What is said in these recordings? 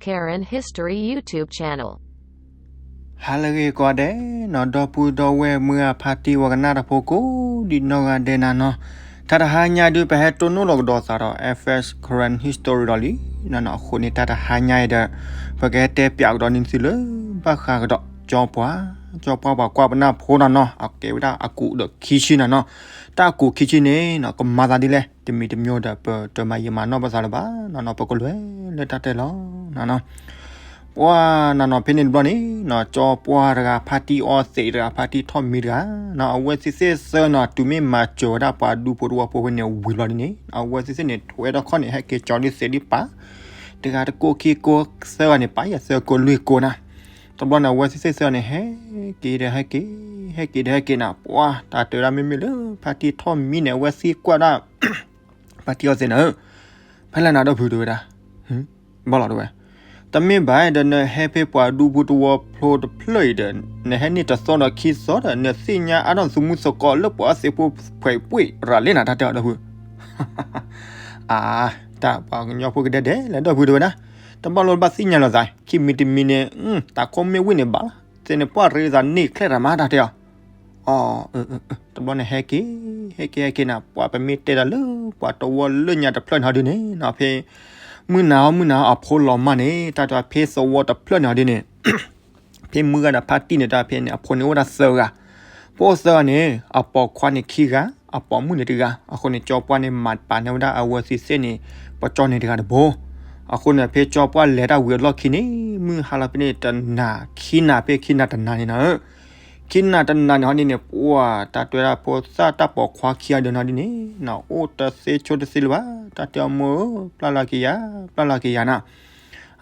Karen History YouTube channel. ဟါလၢအဂ့ၤကိးဂၤဒဲးနီၤ, ဒီပုၢ်ဒီဝဲၢ်မုၢ်ဂၤဖါတံၢ်ဝဲကနၣ်တၢ်ဖိကိးဒံးနီၢ်ဂၤဒဲးနၤနီၤ, တၢ်တဟါညါဒုး ပဟဲတိၢ်နီၣ်လီၤကဒီးသးဒီး F S Karen History ဒီးလံနီၤနီၤ, အဃိန့ၣ် တၢ်တဟါညါအံၤဒီး ပကဟဲတဲပၠးကဒီးန့ၢ်သုလၢ ဘၣ်ဃးကဒီး ကၠီပှၢ်, ကၠီပှၢ်ပှၤကွၢ်ပနၢ်ဖိနၤနီၤ, အကဲဝဲဒၣ်အကူးဒီးခံဆံနၤနီၤ, တၢ်အကူးခံဆံန့ၣ်နီၤ ကမၤသးဒ်လဲၣ် တမံၤတမံၤဒီး ပတမၤယံာ်မၤနီၢ်ပသးလၢၤဘၣ်နီၤနီၤ, ပကလဲၤလၢတၢ်တဲလီၤနၤနီၤ. ပှၢ်နၤနီၤ ဖဲန့ၣ်တဘျီန့ၣ်နီၤ ကၠီပှၢ်တဂၤ ဖါတံၢ်အီသံးတဂၤ ဖါတံၢ်ထီၣ်မံတဂၤနီၤ, အဝဲသ့ၣ်သ့ၣ်သၢနီၤ တုၤမ့ၢ်မၤစၢၤဝဲဒၣ်ပှၤဒူဖိတဝီဖိဖဲန့ၣ်ဝံၤလီၤဒ်န့ၣ် အဝဲသ့ၣ်သ့ၣ်န့ၣ် ထွဲထီၣ်ခီၣ်န့ၣ် ဟဲက့ၤကၠီလံသ့းဒံးပာ်, တဂၤတကိးခံကိးသၢဂၤန့ၣ် ပာ်ယဲၢ်သၢကိးလွံၢ်ကိးနၤ. တဘျီန့ၣ် အဝဲသ့ၣ်သ့ၣ်သၢန့ၣ် ဟဲက့ၤဒီးဟဲက့ၤ, ဟဲက့ၤဒီးဟဲက့ၤနၤ, ပှၢ်တၢ်တဲဝဲဒၣ်မ့မ့ၢ်လၢ ဖါတံၢ်ထီၣ်မံန့ၣ် အဝဲသ့ၣ်ကွၢ်ဒၣ် ဖါတံၢ်အီသံးနၤဧၢ, ဖဲလဲၣ်နၤဒီပုၢ်တဲဝဲဒၣ်, ဘၣ်လီၤတဲဝဲ, တမ့ၢ်ဘၣ်ဒီး နဟဲဖဲပှၤဒူဖိတဝီဖိတဖျၢၣ်အံၤဒီး နဟဲန့ၢ်တသီဒီးခံသီဒီး နသ့ၣ်ညါအါထီၣ်သမူသကိးလၢပှၤအီသံးဖိ ဖှဲးပှ့ၢ်ရၤလ့နၤ တၢ်တဲအီၤဒီပုၢ် အါ, တၢ်ပှၤကညီဖိကဒဲဒဲးလၢဒီပုၢ်တဲဝဲဒၣ်, တဘၣ်လိာ်ဘၣ်သ့ၣ်ညါလိာ်သး ခံမံၤတမံၤန့ၣ် တၢ်ခိၣ်မ့ၢ်ဝံၣ်န့ၣ်ဘၣ်လီၤ, သ့ၣ်န့ၣ်ပှၢ်ရ့သးန့ၢ်ချဲတၢ်မး တၢ်တဲအီၤ, အီ, တဘျီန့ၣ် ဟဲက့ၤ, ဟဲက့ၤဟဲက့ၤနၤ, ပှၢ်ပမ့ၢ်တဲတၢ်လၢ ပှၤတဝီလၢညါတဖျၢၣ်န့ၣ်ဟီဒ်န့ၣ်နီၤ ဖဲ မုၢ်နၤဟီ မုၢ်နၤဟီ အဖိလီၤမၢ်န့ၣ် တၢ်တဲဖဲသဝီတဖျၢၣ်န့ၣ်ဟီဒ်န့ၣ် ဖဲမုၢ်ဂၤဒီးဖါတံၢ်န့ၣ် တၢ်ဖဲန့ၣ် အဖိန့ၣ်အိၣ်ဝဲဒၣ်သၢဂၤ, ပအိၣ်သၢဂၤန့ၣ် အပိာ်ခွါန့ၣ်ခံဂၤ, အပိာ်မုၣ်န့ၣ်တဂၤ, အဃိန့ၣ် ကၠီပှၢ်န့ၣ် မၤပာ်န့ၢ်ဝဲဒၣ်အဝဲသ့ၣ်သ့ၣ်န့ၣ် ပကၠီန့ၣ်တဂၤတဘိ, အဃိန့ၣ် ဖဲကၠီပှၢ်လဲၤတၢ်ဝံၤအလီၢ်ခံန့ၣ် မုၢ်ဟါလီၤဖဲန့ၣ် တနၤခံနၤ ဖဲခံနၤတနၤန့ၣ်နီၤ ခံနၤတနၤန့ၣ်ဟီဒ်န့ၣ် ပှၢ်တၢ်တဲဝဲဒၣ်ဖိသၣ်တၢ်ပိာ်ခွါခံဂၤဒီးနီၤဒ်န့ၣ်နီၤ အိၣ်တသ့ဆိတသ့လၢၤဘၣ်, တၢ်တဲအီၤမိၢ်ဧၢ, ပျၢ်လီၤက့ၤယၤ, ပျၢ်လီၤက့ၤယၤနၤ,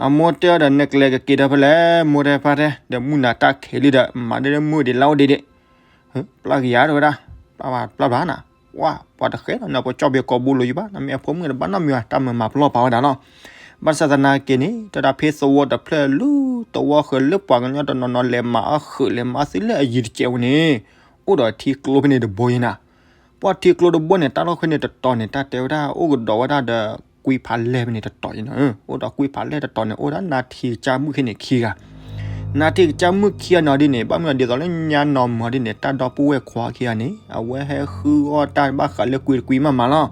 အမိၢ်တဲအီၤဒီး နကလဲၤကက့ၤဒီးဖဲလဲၣ်, မိၢ်တဲဖါတဲ, ဒီးမုၢ်နၤတၢ်ခံးလံဒီး မၤဒ်လၢမုၢ်ဒံးလၢအိၣ်ဒံးဒံး, ပျၢ်က့ၤယၤတဲဝဲဒၣ်, ပျၢ်ဘၣ်, ပျၢ်ဘၣ်နၤ, ပှၢ် ပှၤတဃဲလီၤ နပကၠီဘၣ်ကိးဘိလိာ်ယဘၣ်, နမ့ၢ်အဖိမုၣ်တဘၣ်နီတမံၤဘၣ်, တၢ်မၤမၤပလီၢ်ပာ်ဝဲဒၣ်လီၤ, ဘၣ်ဆၣ်သနာ်က့န့ၣ် တၢ်ဖဲသဝီတဖျၢၣ်လၢသဝီဃၢၤလၢပှၤကညီတနီၤနီၤ လဲၤမၤအီၣ်ဃုာ်လဲၤမၤအီၣ်သ့လၢအယံၤတစဲးဝဲန့ၣ် အိၣ်ဒီးထံကျိဖဲန့ၣ်တဘိယဲနၤ, ပှၢ်ထံကျိတဘိန့ၣ် တၢ်လီၢ်ခဲန့ၣ်တတီၤန့ၣ် တၢ်တဲဝဲဒၣ် အိၣ်ကဒီးဝဲဒၣ်ဒီး ကွံဖးလဲၢ်ဖဲန့ၣ်တတီၤယဲနၤ, အိၣ်ဒီးကွံဖးလဲၢ်တတီၤန့ၣ် အိၣ်ဒၣ်နါထံကစၢ်မုၣ်ခဲန့ၣ်ခံဂၤ, နါထံကစၢ်မုၣ်ခံဂၤန့ၣ်ဒ်န့ၣ် ဘၣ်မနုၤဒ်သိးလၢညါနီၢ်မုၢ်ဒ်န့ၣ် တၢ်ဒီပုၢ်ဝဲၢ်ခွါခံဂၤန့ၣ် အဝဲဟဲဃုအီၣ်တၢ်ဘၣ်ဃးလၢကွံတကွံမးမးလီၤ,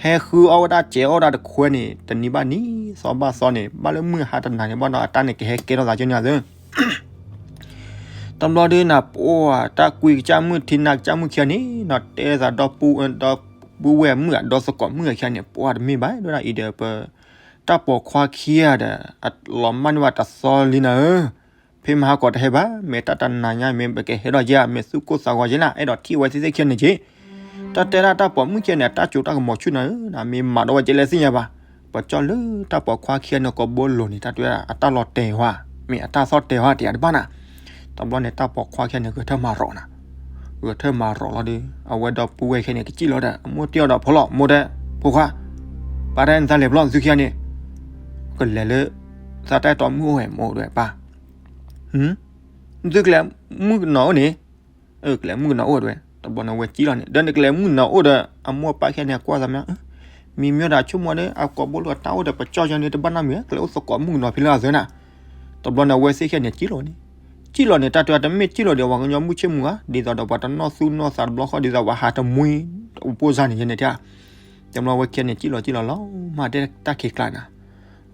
ဟဲဃုအီၣ်ဝဲဒၣ်စဲးအီၣ်ဒၣ်တခွဲန့ၣ် တနံၤဘၣ်နံၤ သီဘၣ်သီန့ၣ် ဘၣ်လၢမုၢ်ဟါတနၤန့ၣ် ဘၣ်ဒီးအတၢ်န့ၣ်ကဟဲကဲထီၣ်သးကန့ၣ်သၢ တဘျီဒ်နၤ ပှၢ်တၢ်ကွံကစၢ်မုၣ်ထံနါကစၢ်မုၣ်ခံဂၤန့ၣ် နီၢ်တဲသးဒီပုၢ်ဝဲၢ်မုၣ် ဒီသကိးမုၣ်ခံဂၤန့ၣ် ပှၢ်တမ့ၢ်ဘၣ် ဒ်ဝဲဒၣ်အံၤဒီး ပ တၢ်ပိာ်ခွါခံဂၤဒီး အလီၤမၢ်န့ၢ်ဘၣ်တသီလံနၤဧၢ, ဖဲမဟါကီးတဟဲဘၣ် မ့ၢ်တၢ်တနၤညါ မ့ၢ်ပကဟဲဒီးယဲ မ့ၢ်သူၣ်ကိၢ်သးဂီၤယဲနၤ အဲၣ်ဒိးထံၣ်ဝဲသ့ၣ်သ့ၣ်ခံဂၤန့ၣ်က့ၤ တၢ်တဲဒၣ်တၢ်ပိာ်မုၣ်ခံဂၤန့ၣ် အတၢ်ကၠိတၢ်ကမီၤဆူၣ်နၤဧၢ, နမ့ၢ်မၤဒီးဝဲကဲလဲၣ်သ့ၣ်ညါဘၣ်, ပကၠီလၢတၢ်ပိာ်ခွါခံဂၤန့ၣ် ကိးဘိလိၤန့ၣ် တၢ်တဲဝဲဒၣ် အတၢ်လီၤတဲာ်ဝဲ, မ့ၢ်အတၢ်သီၣ်တဲာ်ဝဲတယၤတဘၣ်နၤ, တဘျီန့ၣ် တၢ်ပိာ်ခွါခံဂၤန့ၣ် ဂဲၤထၢၣ်မၤရီၤနၤ, ဂဲၤထၢၣ်မၤရီၤလီၤဒီး အဝဲဒီပုၢ်ဝဲၢ်ခံဂၤန့ၣ် ကစံၣ်လီၤဒီး အမိၢ်တဲအီၤဒီးဖိလီၤ မိၢ်တဲ, ဖိခွါ, ပၢ်တဲနသးလဲၤဘျီသုခံဂၤန့ၣ်, ကလဲၤလၢ သးတၢ်အဲၣ်တီမုၣ်အိၣ်ဝဲ မိၢ်တဲပၢ် သုကလဲၤမုၣ်ကနီၤအိၣ်န့ၣ်, ကလဲၤမုၣ်ကနီၤအိၣ်တဲဝဲ, တဘျီန့ၣ်ဝဲကံၣ်လီၤန့ၣ် ဒီးနကလဲၤမုၣ်ကနီၤအိၣ်ဒီး အမိၢ်အပၢ်ခံဂၤန့ၣ် ကွၢ်သးမး, မံမီၢ်ဒီးဆိကမိၣ်ဒီး အကိးဘိလိၤတၢ်အိၣ်ဒီး ပကၠီယီၤန့ၣ် တဘၣ်နီတမံၤ ကလဲၤအိၣ်သကိးမုၣ်ကနီၤဖဲလၢအသၢနၤ, တဘျီန့ၣ်အဝဲသ့ၣ်ခံဂၤန့ၣ်ကံၣ်လီၤန့ၣ်, ကံၣ်လီၤန့ၣ် တၢ်တဲတမ့ၢ်ကံၣ်လီၤဒီး ပှၤကညီမုၣ်ဆ့ၣ်မုၢ်ဂၤ ဒ်သိးဒီးပှၤတနီၣ်သူၣ်နီၣ်သးတဘျီဃီ ဒ်သိးပှၤဟးတမှံ အိၣ်ပိၢ်စါန့ၣ်ယဲန့ၣ်တၢ် တဘျီဝဲခံဂၤန့ၣ် ကံၣ်လီၤကံၣ်လီၤလီၤမၢ်တဲတၢ်ခံးကျါနၤ,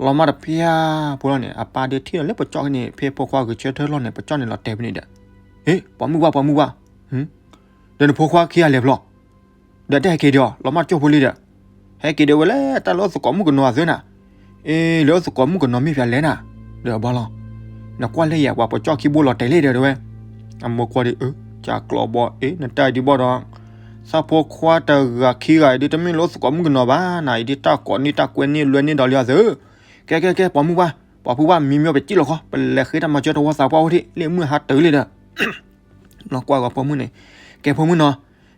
လီၤမၢ်တဖၣ်ဖိလီၤန့ၣ် အပၢ်ဒုးထံၣ်လီၤလၢပကၠီန့ၣ် ဖဲဖိခွါဂဲၤဆၢထၢၣ်လီၤန့ၣ် ပကၠီန့ၣ်လီၤတဲာ်ဖဲန့ၣ်ဒီး, ဟ့ၣ် ပိာ်မုၣ်ပှၢ် ပိာ်မုၣ်ပှၢ်, ဒီးနဖိခွါခံဂၤလဲၤဘျီ, ဒီးတဟဲက့ၤဒီး လီၤမၢ်တကၠိဖိလံဒီး, ဟဲက့ၤဒီးဝဲလဲၣ် တၢ်လၢအိၣ်သကိးမုၣ်ကနီၤအသၢနၤ, အ့ လၢအိၣ်သကိးမုၣ်ကနီၤမ့ၢ်ဖဲလဲၣ်နၤ, ဒီးဘၣ်လီၤ, နကွၢ်လၢယၤ ပှၤပကၠီခံဘိလီၤတဲာ်လံဒီးတဲဝဲ အမိၢ်ကွၢ်ဒီး ကၢ်ကျီဘီ အ့ နတၢ်အံၤဒ်ဘီဒီး, သးဖိခွါတဂၤခံဂၤအံၤဒ်တမ့ၢ်လၢအိၣ်သကိးမုၣ်ကနီၤဘၣ်နၤ, အံၤဒ်တၢ်ကိးန့ၢ်တၢ်ကွဲန့ၢ်လွဲန့ၢ်ဒီးလံအသၢ, ကဲ ကဲ ကဲ ပိာ်မုၣ်ပှၢ်, ပိာ်မုၣ်ပှၢ် မံမီၢ်ပကံၣ်လီၤခီ ပလဲၤဃ့တၢ်မၤစၢၤတဝီသးပှၢ်အိၣ်ထံၣ် လၢမုၢ်ဟါတုၤလံဒီး, လီၤကွၢ်ဂီၤပိာ်မုၣ်န့ၣ်, ကဲဖိမုၣ်နီၤ,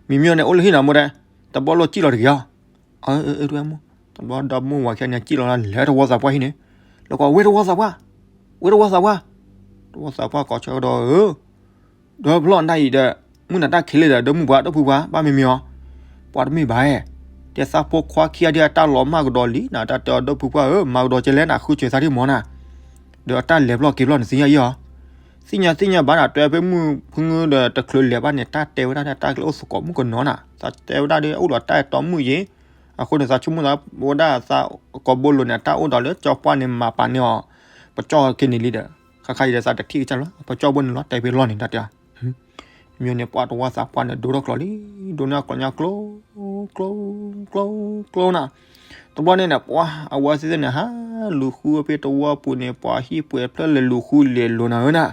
မံမီၢ်န့ၣ်အိၣ်လၢဟံၣ်နီၤ မိၢ်တဲ, တဘျီလိၣ်ကံၣ်လီၤတဂ့ၤအီၤ, အၢ အၢ တဝဲမိၢ်, တဘျီဒီးမိၢ်ဝၤခံဂၤန့ၣ်ကံၣ်လီၤလၢတဝီသးပှၢ်ဟံၣ်န့ၣ်, လီၤကွၢ်ဝဲတဝီသးပှၢ်, ဝဲတဝီသးပှၢ်, တဝီသးပှၢ်ကိးဆၢကဒီးဧၢ ဒီးဖျီၣ်နတၢ်အံၤဒီး, မုၢ်နၤတၢ်ခံးလံဒီး ဒီမုၢ်ပှၢ် ဒီပုၢ်ပှၢ် ဘၣ်မံမံအီၤ, ပှၤတမ့ၢ်ဘၣ်ဧဲ, တဲသးဖိခွါခံဂၤဒ်အတၢ်လီၤမၢ်ကဒီးလံနၤ, တၢ်တဲအီၤ ဒီပုၢ်ပှၢ်ဧၢ, မၤကဒီးကဲလဲၣ်နၤ, ဃုစၢၤသးဒ်မၢ်နၤ, ဒီးအတၢ်လဲၤဘျီၣ်က့ၤဘျီၣ်န့ၣ်သ့ၣ်ညါအံၤဧါ. သ့ၣ်ညါသ့ၣ်ညါဘၣ်နၤ, တဲဖဲမုၢ်ဖုမုၢ်ဒီးတချုးလဲၤဘၣ်န့ၣ် တၢ်တဲဝဲဒၣ်ဒီး တၢ်ကလဲၤအိၣ်သကိးမုၣ်ကနီၤနၤ, သးတဲဝဲဒၣ်ဒီး အိၣ်ဒီးတၢ်အဲၣ်တီမုၣ်ယ့ၤ. အဃိန့ၣ် သးဆိကမိၣ်သးဝဲဒၣ်သးကိးဘိလိၤန့ၣ် တၢ်အိၣ်ဒီးလၢကၠီပှၢ်န့ၣ် မၤပာ်န့ၢ်အီၤ ပကၠီၣ်က့ၤန့ၣ်လံဒီး, ခါခါအံၤဒီးသးတထံၣ်ကစၢ်လီၤ, ပကၠီၣ်ဘိန့ၣ်လီၤ တဲဖဲလီၢ်န့ၣ် တၢ်တဲ မ့ၢ်န့ၣ် ပှၤတဝီသးပှၢ်န့ၣ် ဒိထီၣ်ကျိးလံ, ဒိန့ၢ်အကျိးညါကျိ ကျိ ကျိ ကျိနၤ. တဘျီန့ၣ်န့ၣ် ပှၤအဝဲသ့ၣ်သ့ၣ်န့ၣ် ဟးလူၤဃုဖဲတဝီပူၤန့ၣ် ပှၤဟံၣ်ပှဲၤဖျၢၣ်လဲၤလူၤဃုလဲၤလိၤနၤဧၢနၤ.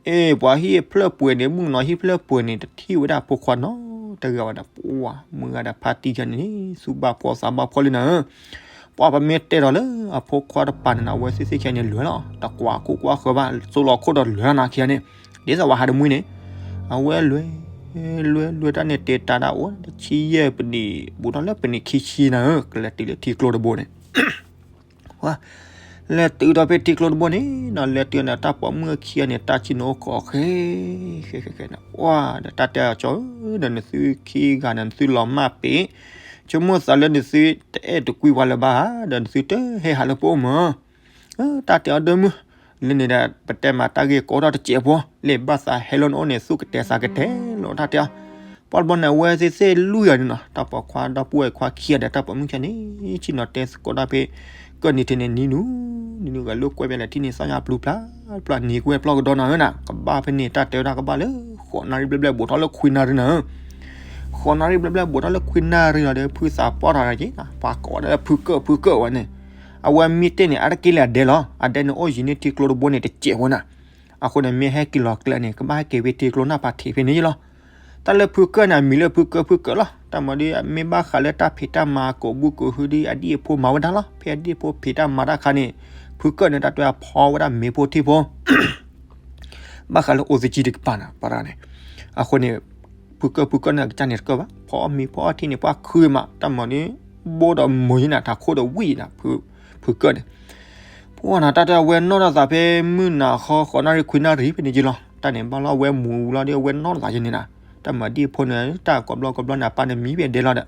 အ့ ပှၤဟံၣ်ဖျၢၣ်ပှဲၤန့ၣ် မုၣ်ကနီၤဟံၣ်ဖျၢၣ်ပှဲၤန့ၣ် တထံၣ်ဝဲဒၣ်အဖိခွါနီတဂၤဘၣ်ဒီး ပှၤမုၢ်ဂၤဒီးဖါတံၢ်ယၤန့ၣ် သူၣ်ဘၣ်ဖှီၣ်သးဘၣ်ဖှီၣ်လံနၤဧၢ. ပှၤပမ့ၢ်တဲဒီးလၢအဖိခွါတပၤန့ၣ် အဝဲသ့ၣ်သ့ၣ်ခံဂၤန့ၣ်လဲၤလီၤ, တကွၢ်ခိၣ်ကွၢ်ဃၢၤဘၣ်, စိလီၤခိၣ်ဒီးလဲၤလီၤနၤခံဂၤန့ၣ်, ဒ်သိးပှၤဟးတမှံန့ၣ်, အဝဲလဲၤ, လဲၤလဲၤတၢ်န့ၣ် တဲတၢ်ဒၣ်အိၣ်တဆံယဲၢ်ပနံၣ် ဘူးထီၣ်လၢပနံၣ်ခံဆံနၤဧၢ, ကလဲၤတုၤလၢထံကျိတဘိန့ၣ် ပှၤလဲၤတုၤဒီးဖဲထံကျိတဘိန့ၣ်နီၤ, လဲၤတုၤန့ၣ် တၢ်ပိာ်မုၣ်ခံဂၤန့ၣ် တၢ်ဆံၣ်န့ၣ်အိၣ်ခိးဃဲ, ဃဲဃဲဃဲန့ၣ်, ပှၤဒီးတၢ်တဲအီၤ ကၠီဧၢ, ဒီးနသုခံဂၤန့ၣ် နသုလီၤမၢ်ပ့ၤ, ဆိကမိၣ်သးလၢနသုတအဲၣ်တကွံပှၤလၢၤဘၣ်ဧါ, ဒီးနသုတဟဲဟးလၢပအိၣ်မး. တၢ်တဲအီၤ ဒီမုၣ်, လၢန့ၣ်ဒီး ပတဲမၤတၢ်ဂ့ၢ်ကီထီၣ်တစဲးဖိ, လၢဘၣ်သးဟဲလၢနအိၣ်န့ၣ် သူၣ်ကတဲာ်သးကတဲာ်လီၤ တၢ်တဲအီၤ. ပှၤတဘျီန့ၣ် အဝဲသ့ၣ်သ့ၣ်လွံၢ်ဂၤန့ၣ်နီၤ, တၢ်ပိာ်ခွါဒီပုၢ်ဝဲၢ်ခွါခံဂၤဒီး တၢ်ပိာ်မုၣ်ခံဂၤန့ၣ် ဆ့ၣ်နီၤတဲသကိးတၢ်ဖဲ ကၢၢ်နံၤထံးန့ၣ် နံၤနူၤ, နံၤနူၤဂၤလိာ်ကွဲပျဲလဲၣ်ထံၣ်န့ၣ် သၣ်ညါပျုၤပျါ, ပျၢ်နံၤကွဲပျီကဒီးနၤဧၢနၤ, ကဘၣ်ဖဲန့ၣ် တၢ်တဲဝဲဒၣ်ကဘၣ်လၢ ဃိးနၣ်ရံၣ်ဘျဲၣ်ဘျဲၣ်ဘူးထီၣ်လၢခွံနၣ်ရံၣ်နၤဧၢ. ဃိးနၣ်ရံၣ်ဘျဲၣ်ဘျဲၣ်ဘူးထီၣ်လၢခွံနၣ်ရံၣ်လီၤဒီး ဖုသးပှၢ်ထီၣ်တၢ်က့ၤနၤ, ပှၤကိးဝဲဒၣ်ဖုကၢၢ်ဖုကၢၢ်ဝဲန့ၣ်, အဝဲမ့ၢ်တဲန့ၣ် အတက့ၢ်လၢအဒဲလီၤ, အဒဲန့ၣ်အိၣ်ယံၤန့ၢ်ထံကျိတဘိန့ၣ် တစဲးဖိနၤ. အဃိန့ၣ် မ့ၢ်ဟဲက့ၤလီၤကျဲန့ၣ် ကဘၣ်ဟဲက့ၤဖဲထံကျိနၢ်ပၤထံးဖဲန့ၣ်လီၤ. တၢ်လၢဖုကၢၢ်န့ၣ် အမံၤလၢဖုကၢၢ်ဖုကၢၢ်လီၤ. တၢ်မၤဒ် မ့ၢ်ဘၣ်ဃးလၢတၢ်ဖံးတၢ်မၤကိးဘုကိးဟုဒ်အဒံၣ်အဖိမၤဝဲဒၣ်လီၤ. ဖဲအဒံၣ်အဖိဖံးတၢ်မၤတၢ်ခါန့ၣ် ဖုကၢၢ်န့ၣ် တၢ်တဲအဖီဝဲဒၣ်မ့ၤဖိထံဖိ ဘၣ်ဃးလၢအိၣ်သကံတကပၤနၤ ပှၤတဂၤန့ၣ်. အဃိန့ၣ် ဖုကၢၢ်ဖုကၢၢ်န့ၣ် အကစၢ်န့ၣ်တကၢၢ်ဘၣ်, ဖီအီၣ်မ့ၤဖီအီၣ်ထံန့ၣ် ပှၤခုမး တၢ်မၤဒ် ဘိဒီးမိၤယံၤနၤ ထးခိၣ်ဒီးဝံၣ်နၤ ဖုကၢၢ်န့ၣ်. ပှၤနၤ တၢ်တဲအဝဲနီၢ်ထီၣ်သးဖဲမုၢ်နၤဃီ ဃိးနၣ်ရံၣ်ခွံနၣ်ရံၣ်ဖဲန့ၣ်က့ၤလီၤ. တၢ်န့ၣ်ဘၣ်လီၤ အဝဲမူၤလီၤဒီး အဝဲနီၢ်ထီၣ်သးယဲန့ၣ်နၤ. တၢ်မၤဒံၣ်ဖိန့ၣ် တၢ်ကိးဘျီကိးဘျီန့ၣ် အပၢ်န့ၣ်မံဖဲဒဲလီၤဒီး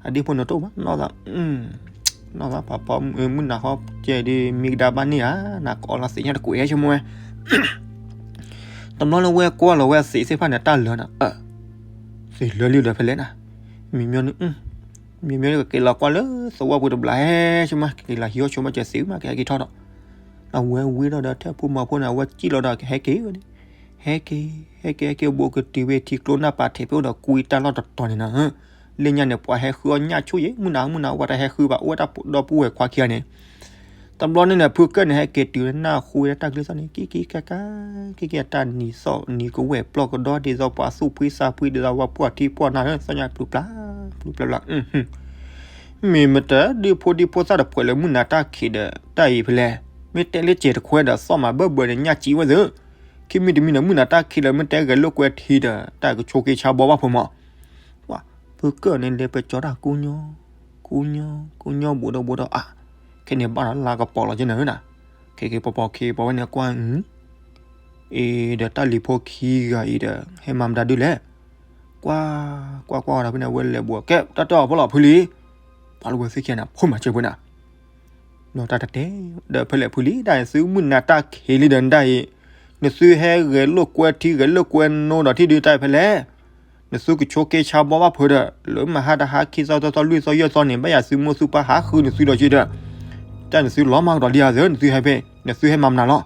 အဒံၣ်ဖိန့ၣ်တအိၣ်ဘၣ် နီၢ်သး နီၢ်သးပှၤဖီမုၢ်နၤဃီကဲဒ်မံကဒါဘၣ်န့ၣ်ဧါ, နကိးလီၤသ့ၣ်ညါတကွဲးဆိကမိၣ်ဝဲ တဘျီလၢဝဲကွၢ်လီၤဝဲသ့ၣ်သ့ၣ်တဖၣ်န့ၣ် တၢ်လၢာ်နၤ, သ့ၣ်လၢာ်လံဒီးဖဲလဲၣ်နၤ, မံမီန့ၣ် မံမီန့ၣ် ကက့ၤလီၤကွၢ်လၢသဝီပူၤတဘျီဟဲဆိကမိၣ် ကက့ၤလီၤဟံးအိၣ်ဆိကမိၣ်ကဲသ့ၣ်မး ကဟဲက့ၤထီၣ်ဒီး အဝဲဝံထီၣ်ဒီးထဲဖိမၤဖိန့ၣ် အဝဲစံၣ်လီၤဒီးကဟဲက့ၤဝဲန့ၣ်, ဟဲက့ၤ ဟဲက့ၤ ဟဲက့ၤ ဘူးကတုၤဝဲထံကျိနၢ်ပၤထံးဖဲအိၣ်ဒီးကွံတၢ်လီၢ်တတီၤန့ၣ်နၤ, လၢညါန့ၣ် ပှၤဟဲဃုအီၣ်ညၣ်ဆူၣ်ယဲ မုၢ်နၤ မုၢ်နၤ ပှၤတဟဲဃုဘၣ် အိၣ်ဝဲတၢ်ဒီပုၢ်ဝဲၢ်ခွါခံဂၤန့ၣ် တဘျီန့ၣ်န့ၣ် ဖုကၢၢ်န့ၣ် ဟဲက့ၤတုၤနၢ်ဃူဝဲဒၣ်တၢ်ကလုၢ်သီၣ်န့ၣ် ကံကံကါကါ ကံကံတၢ်နံၤသီၣ်နံၤကဝဲၢ်ပျီၢ်ကဒီ ဒ်သိးပှၤသူၣ်ဖှံသးဖှံ ဒ်သိးပှၤဖှီၣ်ထံဖှီၣ်နၢ် သီၣ်ညါပျုၤပျၢ် ပျုၤပျၢ်ပျၢ် မ့ၢ်မတၤ ဒုးဖိဒံဖိသၣ်တဖှဲးလၢမုၢ်နၤတၢ်ခံးဒီး တၢ်အံၤဖဲလဲၣ်, မ့ၢ်တဲလၢစဲးတခွဲဒီး သီၣ်မၤဘၢဘၢန့ၣ် ညၣ်ကံဝဲသ့ၣ်, ခံမံၤတမံၤန့ၣ် မုၢ်နၤတၢ်ခံးလၢမ့ၢ်တဲဂဲၤလိာ်ကွဲထံဒီး တၢ်ကဆိးက့ဆါဘီဘၣ်ဖိမး ပှၤ ဖုကၢၢ်န့ၣ် လဲၤပၢၤကၠီတၢ်ကူညီ ကူညီ ကူညီ ဘူးဒီးဘူးဒီး အါ ခဲန့ၣ်ဘၣ်ဒီးလါကပီၤလီၤက့နၤဧၢနၤ, ခဲက့ၤပီၤပီၤခံပီၤဝဲန့ၣ်ကွၢ် အံၤ အံၤဒီးတၢ်လံၤဖိခံဂၤအံၤဒီး ဟဲမၤမတၤဒုလဲၣ်, ကွၢ် ကွၢ် ကွၢ်ဝဲဒီးဖဲန့ၣ် အဝဲလဲၤဘူး ကဲ တၢ်တဲအီၤဖိလီၤဖုလံ, ပှၤလၢဝဲသ့ၣ်ခံဂၤန့ၣ် ဖိမၤစၢၤဖိနၤ ဒီးတၢ်တတဲ ဒီးဖဲလဲၣ်ဖုလံ တၢ်အံၤသုမုၢ်နၤတၢ်ခံးလံဒီးနတၢ်အံၤ, နသုဟဲဂဲၤလိာ်ကွဲထံဂဲၤလိာ်ကွဲနိဒီးထံဒုတၢ်အံၤဖဲလဲၣ်, နသုကဆိးက့ဆါဘီဘၣ်ဖုဒီး လၢမဟါတဟါခံသီသီသီလွံၢ်သီယဲၢ်သီန့ၣ် ဘၣ်ယၤသုမိၢ်သုပၢ်ဟးဃုနသုဒီးက့ဒီး, တၢ်နသုလီၤမၢ်ကဒီးလံဧါသၢ နသုဟဲဖဲ နသုဟဲမၤမနုၤလီၤ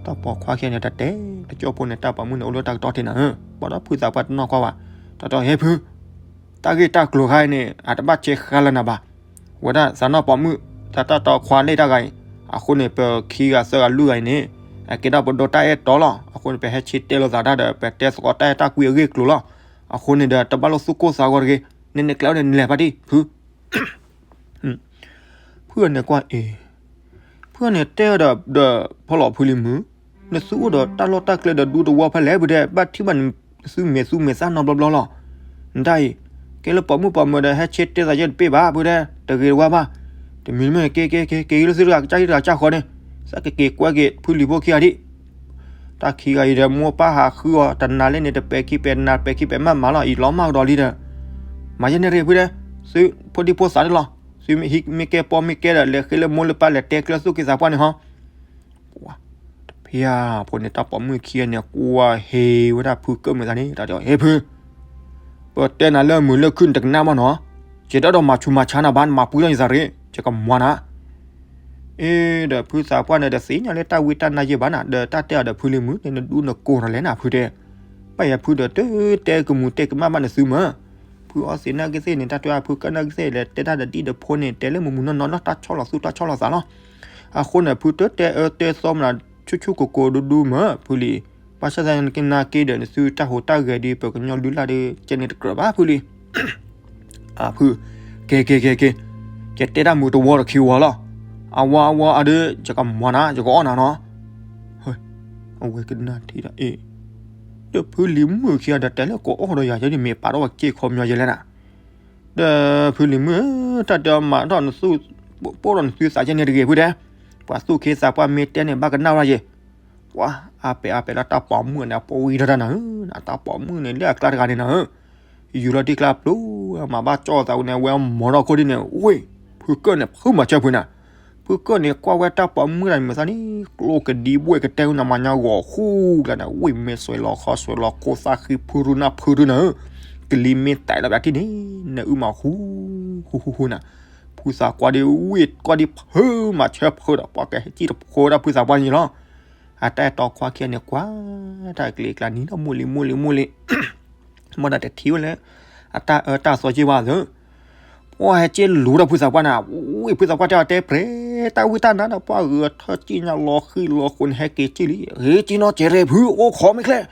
တၢ်ပိာ်ခွါခံဂၤန့ၣ် တၢ်တဲ တကၠိၢ်ဖိန့ၣ် တၢ်ပိာ်မုၣ်န့ၣ်အိၣ်လၢတၢ်ကတီၢ်ထံးနၤဧၢ, ဘၣ်ဒီးဖုသးပှၢ်တနီၢ်ကွၢ်ဘၣ်, တၢ်တဲဟဲဖု, တၢ်ဂ့ၢ်တၢ်ကျိၤခါအံၤန့ၣ် အတဘၣ်ဆဲးဃါလၢနၤဘၣ်, ဝဲဒၣ်သးနီၢ်ပိာ်မုၣ် တၢ်တၢ်တီခွါလၢတၢ်ဂၤအံၤ, အဃိန့ၣ် ပခံဂၤသၢဂၤလွံၢ်ဂၤအံၤန့ၣ် အကဲဒၣ်ပဒိတၢ်အဲၣ်တီလီၤ, အဃိန့ၣ် ပဟဲဆ့တဲလိာ်သးတၢ်ဒီး ပတဲသကိးတၢ်အဲၣ်တၢ်ကွံအဂ့ၢ်အကျိၤလီၤ, အဃိန့ၣ်ဒီး တဘၣ်လိာ်သူၣ်ကိၢ်သးဂီၤတဂ့ၤ, နနကျဲအိၣ်န့ၣ် နလဲၤဖါတံၢ် ဖု ဖုန့ၣ်ကွၢ်အံၤ, ဖုန့ၣ်တဲဒီး ဒီးဖီလီၤဖုလံမုၢ်, နသုအိၣ်ဒီးတၢ်လီၢ်တၢ်ကျဲဒီးဒူသဝီဖဲလဲၣ် ဖုတဲ ဘၣ်ထံၣ်ဘၣ်နသုမဲာ်သူမဲာ်သၣ်နီတဘျီဘျီလီၤ, နတၢ်အံၤ, ကဲလၢပိာ်မုၣ်ပိာ်မၢၤဒီး ဟဲဆ့တဲသးယဲၢ်တပ့ၢ်ဘၣ် ဖုတဲ, တဂ့ၤတဝါဘၣ်, တမံၤမ့ၢ်က့ၤက့ၤက့ၤ က့ၤလၢသုတဂၤကစၢ်ယတဂၤကစၢ်ဃီန့ၣ်, သးကက့ၤကွဲက့ၤဖုလံၤဖိခံဂၤဒံး တၢ်ခံဂၤအံၤဒီး မိၢ်ပၢ်ဟးဃုအီၤ တနၤလဲၣ်န့ၣ် တပဲာ်ခံပဲာ်နၤပဲာ်ခံပဲာ်မးမးလီၤ အံၤလီၤမၢ်ကဒီးလံဒီး, မၤယဲၢ်န့ၣ်ရ့ၣ်ဖုတဲ, သုဖိဒံဖိသၣ်န့ၣ်လီၤ. သုမ့ၢ်ကဲပီမ့ၢ်ကဲဒီး လဲၤဃ့လၢမိၢ်လၢပၢ် လဲၤတဲကျၢၤသူၣ်က့သးပှၢ်န့ၣ်ဟီ. တဖဲအဖိန့ၣ် တၢ်ပိာ်မုၣ်ခံဂၤန့ၣ် ကွၢ်ဟ့ဝဲဒၣ်ဖုကၢၢ်မုာ်သးန့ၣ် တၢ်တဲအီၤ ဟ့ဖု, ပတဲနၤလၢမုာ်လၢခုၣ်န့ၣ်တကနၣ်ဘၣ်နီၤ, ယတအဲၣ်ဒိးမၤဆူးမၤဆါနၤဘၣ်, နမၤပှံၢ်ထီၣ်ယသးရ့ၣ် ယကမၤနၤ. အ့ ဒီးဖုသးပှၢ်န့ၣ် တသ့ၣ်ညါလၢတၢ်ဝံတၢ်နါယဲၢ်ဘၣ်နၤ, ဒီးတၢ်တဲအီၤဒီး ဖုလံၤမုၣ်န့ၣ် နဒူနကိးထီၣ်လဲၣ်နၤဖုတဲ, ဘၣ်ယၤဖုဒီး တတဲကမူၤတဲကမၣ်ဘၣ်နသုမၢ်. ဖုအီသံးနာ်က့သ့ၣ်န့ၣ် တၢ်တဲအီၤ ဖုကၢၢ်နာ်က့သ့ၣ် လဲၤတဲတၢ်ဒီးဒံၣ်ဒီးဖိန့ၣ် တဲလၢမုာ်မုာ်နီၢ်နီၢ်လီၤ, တၢ်ဆီၣ်လီၤသူၣ်တၢ်ဆီၣ်လီၤသးလီၤ. အဃိန့ၣ် ဖုတတဲအၢတဲသီမနၤ ဆူၣ်ဆူၣ်ကိၤကိၤဒူဒူမၢ် ဖုလံၤ, ဘၣ်ဆၣ်သနာ်က့နာ်က့ဒီး နသုတၢ်ဟူးတၢ်ဂဲၤဒီး ပှၤကညီလုၢ်လၢ်ဒီး ကဲန့ၣ်တကြၢးဘၣ်ဖုလံၤ. အဖု, ကဲကဲကဲကဲ, ယတဲတၢ်မုာ်တဝီဒီးခံဝီလီၤ. အဝါအဝါအဒုး ယကမၤနၤ ယကအီၣ်နၤနီၤ. အဝဲကနၣ်ထံၣ်ဒီး အ့ ဒီးဖုလံၤမုၣ်ခံဂၤဒီး တဲလၢကအီၣ်ဒီးယၤ ယဒ်မ့ၢ်ပာ်ထီၣ်ဝဲက့ၢ်ခီပညီယဲလဲၣ်နၤ. ဒီးဖုလံၤမုၣ်ဧၢ, တၢ်တဲအီၤမၤထီၣ်နသူၣ်, ပိၢ်ထီၣ်နသုသးကဲန့ၣ်တဂ့ၤဖုတဲ, ပှၤသူၣ်က့သးပှၢ်မ့ၢ်တဲန့ၣ် ဘၣ်ကနၣ်ဝဲယဲၢ်. ပှၤအါပဲာ်အါပဲာ်လၢတၢ်ပိာ်မုၣ်န့ၣ် အပိာ်ဝံထီၣ်တၢ်နၤဧၢ, တၢ်ပိာ်မုၣ်န့ၣ် လၢအကျါတဂၤန့ၣ်နၤဧၢ. ယူၤလီၤတံၢ်ကျါပျိ, မၤဘၣ်ကၠီၣ်သးဝဲန့ၣ် အဝဲအမၤထီၣ်ခိၣ်ဒ်န့ၣ် ဝ့ၢ်, ဖုကၢၢ်န့ၣ် ဖုမၤဆၢဖုနၤ. ဖုကၢၢ်န့ၣ် ကွၢ်ဝဲတၢ်ပိာ်မုၣ်တဂၤန့ၣ် မုာ်သးန့ၣ် ကျိကဒံဘှဲၣ်ကတဲဝဲနၤ မၤညါဂီၤဃူကျါန့ၣ် ဝ့ၢ်မ့ၢ်စွဲးလီၤခီစွဲးလီၤခိၣ်သၣ်ဃံဖုရူနၢ်ဖုရူနၤဧၢ. ကလံၤမ့ၢ်သဲးလီၤပျးထံၣ်န့ၣ် နအုၣ်မးဃူ, ဃူဃူဃူနၤ. ဖုသးကွၢ်ဒ်ဝ့ၢ်ကွၢ်ဒ်ဖုမၤဆၢဖုဒီး ပှၤကဟဲစံၣ်တဖိဝဲဒၣ်ဖုသးပှၢ်န့ၣ်လီၤ. အတၢ်အဲၣ်တီခွါခံဂၤန့ၣ် ကွၢ်တၢ်ကျ့ကျါနံၤဒီး မိၢ်လံၤမိၢ်လံၤ, မ့ၢ်ဒၣ်တထံၣ်ဝဲလၢ အတၢ်အၢတၢ်သီက့ၢ်ဘၣ်သၢ ပှၤဟဲက့ၢ်လူၤဒီးဖုသးပှၢ်န့ၣ်, ဝ့ၢ်ဖုသးပှၢ်တဲအီၤတဲပြဲၤ, တၢ်ဝံတၢ်နါဒီး ပှၤဂုာ်ထၢကံၣ်ညါလီၤဃံလီၤဃိန့ၣ် ဟဲက့ၤက့ၢ်လံ, ဟ့ၣ်က့ၤနီၢ်ကဲးရဲၣ်ဖု အိၣ်ခိးမ့ၢ်ချ့,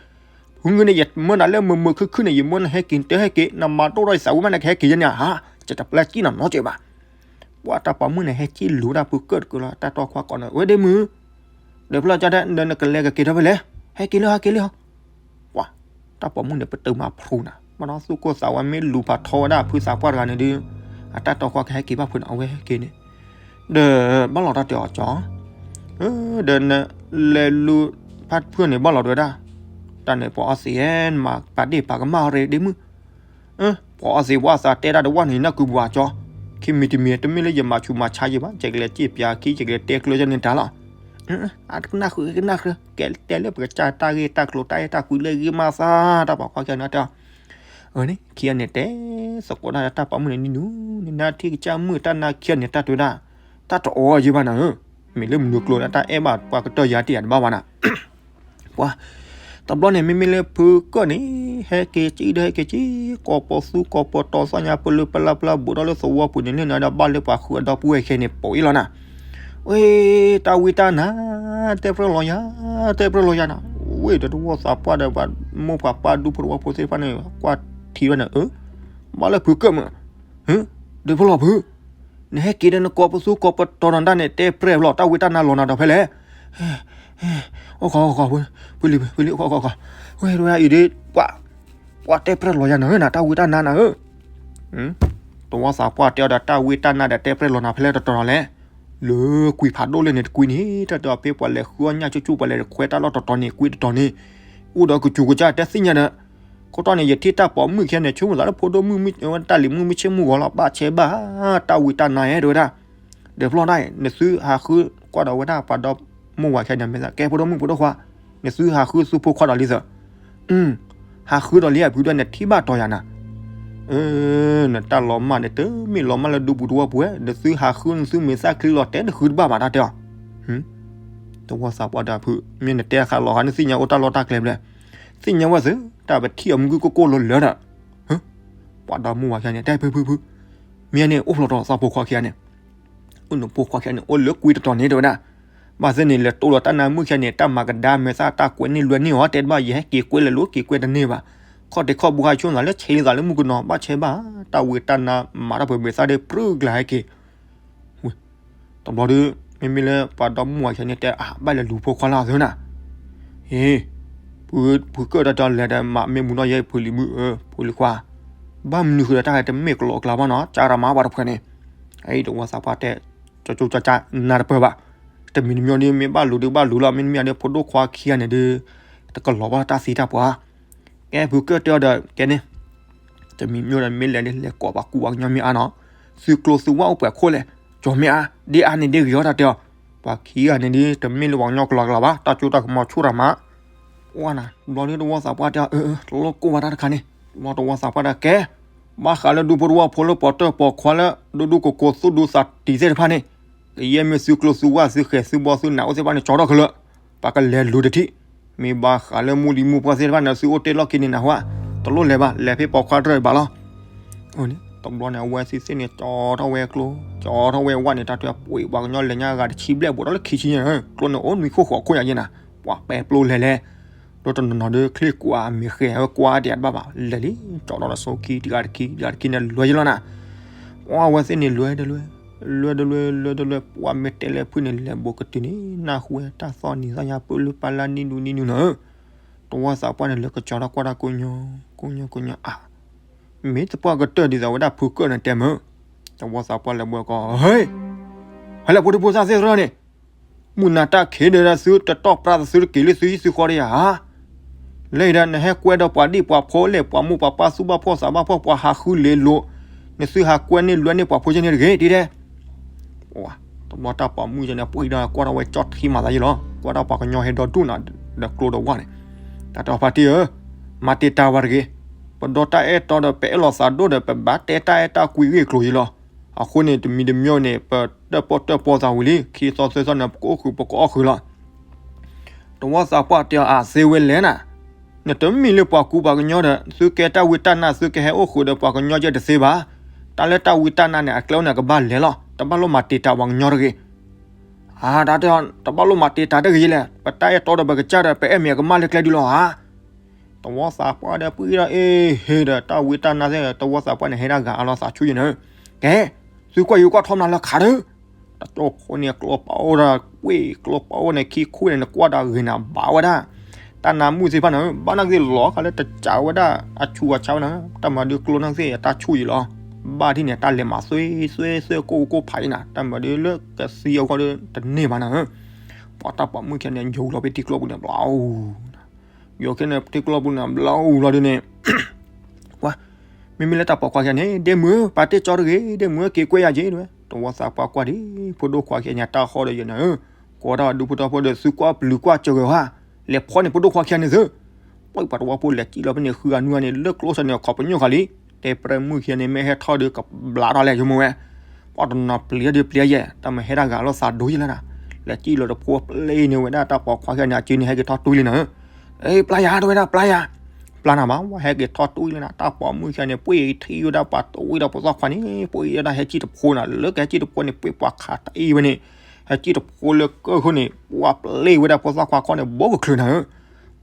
ဖုဂုန့ၣ် ယမၢနၤလၢမုာ်မုာ်ခုၣ်ခုၣ်န့ၣ် ယမၢနၤဟဲက့ၤ နတဟဲက့ၤ နမၤဒိၣ်ထီၣ်ယသးဝံမး နကဟဲက့ၤယဲန့ၣ်ဧါ, ယတပျဲကံၣ်နၤနီတစဲးဘၣ်. ပှၤတၢ်ပိာ်မုၣ်န့ၣ် ဟဲက့ၢ်လူၤဒၣ်ဖုကၢၢ်တကလုာ်လီၤ, တၢ်တီခွါကိးန့ၣ် ဝဲဒ့မုၢ်, ဒီးဖျီၣ်ကၠီတဲ ဒီးနကလဲၤကက့ၤထီၣ်ဖဲလဲၣ်, ဟဲက့ၤလၢဟဲက့ၤလၢဟီ ပှၤတၢ်ပိာ်မုၣ်န့ၣ် ပတုာ်မၤဖျိနၤ, ဘၣ်ဒီးသူၣ်ကိၢ်သးဝါမ့ၢ်လူၤဖးထီဝဲဒၣ်ဖုသးပှၢ်တဂၤန့ၣ်ဒီး အတၢ်တီခွါကဟဲက့ၤဘၣ်ဖုန့ၣ် အဝဲဟဲက့ၤန့ၣ်, ဒီးဘၣ်လီၤတၢ်တဲအီၤကၠီ, ဒီးနလဲၤလူၤဖးဖုန့ၣ် ဘၣ်လီၤတဝဲဒၣ်, တၢ်န့ၣ်ပှၤအီသံးဧၢ နမၤပာ်ဒ့ၣ်ပာ်ကမၣ်အီၤရ့ဒ့မုၢ် ပှၤအီသံးပှၤအသးတဲတၢ်တဝၢ်န့ၣ် ယနၢ်ကုပူၤအကၠီ, ခံမံၤတမံၤ တမ့ၢ်လၢယမၤဆူးမၤဆါယဲၢ်ဘၣ်, ယကလဲၤစံၣ်ပၠးခံ ယကလဲၤတဲကျၢၤယဲၢ်န့ၣ်တၢ်လီၤ. အကနၣ်ဃုာ် ကနၣ်ဃုာ် ကဲတဲလၢပကစၢ်တၢ်ဂ့ၢ်တၢ်ကျိၤ တၢ်အဲၣ်တၢ်ကွံလၢဂ့ၤမးသး တၢ်ပိာ်ခွါခံဂၤန့ၣ်တဲအီၤ, အန့ၣ် ခံဂၤန့ၣ်တဲသကိးတၢ်လၢတၢ်ပိာ်မုၣ်န့ၣ် နံၤနူၤ နနါထံၣ်ကစၢ်မုၣ်တၢ်နါခံဂၤန့ၣ် တၢ်တဲဝဲဒၣ်, တၢ်တအီယဲၢ်ဘၣ်နၤဧၢ, မ့ၢ်လၢမနုၤကျိၤလၢတၢ်အဲၣ်ဘၣ်ပှၤကတၢၢ်ယၤတ့ၢ်ယၤတဘၣ်ဘၣ်နၤ ပှၤ, တဘျီန့ၣ် မ့မ့ၢ်လၢဖုကၢၢ်န့ၣ် ဟဲက့ၤကံဒီးဟဲက့ၤကံ, ကိးပီသူကိးပီတီသီညါပလၢပလၢပလၢဘူးဒီးလၢသဝီပူၤန့ၣ် လၢနၤဒီးဘၣ်လၢပှၤဃုအဒီပုၢ်ဝဲၢ်ခဲန့ၣ် ပိာ်အံၤလီၤနၤ, ဝဲ, တၢ်ဝံတၢ်နါ, တဲပြၢလီၤယၤ, တဲပြၢလီၤယၤနၤ, ဝဲဒီးတဝီသးပှၢ်ဒီး ပှၤမိၢ်ပှၤပၢ်ဒူဖိတဝီဖိသ့ၣ်တဖၣ်န့ၣ် ကွၢ်ထံဝဲန့ၣ်, ဘၣ်လၢဖုကၢၢ်မုၢ် ဟၢ, ဒီးဖုလီၤဖု, နဟဲက့ၤဒီးနကိးပသူကိးပတီၤနၤဒၣ်န့ၣ် တဲပြဲၢ်လီၤတၢ်ဝံတၢ်နါလီၤနၤဒီးဖဲလဲၣ်, အိၣ်ခိးအိၣ်ခိး, ဖုလံၤ ဖုလံၤ အိၣ်ခိးအိၣ်ခိး, ဝဲဒၣ်အံၤဒ်, ပှၤတဲပြဲၢ်လီၤယၤနၤဧၢ နတၢ်ဝံတၢ်နါနၤဧၢ, တဝီသးပှၢ်တဲအီၤဒီးတၢ်ဝံတၢ်နါဒီးတဲပြဲၢ်လီၤနၤဖဲလဲၣ်တတီၤလီၤလဲၣ်, လၢကွံာ်ဖးဒိၣ်လဲၣ်န့ၣ်တကွံန့ၣ် တၢ်တဲအီၤဖဲပှၤလဲၤဃုအီၣ်ညၣ်ကၠူၣ်ကၠူၣ် ပှၤလဲၤခွဲးတၢ်လီၢ်တတီၤန့ၣ် ကွံတတီၤန့ၣ်, အိၣ်ဒီးကစူၤကစၢ်တဲသ့ၣ်ညါဒီး ခိၣ်တီန့ၣ် ယထံၣ်တၢ်ပိာ်မုၣ်ခံဂၤန့ၣ် ဆိကမိၣ်သးလၢဖိဒိၣ်မုၣ် တၢ်လံၤမုၣ်မုၣ်ဆ့ၣ်မုၣ်ဂီၤလီၤ ဘၣ်ဆဲးဘၣ်ဧါ တၢ်ဝံတၢ်နါဧါ တဲဝဲဒၣ်, ဒီးဖျီၣ်ဒၣ်အံၤ နသုဟးဃုကွၢ်ဒီးဝဲဒၣ်ပှၤဒီမိၢ်ဝၤခံဂၤန့ၣ် မ့ၢ်သးကဲဖိဒိၣ်မုၣ်ဖိဒိၣ်ခွါ, နသုဟးဃုသုဖိခွါဒီးလံသၢ ဟးဃုဒီးလံအဖုဒၣ်န့ၣ်ထံၣ်ဘၣ်တီၤယၤနၤ, နတၢ်လီၤမၢ်န့ၣ် တမ့ၢ်လီၤမၢ်လၢဒူပူၤတဝီပူၤဧါ, နသုဟးဃုနသုမ့ၢ်သၣ်ချံလီၤတဲနဃုတဘၣ်ဘၣ်တၢ်တဲအီၤ, တဝီသးပှၢ်ဒီးဖု, မ့ၢ်နတဲဃာ်လီၤဃာ်နသ့ၣ်ညါအိၣ်တၢ်လီၢ်တၢ်ကျဲဘျဲၣ်, သ့ၣ်ညါဝဲသု တၢ်ပထံၣ်အီၤမုၢ်ကုၢ်ကိၢ်ကိၢ်လီၤလၢာ်ဒီး, ပှၤဒီမိၢ်ဝၤခံဂၤန့ၣ် တဲဖုဖုဖု, မ့ၢ်န့ၣ်အိၣ်ဖျိးထီၣ်သးဖိခွါခံဂၤန့ၣ် အိၣ်နဖိခွါခံဂၤန့ၣ် အိၣ်လၢကွံတတီၤန့ၣ်တဲဝဲဒၣ်, ဘၣ်သ့ၣ်န့ၣ် လဲၤတိၢ်လီၤတၢ်နါမုၣ်ခံဂၤန့ၣ် တၢ်မၤကဒါမဲာ်သၣ်တၢ်ကွဲးန့ၢ်လွဲန့ၢ်အီၤ တဲတဘၣ် ယဟဲက့ၤကွဲးလဲၤလိၤက့ၤကွဲးတန့ၢ်ဘၣ်, ခီၣ်တခီၣ်ဘိဟးဆိသးလၢဆဲးလီၤသးလၢမုၢ်ကနီၤ ဘၣ်ဆဲးဘၣ်, တၢ်ဝံတၢ်နါ မၤတၢ်ပှဲၤမဲာ်သၣ်ဒီးပြုၢ်ကျါဟဲက့ၤ တဘျီဒီး မ့မ့ၢ်လၢပှၤဒီမိၢ်ဝၤခံဂၤန့ၣ် တဲအါ ဘၣ်လဲၤလူၤဖိခွါလၢအသၢနၤ, ဟ့ၣ်, ဖုကၢၢ်တၢ်တဲလဲၤဒီးမၤမ့ၢ်မူၤနီၢ်ယဲ ဖုလံၤမုၣ်ဧၢ ဖိလံၤခွါ, ဘၣ်မနုၤဃုာ်ဒီးတၢ်ဂဲၤတမ့ၢ်ကလီကလီဘၣ်နီၤ ကၢ်ရမၤပှၤတဖှဲးန့ၣ်, အံၤတဝီသးပှၢ်တဲ, ကၠီကၠီကၠီကၠီ နၢ်တပၢၢ်ဘၣ်, တမံၤတမံၤဒီး မ့ၢ်ဘၣ်လူၤဒီးဘၣ်လူၤလီၤ မ့တမ့ၢ်ဒီး ဖိဒိၣ်ခွါခံဂၤန့ၣ်ဒီး တကလီၤဘၣ်တၢ်သံတၢ်ပှၢ် ကဲဖုကၢၢ်တဲအီၤဒီး ကဲန့ၣ်, တမံၤမ့ၢ်ဒီးမ့ၢ်လဲၤဒ်လဲၤကိးပှၤကူပှၤကညီမ့ၢ်အါနီၤ, သုကျိသုဝၣ်အိၣ်ပှဲၤခိၣ်လဲၣ်, ကၠီၤမ့ၢ်အါ, ဒ်အါန့ၣ်ဒ်ဂ့ၤအီၤတၢ်တဲအီၤ, ပှၤခံဂၤန့ၣ်ဒ်တမ့ၢ်လၢပှၤကညီကလီကလီဘၣ်, တၢ်ကၠိတၢ်ကမီၤဆူၣ်တၢ်မး, ဝါနၤ တဘျီဒ်တဝီသးပှၢ်တဲအီၤ အၢ အၢ တလိၣ်ကိၢ်ဘၣ်တၢ်တခါန့ၣ်, တဘျီတဝီသးပှၢ်ဒီးကဲ ဘၣ်ဃးလၢဒူဖိတဝၢဖိလၢပှၤတၢၣ်ပှၤခွါလၢ ဒိၣ်ဒိၣ်ကိးကိးသူၣ်ဒူသးတံၤသ့ၣ်တဖၣ်န့ၣ်, ကယဲၢ်မ့ၢ်သုကျိသုဝၣ်သုဃဲၤသုဘီသုနးအိၣ်သ့ၣ်တဖၣ်န့ၣ် ကၠီထီၣ်ခဲလၢာ်, ပှၤကလဲၤလူၤတထံၣ်, မ့ၢ်ဘၣ်ဃးလၢမူလံမူပှၢ်သ့ၣ်တဖၣ်န့ၣ် သုအိၣ်တ့ၢ်လီၢ်ခံန့ၣ်နၢ်ဟူဧါ, တလိၣ်လဲၤဘၣ် လဲၤဖဲပိာ်ခွါတြၢၢ်ဘၣ်လီၤ. တဘျီန့ၣ် အဝဲသ့ၣ်သ့ၣ်န့ၣ် ကၠီထီၣ်ဝဲကျိ, ကၠီထီၣ်ဝဲဝၣ်န့ၣ် တၢ်တဲပှ့ၤပှၤကညီလဲၤညါဂၤတဆံဘျဲၣ်ဘူးဒီးလၢခံဆံညါ, ကျိန့ၣ်အိၣ်နွံခိၣ်ဃိးခိၣ်ညါယဲနၤ, ပှၤပဲာ်ပျိလဲၤလဲၤ ဒီးတနီၤနီၤဒီးချ့ကွၢ်မ့ၢ်ဃဲၤဝဲကွၢ်ဒံးတဘၣ်ဘၣ် လဲၤလံ, ကၠီဒီးလၢစိခံ တဂၤတခံ တဂၤတခံန့ၣ်လွဲယလီၤနၤ, အဝဲသ့ၣ်န့ၣ်လွဲတလွဲ, လွဲတလွဲ လွဲတလွဲ ပှၤမ့ၢ်တဲလၢဖုၣ်န့ၣ် လဲၤဘူးကတုၤန့ၣ် နၢ်ဟူဝဲတၢ်သီၣ်နံၤသီၣ်ညါပၢၢ်လၢပၢ်လၢနံၣ်ဒူနံၣ်နုၤနၤဧၢ, တဝီသးပှၢ်န့ၣ် လဲၤကစၢ်ထီၣ်ကွၢ်တၢ်ကိညိ ကိညိကိညိအါ, မ့ၢ်သပှၢ်ကတၢၢ်ဒ်သိးဝဲဒၣ်ဖုကၢၢ်န့ၣ်တဲမုၢ်, တဝီသးပှၢ်လဲၤဘှီကီး ဟဲ, ဟဲလၢဖိဒံဖိသၣ်သ့ၣ်သရၣ်န့ၣ်, မုၢ်နၤတၢ်ခံးဒီးသုတတီၢ်ပြးသုတက့ၤလၢသုဟံၣ်သုဃီတယၤဧါ, လၢအံၤဒီးနဟဲကွဲဒီးပှၤဒံၣ်ပှၤဖိလဲၣ် ပှၤမိၢ်ပှၤပၢ်သူၣ်ဘၣ်ဖှီၣ်သးဘၣ်ဖှီၣ် ပှၤဟးဃုလ့လိာ်, နသုဟးကွဲန့ၢ်လွဲန့ၢ်ပှၤဖိကဲန့ၣ်တဂ့ၤ တံၤတဲ တဘျီတၢ်ပိာ်မုၣ်ကဲန့ၣ် ပှ့ၤဒီးကွၢ်ထီၣ်ဝဲကၠီထံမၤသးယံလီၤ, ကွၢ်ထီၣ်ပှၤကညီဟဲဒီဒူၣ်နၤဒီးကျိဒီးဝၣ်န့ၣ်, တၢ်တဲအီၤဖါတံၢ်ဧၢ, မၤတံာ်တာ်ဝဲတဂ့ၤ, ပဒီတၢ်အဲၣ်တီဒီး ပအဲၣ်လီၤသးဒိၣ်ဒီး ပဘၣ်တဲတၢ်အဲၣ်တၢ်ကွံဂ့ၢ်ကျိၤယံလီၤ, အဃိန့ၣ် တမံၤတမံၤန့ၣ် ပတၢၣ်ပီၣ်တၢၣ်ပီသးဝံၤလံ ခံသီသၢသီန့ၣ် ပကအိၣ်ဃုာ်ပကအီၣ်ဃုာ်လီၤ တဝီသးပှၢ်တဲအီၤ အသ့ဝဲလဲၣ်နၤ, နတမ့ၢ်လၢပှၤကူပှၤကညီဒီး သုကဲတၢ်ဝံတၢ်နါ သုကဟဲအိၣ်ဃုာ်ဒီးပှၤကညီကဲတသ့ဘၣ်, တၢ်လၢတၢ်ဝံတၢ်နါန့ၣ် အကျဲအိၣ်န့ၣ် ကဘၣ်လဲၤလီၤ, တဘၣ်လိၣ်မၤတံာ်တာ်ပှၤကညီတဂ့ၤ, အတၢ်တဲအီၤ တဘၣ်လိၣ်မၤတံာ်တာ်တဂ့ၤလဲၣ်, ပတၢ်အဲၣ်တီဒီးပကစၢ်ဒီး ပအဲၣ်မ့ၢ်အကမၣ်လၢကျဲဒုလီၤဧါ တဝီသးပှၢ်ဒီးပှ့ၤဒီးအ့ၣ်ဟ့ၣ်ဒီး တၢ်ဝံတၢ်နါသ့ၣ် တဝီသးပှၢ်န့ၣ် ဟဲဒၣ်ဂၤအလီၤသးဆူၣ်ယံၤန့ၣ်, ကဲ, သုကွၢ်ယိၤကွၢ်ထီမနုၤလၢခးဒီး, တကၠိဖိန့ၣ် ကျိပအိၣ်ဒီး ကွ့ၢ်ကျိပအိၣ်န့ၣ် ခံခိၣ်န့ၣ် နကွၢ်ဒီးဂ့ၤနၤ ဘၣ်ဝဲဒၣ်, တၢ်နါမုၣ်သ့ၣ်တဖၣ်န့ၣ် ဘၣ်နာ်က့ၤလီၤဃာ်လၢတစးဝဲဒၣ် အဆူးအဆါဝဲန့ၣ် တၢ်မၤဒုးကျိနာ်က့ၤ အတၢ်ဆူၣ်ယံၤလီၤ, ဘၣ်ထံၣ်န့ၣ် တၢ်လဲၤမၤသွဲသွဲသွဲကိၣ်ကိၣ်ဖးအံၤနၤ တၢ်မၤဒုးလၢကသံအဂီၢ်ဒီးတန့ၢ်ဘၣ်နၤဧၢ ပှၤတၢ်ပိာ်မုၣ်ခဲန့ၣ် ယိၤလီၤဖဲထံကျိပူၤန့ၣ် ဘျီအူ, ယိၤခဲန့ၣ် ထံကျိပူၤန့ၣ် ဘျီအူလီၤဒုးန့ၣ်, ပှၤ, မ့မ့ၢ်လၢတၢ်ပိာ်ခွါခဲန့ၣ် ဒ့မုၣ်ဧၢ ပာ်တ့ၢ်ကၠီတဂ့ၤ ဒ့မုၣ်ဧၢ က့ၤကွဲယၤက့ၤတဲဝဲ, တဝီသးပှၢ်ကွၢ်ဒံး ဖိဒိၣ်ခွါခဲန့ၣ် တၢ်ဟီၣ်ဒီးယဲနၤဧၢ, ကိးဒၣ်ဒူဖိထီဖိဒီး သုကွၢ်ပျုၤကွၢ်စၢၤဂ့ၤဧါ, လဲၤဖီန့ၣ် ဖိဒိၣ်ခွါခံဂၤန့ၣ်သု, ပှၤပှၤတဝီဖိလဲၤစံၣ်လီၤဖဲန့ၣ် ဃုဂၤနွံဂၤန့ၣ် လၢကျိဆၢန့ၣ် ခီပညိၣ်ဃာ်လံ, တဲပြဲမုၣ်ခံဂၤန့ၣ် မ့ၢ်ဟဲထီၣ်ဒီးကဘျးထီၣ်လဲၣ် ယမိၢ်ဝဲ, ပှၤတနီၤပျံၤဒီးပျံၤယဲၢ် တၢ်မၤဟဲဒၣ်ဂၤလီၤသးဒိယဲၢ်လၢနၤ, လဲၤစံၣ်လီၤတဖိပျဲန့ၣ်ဝဲဒၣ် တၢ်ပိာ်ခွါခံဂၤန့ၣ် အစုန့ၣ် ဟဲက့ၤထီၣ်တွံၢ်လံနၤဧၢ, အ့ ပျၢ်ယၤတဲဝဲဒၣ် ပျၢ်ယၤ, ပျၢ်နၤဘၣ် ဝဲဟဲက့ၤထီၣ်တွံၢ်လံနၤ, တၢ်ပိာ်မုၣ်ခံဂၤန့ၣ် ပှ့ၤထံၣ်ဝဲဒၣ်ပှၤတဝံၤဒီးဖိသၣ်ခွါန့ၣ် ပှ့ၤဝဲဒၣ်ဟဲစံၣ်တဖိနၤ, လၢကဟဲစံၣ်တဖိန့ၣ် ပှ့ၤပှၤခးတအံၤဝဲန့ၣ်, ဟဲစံၣ်တဖိလၢကၢၢ်ခိၣ်န့ၣ် ပှၤပျဲဝဲဒၣ်ဖိသၣ်ခွါခီန့ၣ် ဘိကချုးနၤဧၢ,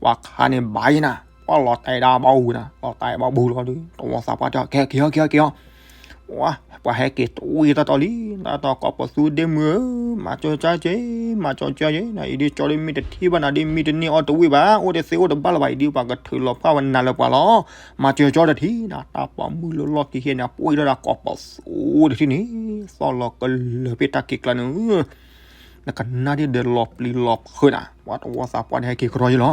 ပှၤခးန့ၣ်ဘၣ်ယဲၢ်နၤ, ပှၤလီၤတဲာ်ဒၣ်ဘၣ်အူနၤ, လီၤတဲာ်ဘၣ်ဘူးလီၤဒီး တဝီသးပှၢ်တဲ က့ၤက့ၤအီၤ က့ၤက့ၤအီၤ, ပှၤဟဲက့ၤတွံၢ်တၢ်တီလံ, တၢ်တီကိးပသူဒ့မုၣ်ဧၢ, မၤစၢၤကၠီက့ၤ, မၤစၢၤကၠီက့ၤနၤ, အံၤဒ်ကၠီဒ်မ့ၢ်တထံၣ်ဘၣ်နၤဒ်မ့ၢ်တန့ၢ်အီၣ်တဝံၣ်ဘၣ်, အိၣ်တသ့အိၣ်တဘၣ်လၢၤဘၣ်, အံၤဒ်ပှၤကထုးလီၤဖှၣ်ဝဲနၤလၢပှၤလီၤ, မၤစၢၤကၠီတထံၣ်နၤ, တၢ်ပိာ်မုၣ်လၢလီၢ်ခံခဲန့ၣ် ပှ့ၤထီၣ်ဒၣ်ကိးပသူတထံၣ်န့ၣ်, သီၣ်လီၤကလၢာ်ဖဲတၢ်က့ၤကျါန့ၣ် နကနၣ်ဒ်ဒီးလီၤပျံၤလီၤဖုးနၤ, ပှၤတဝီသးပှၢ်န့ၣ်ဟဲက့ၤကရီယဲၢ်လီၤ,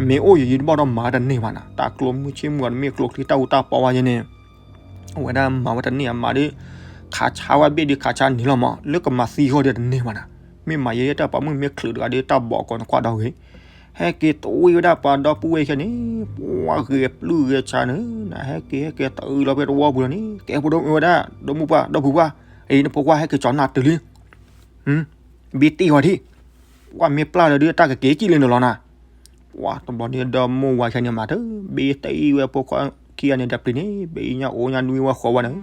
မ့ၢ်အိၣ်ယံာ်ယံာ်တဘၣ်ဒီးမၤတန့ၢ်ဘၣ်နၤ, တၢ်ကျိမုၢ်ဆ့ၣ်မုၢ်ဂီၤတမ့ၢ်ကျိချံတၢ်အူတၢ်ပီဝဲယဲၢ်န့ၣ်, အဝဲဒၣ်မၤဝဲတန့ၢ်အမၤဒီး, ခးဆါဝဲဘ့ၣ်ဒီးခးဆါန့ၣ်လီၤမး, လၢကမၤသံအဂီၢ်ဒီးတန့ၢ်ဘၣ်နၤ, မ့ၢ်မၤယဲၢ်တၢ်ပိာ်မုၣ်မ့ၢ်ချုးတဂၤဒီးတၢ်ဘီးကီးန့ၣ်ကွၢ်ဒီးဂ့ၤ ဟဲက့ၤတွံၢ်ဝဲဒၣ်ပှၤဒီပုၢ်ဝဲၢ်ခဲန့ၣ်, ပှၤဂဲၤပျုၢ်ဂဲၤဆါန့ၣ်, နဟဲက့ၤဟဲက့ၤတုၤလီၤဖဲတဝီပူၤလီၤန့ၣ်, ကဲဖိဒိၣ်မုၣ်ဝဲဒၣ်, ဒီမုၢ်ပှၢ်, ဒီဖုပှၢ်, အံၤနဖိခွါဟဲက့ၤကၠီနၤတုၤလံ, ဘံတံၢ်ဝဲထံၣ်, ပှၤမ့ၢ်ပျၢ်လၢၤဒီးတၢ်ကက့ၤကံၣ်လၢနလီၤနၤ, ပှၤတဘျီန့ၣ်ဒီမုၢ်ဝၤခဲန့ၣ်မၤတၢ်, ဘံတံၢ်ဝဲဖိခွါခံဂၤန့ၣ်ဒီးပျံၤန့ၣ်, ဘံညါအိၣ်ညါနွံဝဲဃီဝဲန့ၣ်,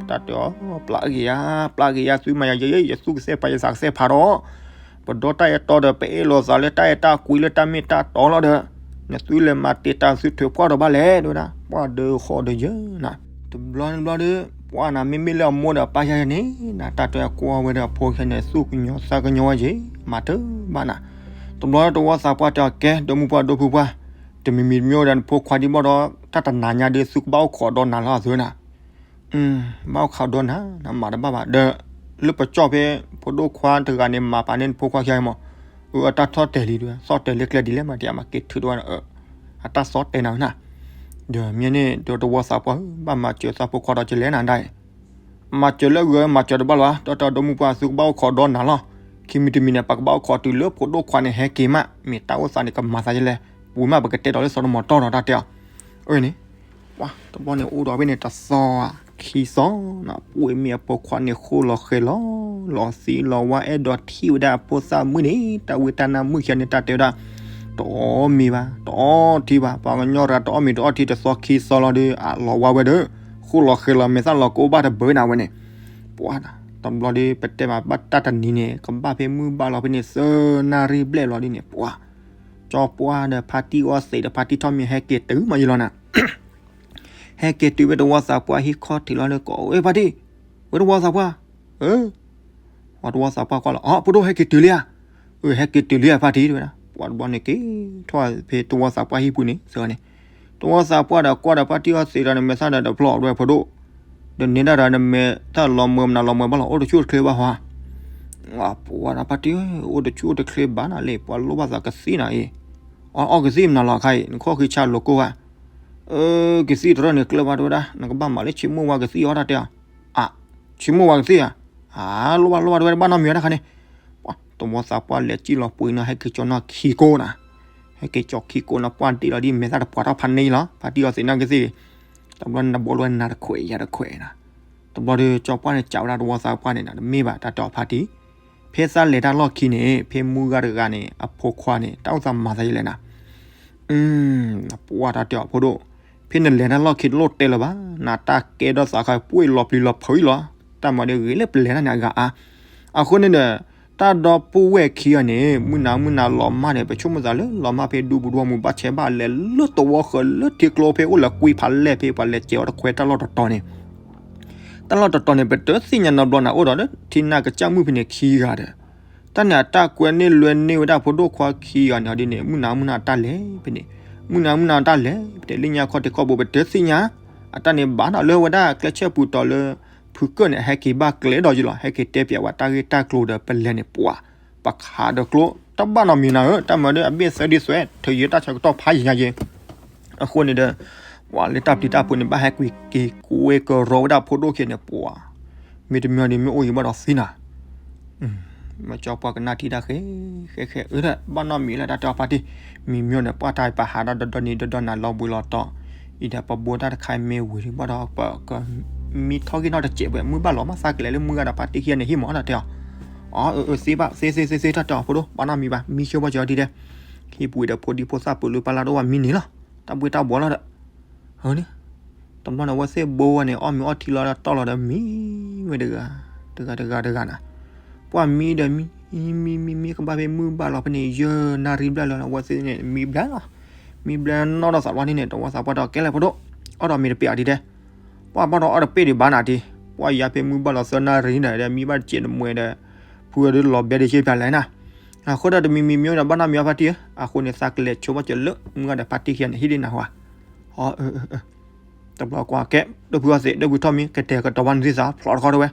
တၢ်တဲအီၤ, ပျၢ်က့ၤယၤ, ပျၢ်က့ၤယၤ, သုမၤယၤယဲၢ်, ယသူၣ်ကစဲၣ်ဖးယသးကစဲၣ်ဖးဒီး ပဒီတၢ်အဲၣ်တီဒီး ပအဲၣ်လိာ်သးလၢတၢ်အဲၣ်တၢ်ကွံလၢတၢ်မ့ၢ်တၢ်တီလီၤဒီး, နသုလဲၤမၤတံာ်တာ်သုထုးဖှီၣ်ဒီးဘၣ်လဲၣ် တဲဝဲဒၣ်, ပှၤဒုးဃီဒုးယၢနၤ, တဘျီတဘျီဒီး, ပှၤနၤမ့မ့ၢ်လၢအမိၢ်ဒီးအပၢ်ယဲၢ်န့ၣ်, နတၢ်တဲကွၢ်ဝဲဒီးအဖိခဲန့ၣ် သူၣ်ကညီၤသးကညီၤဝဲယဲၢ်, မၤတၢ်ဘၣ်နၤ, တဘျီတဝီသးပှၢ်တဲအီၤကဲ, ဒီမုၢ်ပှၢ်ဒီဖုပှၢ်, တမံၤမံၤတမံၤဝဲဒၣ်နဖိခွါဒံးဘၣ်ဒီး, တၢ်တနၤညါဒီး သုကဘၣ်အိၣ်ခိးဒီးနၤလီၤအသုနၤ ဘၣ်အိၣ်ခိးဒီးနၤ, နမၤတဘၣ်ဘၣ်, ဒီးလၢပကၠီၣ်ဖဲ ဖိဒိၣ်ခွါတဂၤန့ၣ် မၤပာ်န့ၢ်နဖိခွါခံဂၤမး, အတၢ်ထီၣ်တဲာ်လံ, သီၣ်တဲာ်လၢကျဲဒ်လဲၣ်မး တယမၤက့ၤထုးတဝဲနၤ, အတၢ်သီၣ်တဲာ်နၤနၤ, ဒီးမ့ၢ်န့ၣ် ဒီးတဝီသးပှၢ်ဧၢ, ဘၣ်မၤစၢၤသးဖိခွါဒီးကလဲၤနၤဒၣ်အံၤ, မၤစၢၤလၢအဂ့ၤ မၤစၢၤတဘၣ်လီၤဧါ, ဒီးတၢ်ဒီမုၢ်ပှၢ်သုကဘၣ်အိၣ်ခိးဒီးနၤလီၤ. ခံမံၤတမံၤန့ၣ် ပကဘၣ်အိၣ်ခိးတုၤလၢဖိဒိၣ်ခွါန့ၣ် ဟဲက့ၤမး, မ့ၢ်တၢ်အိၣ်သးန့ၣ် ကမၤသးယလဲၣ်, ပူၤမးပကတဲဒီးလၢစီၤတမီၤတီၢ်ဒီးတၢ်တဲအီၤ. အန့ၣ် ပှၤတဘျီန့ၣ် အိၣ်ဒီးဖဲန့ၣ်တသီဧါ, ခံသီနီၤ, ပှ့ၤမ့ၢ်အဖိခွါန့ၣ် ဃိလီၤဃဲၤလီၤ, လီၤသံလီၤဝါ အဲၣ်ဒိးထံၣ်ဝဲဒၣ်အဖိသၣ်မုၣ်န့ၣ်, တၢ်ဝံတၢ်နါမုၣ်ခံဂၤန့ၣ် တၢ်တဲဝဲဒၣ်, တအီၣ်မ့ၤဘၣ်, တအီထံဘၣ်, ပှၤကညီတဂၤတအီၣ်မ့ၤတအီထံတသီခံသီလီၤဒီး အလီၤဝါဝဲဒီး, ဃိလီၤဃဲၤလီၤ မဲာ်သၣ်လီၤကအိၣ်ဘၣ်တဘၢနၤဝဲန့ၣ်, ပှၤတဘျီဒီး ပတဲမးဘၣ်တၢ်တနံၤန့ၣ် ကဘၣ်ဖဲမုၢ်ဘၣ်လီၤဖဲန့ၣ် သၢနၣ်ရံၣ်ဘျဲၣ်လီၤဒ်န့ၣ် ပှၤ ကၠီပှၢ်ဒီးဖါတံၢ်အီသံးဒီးဖါတံၢ်ထီၣ်မံၤဟဲက့ၤတုၤမးယလီၤနၤ ဟဲက့ၤတုၤဝဲတဝီသးပှၢ်ဟံၣ်ခီၣ်ထံးလီၤဒီး ကိးဝဲဖါတံၢ်, ဝဲတဝီသးပှၢ်, အၢ, ပှၤတဝီသးပှၢ်ကွၢ်လီၤ, အီ ဖိဒိၣ်ဟဲက့ၤတုၤလံဧါ, အၢ ဟဲက့ၤတုၤလံဧါဖါတံၢ်တဲဝဲဒၣ်, ပှၤတဘျီန့ၣ်က့ၤထီၣ်ဖဲတဝီသးပှၢ်ဟံၣ်ပူၤန့ၣ် စ့ၢ်န့ၣ်, တဝီသးပှၢ်ဒီးကွၢ်ဒီးဖါတံၢ်အီသံးဒီး နမဲာ်သၣ်ဒီးတဖျီၣ်အီၤဒဝဲဖိဒိၣ်, ဒီးန့ၢ်ဒၣ်ဒီးနမဲာ်သၣ်လီၤမၢမနုၤလီၤမၢဘၣ်လီၤ အိၣ်တဆူၣ်တချ့ဘၣ်ဟီဧါ ပှၤဒီးဖါတံၢ်, အိၣ်တဆူၣ်အိၣ်တချ့ဘၣ်နၤလံ, ပှၤလိၣ်ဘၣ်သးကသံၣ်နၤအံၤ, အီ အီကသံၣ်မနုၤလီၤခါအံၤ နခီၣ်ဃံဆါလိၤကိၢ်ဘၣ်, အၢ ကသံၣ်တရၢၣ်န့ၣ်ကျၢၢ်ဘၣ်တဲဝဲဒၣ် နကဘၣ်မၤလၢဆံမိၢ်ဝါကသံၣ်အီတၢ်တဲအီၤ, အါ, ဆံမိၢ်ဝါကသံၣ်ဧါ, အါ လိၣ်ဘၣ်လိၣ်ဘၣ်တဲဝဲဒၣ် ဘၣ်နီတမံၤဝဲတခါန့ၣ်, ပှၤတဝီသးပှၢ်လဲၤစံၣ်လီၤပှ့ၤနီၤ ဟဲက့ၤကၠီနီၢ်ခံကိးနၤ, ဟဲက့ၤကၠီခံကိးနၤ ပှၢ်ဒ့လီၤဒ်မဲာ်သၣ်တပှၤထီၣ်ဖးန့ၢ်လီၤ ဖါတံၢ်အီသံးနီၢ်ကသံၣ်, တဘျီန့ၣ်နဘိလိဝဲနၤတခွဲးယၤတခွဲးနၤ, တဘျီဒီးကၠီပှၢ်န့ၣ် ကးဝဲဒၣ်တဝီသးပှၢ်န့ၣ်နၤ တမ့ၢ်ဘၣ်တၢ်တဲအီၤဖါတံၢ်, ဖဲသးလဲၤတၢ်လီၢ်ခံန့ၣ် ဖဲမုၢ်ဂၤတဂၤန့ၣ် အဖိခွါန့ၣ် တၢ်အိၣ်သးမၤသးယလဲၣ်နၤ ပှၤတၢ်တဲအီၤဖိဒိၣ်, ဖဲနလဲၤတၢ်လီၢ်ခံတလိၣ်တဲလၢၤဘၣ်, နတၢ်ကဲထီၣ်သးခါ ပှ့ၤလီၤပျံၤလီၤဖုးအံၤလီၤ, တၢ်မၤဒီးဂ့ၤလၢပလဲၤတၢ်န့ၣ်အဂၤအါ, အဃိန့ၣ်ဒီး တၢ်ဒီပုၢ်ဝဲၢ်ခံဂၤန့ၣ် မုၢ်နၤမုၢ်နၤလီၤမၢ်န့ၣ် ပဆိကမိၣ်သးလၢလီၤမၢ်ဖဲဒူပူၤဒူမူၤ ဘၣ်ဆဲးဘၣ်လဲၤလၢသဝီဃၢၤလၢထံကျိဖဲအိၣ်လၢကွံဖးလဲၢ်ဖဲပှၤလဲၤစဲးအီၤတခွဲတၢ်လီၢ်တတီၤန့ၣ် တၢ်လီၢ်တတီၤန့ၣ် ပတသ့ၣ်ညါနီတဘျီနၤ အိၣ်ဒီးလၢထံနၢ်ကစၢ်မုၣ်ဖဲန့ၣ်ခံဂၤဒီး တၢ်န့ၣ်အတၢ်ကွဲန့ၢ်လွဲန့ၢ်ဝဲဒၣ်ဖိဒိၣ်ခွါခံဂၤန့ၣ်ဒ်န့ၣ် မုၢ်နၤမုၢ်နၤတၢ်လဲၤဖဲန့ၣ်, မုၢ်နၤမုၢ်နၤတၢ်လဲၤဖဲန့ၣ် လၢညါခီၣ်ထံးခီၣ်ဘိပတသ့ၣ်ညါ, အတၢ်န့ၣ်ဘၣ်နီၤလၢဝဲဒၣ်ကျဲဆၢပူၤတီၤလၢ ဖုကၢၢ်န့ၣ် ဟဲက့ၤဘၣ်ကျဲဒီးယလီၤ ဟဲက့ၤတဲပၠးဝဲတၢ်ဂ့ၢ်တၢ်ကျိၤဒီးပလဲၤန့ၣ်ပှၤ, ပခးဒီးကျိ တဘၣ်နီတမံၤနၤဧၢ တၢ်မၤဒီးအဘ့ၣ်သၢဒ်သွဲ ထုးယဲတၢ်ဆၢကတီၢ်ဖးယံၤညါယဲ အဃိန့ၣ်ဒီး ပှၤလၢတၢ်ပျံၤတၢ်ဖုးန့ၣ် ဘၣ်ဟဲကွံာ်က့ၤကွဲကရီဝဲဒၣ်ဖိဒိၣ်ခံန့ၣ်ပှၤ, မ့တမ့ၢ်ဒီးမ့ၢ်အိၣ်ယံၤဘၣ်ဒီးသံနၤ, မ့ၢ်ကၠီပှၢ်ကနၣ်ထံၣ်တၢ်ဃဲ ဃဲဃဲအၢ ဘၣ်နီတမံၤလၢတၢ်တဲအီၤဖါတံၢ်, မံၤမ့ၢ်န့ၣ် ပှၤတၢ်ပဟးဒီးဒီနံၤဒီဒီနၤလီၤဘှံးလီၤတီၤ, အံၤဒီးပဘိတၢ်တခါမ့ၢ်ဝံၤဒီးဘၣ်ဒီးပက မံထီၣ်ဂံၢ်ထီၣ်တစဲးဝဲ မုၢ်ဘၣ်လီၤမၢ်သးကလဲၤလၢမုၢ်ဂၤဒီးဖါတံၢ်ခံဂၤန့ၣ်ဟံၣ်မးတၢ်တဲအီၤ, အၢ အၢ သ့ဘၣ် သ့ သ့ သ့ သ့ တၢ်တဲအီၤဖိဒိၣ် ဘၣ်နီတမံၤဘၣ် မံဆိဘၣ်စၢၤအီၤဒ်တဲ ဟံၣ်ပူၤဒီးဖိဒံဖိသၣ်ပူၤလၢပၢ်လၢ်တအိၣ်ဘၣ်မံန့ၣ်လီၤ, တၢ်ဘှ့တၢ်ဘှီလီၤဒီး, အန့ၣ်, တဘျီန့ၣ် အဝဲသ့ၣ်ဘိဝဲန့ၣ် အီၣ်မ့ၤအီထံလီၤဒီးတီၢ်လီၤဒီးမံဝဲတဂၤ, တဂၤတဂၤတဂၤနၤ, ပှၤမံဒီးမံ, မံ မံ မံ မံကဘၣ်ဖဲမုၢ်ဘၣ်လီၤဖဲန့ၣ် ယဲၢ်နၣ်ရံၣ်ဘျဲၣ်လီၤ အဝဲသ့ၣ်န့ၣ် မံဘျဲၣ်လီၤ, မံဘျဲၣ်နီၢ်ဒီးသးဘျီန့ၣ် တဝီသးပှၢ်ဒီးကဲလဲၣ်ဖိဒိၣ်, အီၣ်ဒီးမ့ၤတပ့ၤအီၤဒ်တဲ ပှၤဘၣ်ဒီးအီၣ်တပ့ၤဒံးဘၣ်နၤတံၢ်, ပှၤယါဖဲမုၢ်ဘၣ်လီၤသၢနၣ်ရံၣ်ဒီး မံဘၣ်တစဲးတမှဲဒီး, ဖုအီၤဒ်လီၤဘဲဒ်ယဲၢ်ပျးလဲၣ်နၤ, အဃိဒီးတမံၤမံၤမံဒီးဘၣ်နီတမံၤအီၤဖါတံၢ်ဧၢ, အဃိန့ၣ်သးကလဲၤဆိဘၣ်စၢၤလၢမုၢ်ဂၤဒီးဖါတံၢ်ခံဂၤန့ၣ် ဟံၣ်ဒ်နၤဟါ, အၢ တဘျီကွၢ်ကဲ, ဒီပုၢ်အီသံး ဒီပုၢ်ထီၣ်မံ ကတဲာ်ကတီၤဘၣ်နသံၣ်သး ဖျိးတခီတဝဲ,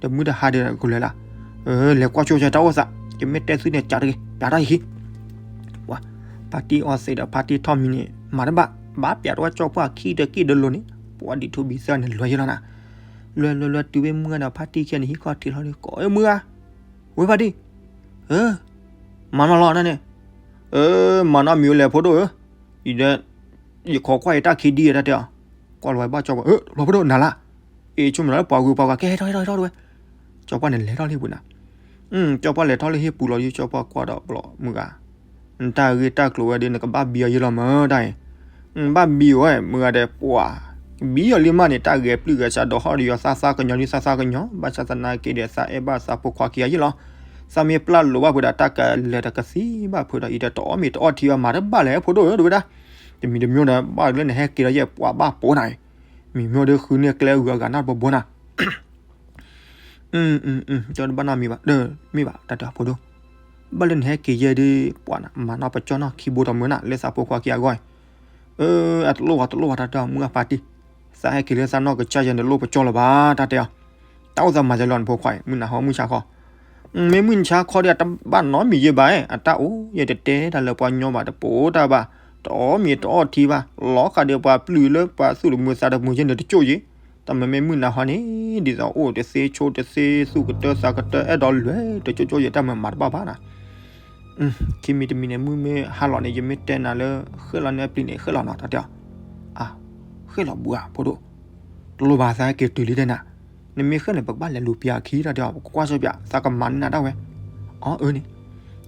တမုၢ်တဟါဒီးကလဲၤလၢ်, လဲၤကွၢ်ဆိကတၢ်အိၣ်သး, ယမ့ၢ်တဲသုန့ၣ် ကးတဂ့ၤ ပျးထီၣ်ယခံ, ပှၤ, ဖါတံၢ်အီသံးဒီးဖါတံၢ်ထီၣ်မံန့ၣ် မၤတဘၣ်, ဘၣ်ပျးတဝဲကၠီပှၢ်ခံဒီးကံၢ်ဒီးလိၤန့ၣ်, ပှၤဒံးထူဘံသၢန့ၣ် လွဲယဲလီၤနၤ, လွဲလွဲလွဲတုၤဝဲမုၢ်ဂၤဒီးဖါတံၢ်ခံဂၤန့ၣ် ဟံၣ်ခီၣ်ထံးလီၤဒီး ကိးဝဲမုၢ်ဂၤ, ဝဲဖါတံၢ်, မၤနီၢ်လီၤနၤန့ၣ်, မၤနီၢ်မံၤဝဲလဲၣ်ဖိဒိၣ်ဧၢ, အံၤဒီး ယခိးကွၢ်ယတၢ်ခံဒ်အံၤတၢ်တဲအီၤ, ကွၢ်လီၤဝဲဘၣ်ကၠီပှၢ်, လီၤဖိဒိၣ်နၤလၢ်, အ့ၣ် ဆိကမိၣ်လၢပှၤဂုၤပှၤဂၤ ကဲဟဲထီၣ်ဟဲထီၣ်ဟဲထီၣ်တဝဲ, ကၠီပှၢ်န့ၣ်လဲၤထီၣ်လၢဟံၣ်ပူၤနၤ, ကၠီပှၢ်လဲၤထီၣ်လၢဟံၣ်ပူၤလီၤဒီး ကၠီပှၢ်ကွၢ်ဒီးဘျီမုၢ်ဂၤ, နတၢ်ဂ့ၢ်တၢ်ကျိၤဝဲဒီး နကဘၣ်ဘံအီၤယဲလီၤမၢတၢ်အံၤ, ဘၣ်ဘံအီၤဝဲ မုၢ်ဂၤဒီးပှၤ, ဘံအီၤလံမးန့ၣ် တၢ်ဂဲၤပျုၢ်ဂဲၤဆှးဒီးဟီၣ်ဒီးယွၤသးသးကညီၤဒ်သးသးကညီၤ, ဘၣ်ဆၣ်သနာ်က့ဒီး သးအဲၣ်ဘၣ်သးဖိခွါခံဂၤယဲလီၤ, သးမ့ၢ်ပျၢ်လိာ်ဘၣ်ဖုးဒီး တၢ်ကလဲၤတကသံဘၣ်ဖုးဒီး အံၤဒီးတအီၣ်မ့ၤတအီထံဘၣ် မၤတဘၣ်လဲၣ်ဖိဒိၣ်ဧၢ တဝဲဒၣ်, တမံၤတမံၤဒီး ဘၣ်လၢနဟဲက့ၤဒီးယဲၢ်ပှၤဘၣ်ပိာ်နၤအံၤ, မံၤမ့ၢ်ဒီးဃုန့ၢ်ကျဲဂုၤအဂၤနၢ်တဘိဘိနၤ ကၠီတဘၣ်နီတမံၤဘၣ်, မ့ၢ်ဘၣ်တၢ်တဲအီၤဖိဒိၣ်, ဘၣ်လၢနဟဲက့ၤယဲၢ်ဒီး ပှၤနၤ မၤနီၢ်ပကၠီနီၢ်ခံဘိတမုာ်နၤ လၢသးဖိခွါခံဂၤအဂီၢ်အံၤ, အတလိၣ်ဘၣ်တလိၣ်ဘၣ်တၢ်တဲအီၤ မုၢ်ဂၤဖါတံၢ်, သးဟဲက့ၤလၢသးနီၢ်ကစၢ်ယဲၢ်န့ၣ် တလိၣ်ပကၠီလၢၤဘၣ် တၢ်တဲအီၤ, တၢ်အိၣ်သးမၤယဲၢ်လီၤနဖိခွါအံၤ မုၢ်နၤဟီမုၢ်ဆါခီ မ့ၢ်မုၢ်နဆါခီဒီး တဘၣ်နီတမံၤယဲၢ်ဘၣ်, အတၢ်အိၣ်ယဲၢ်တတဲတၢ်လၢပှၤညီဘၣ် တပိာ်တၢ်ဘၣ်, တအီၣ်မ့ၤတအီၣ်ထံဘၣ်, လီၤဃာ်ဒီးပှၤပျုၢ်လၢပှၤသူၣ်တမုာ်သးတမုာ်က့န့ၣ်တကၠိၣ်ယံၤ, တၢ်မ့မ့ၢ်မုၢ်နၤဟီန့ၣ် ဒ်သိးအိၣ်တသ့ဆိတသ့ သူၣ်ကတၢသးကတၢ အဲၣ်ဒိးလဲၤတကၠိၣ်ကၠိၣ်ယံၤ တၢ်မ့ၢ်မၤတဘၣ်ဘၣ်နီၤ. ခံမံၤတမံၤန့ၣ် မုၢ်မ့ၢ်ဟါလီၤန့ၣ် ယမ့ၢ်တဲနၤလၢ ဃဲၣ်လီၤန့ၣ်အပျံၤန့ၣ် ဃဲၣ်လီၤနီၤ တၢ်တဲအီၤ, ဃဲၣ်လီၤဘူးဧါဖိဒိၣ်, တလိၣ်ဘၣ်သးဟဲက့ၤတုၤလံတဲနၤ, နမ့ၢ်ဃဲၣ်န့ၣ် ပကဘၣ်လဲၤလူၤပျၢ်အခံ တၢ်တဲအီၤ ပကကွၢ်ဆၢပျၢ် သးကမၤန့ၢ်နၤဒၣ်ဝဲ, အၢန့ၣ်,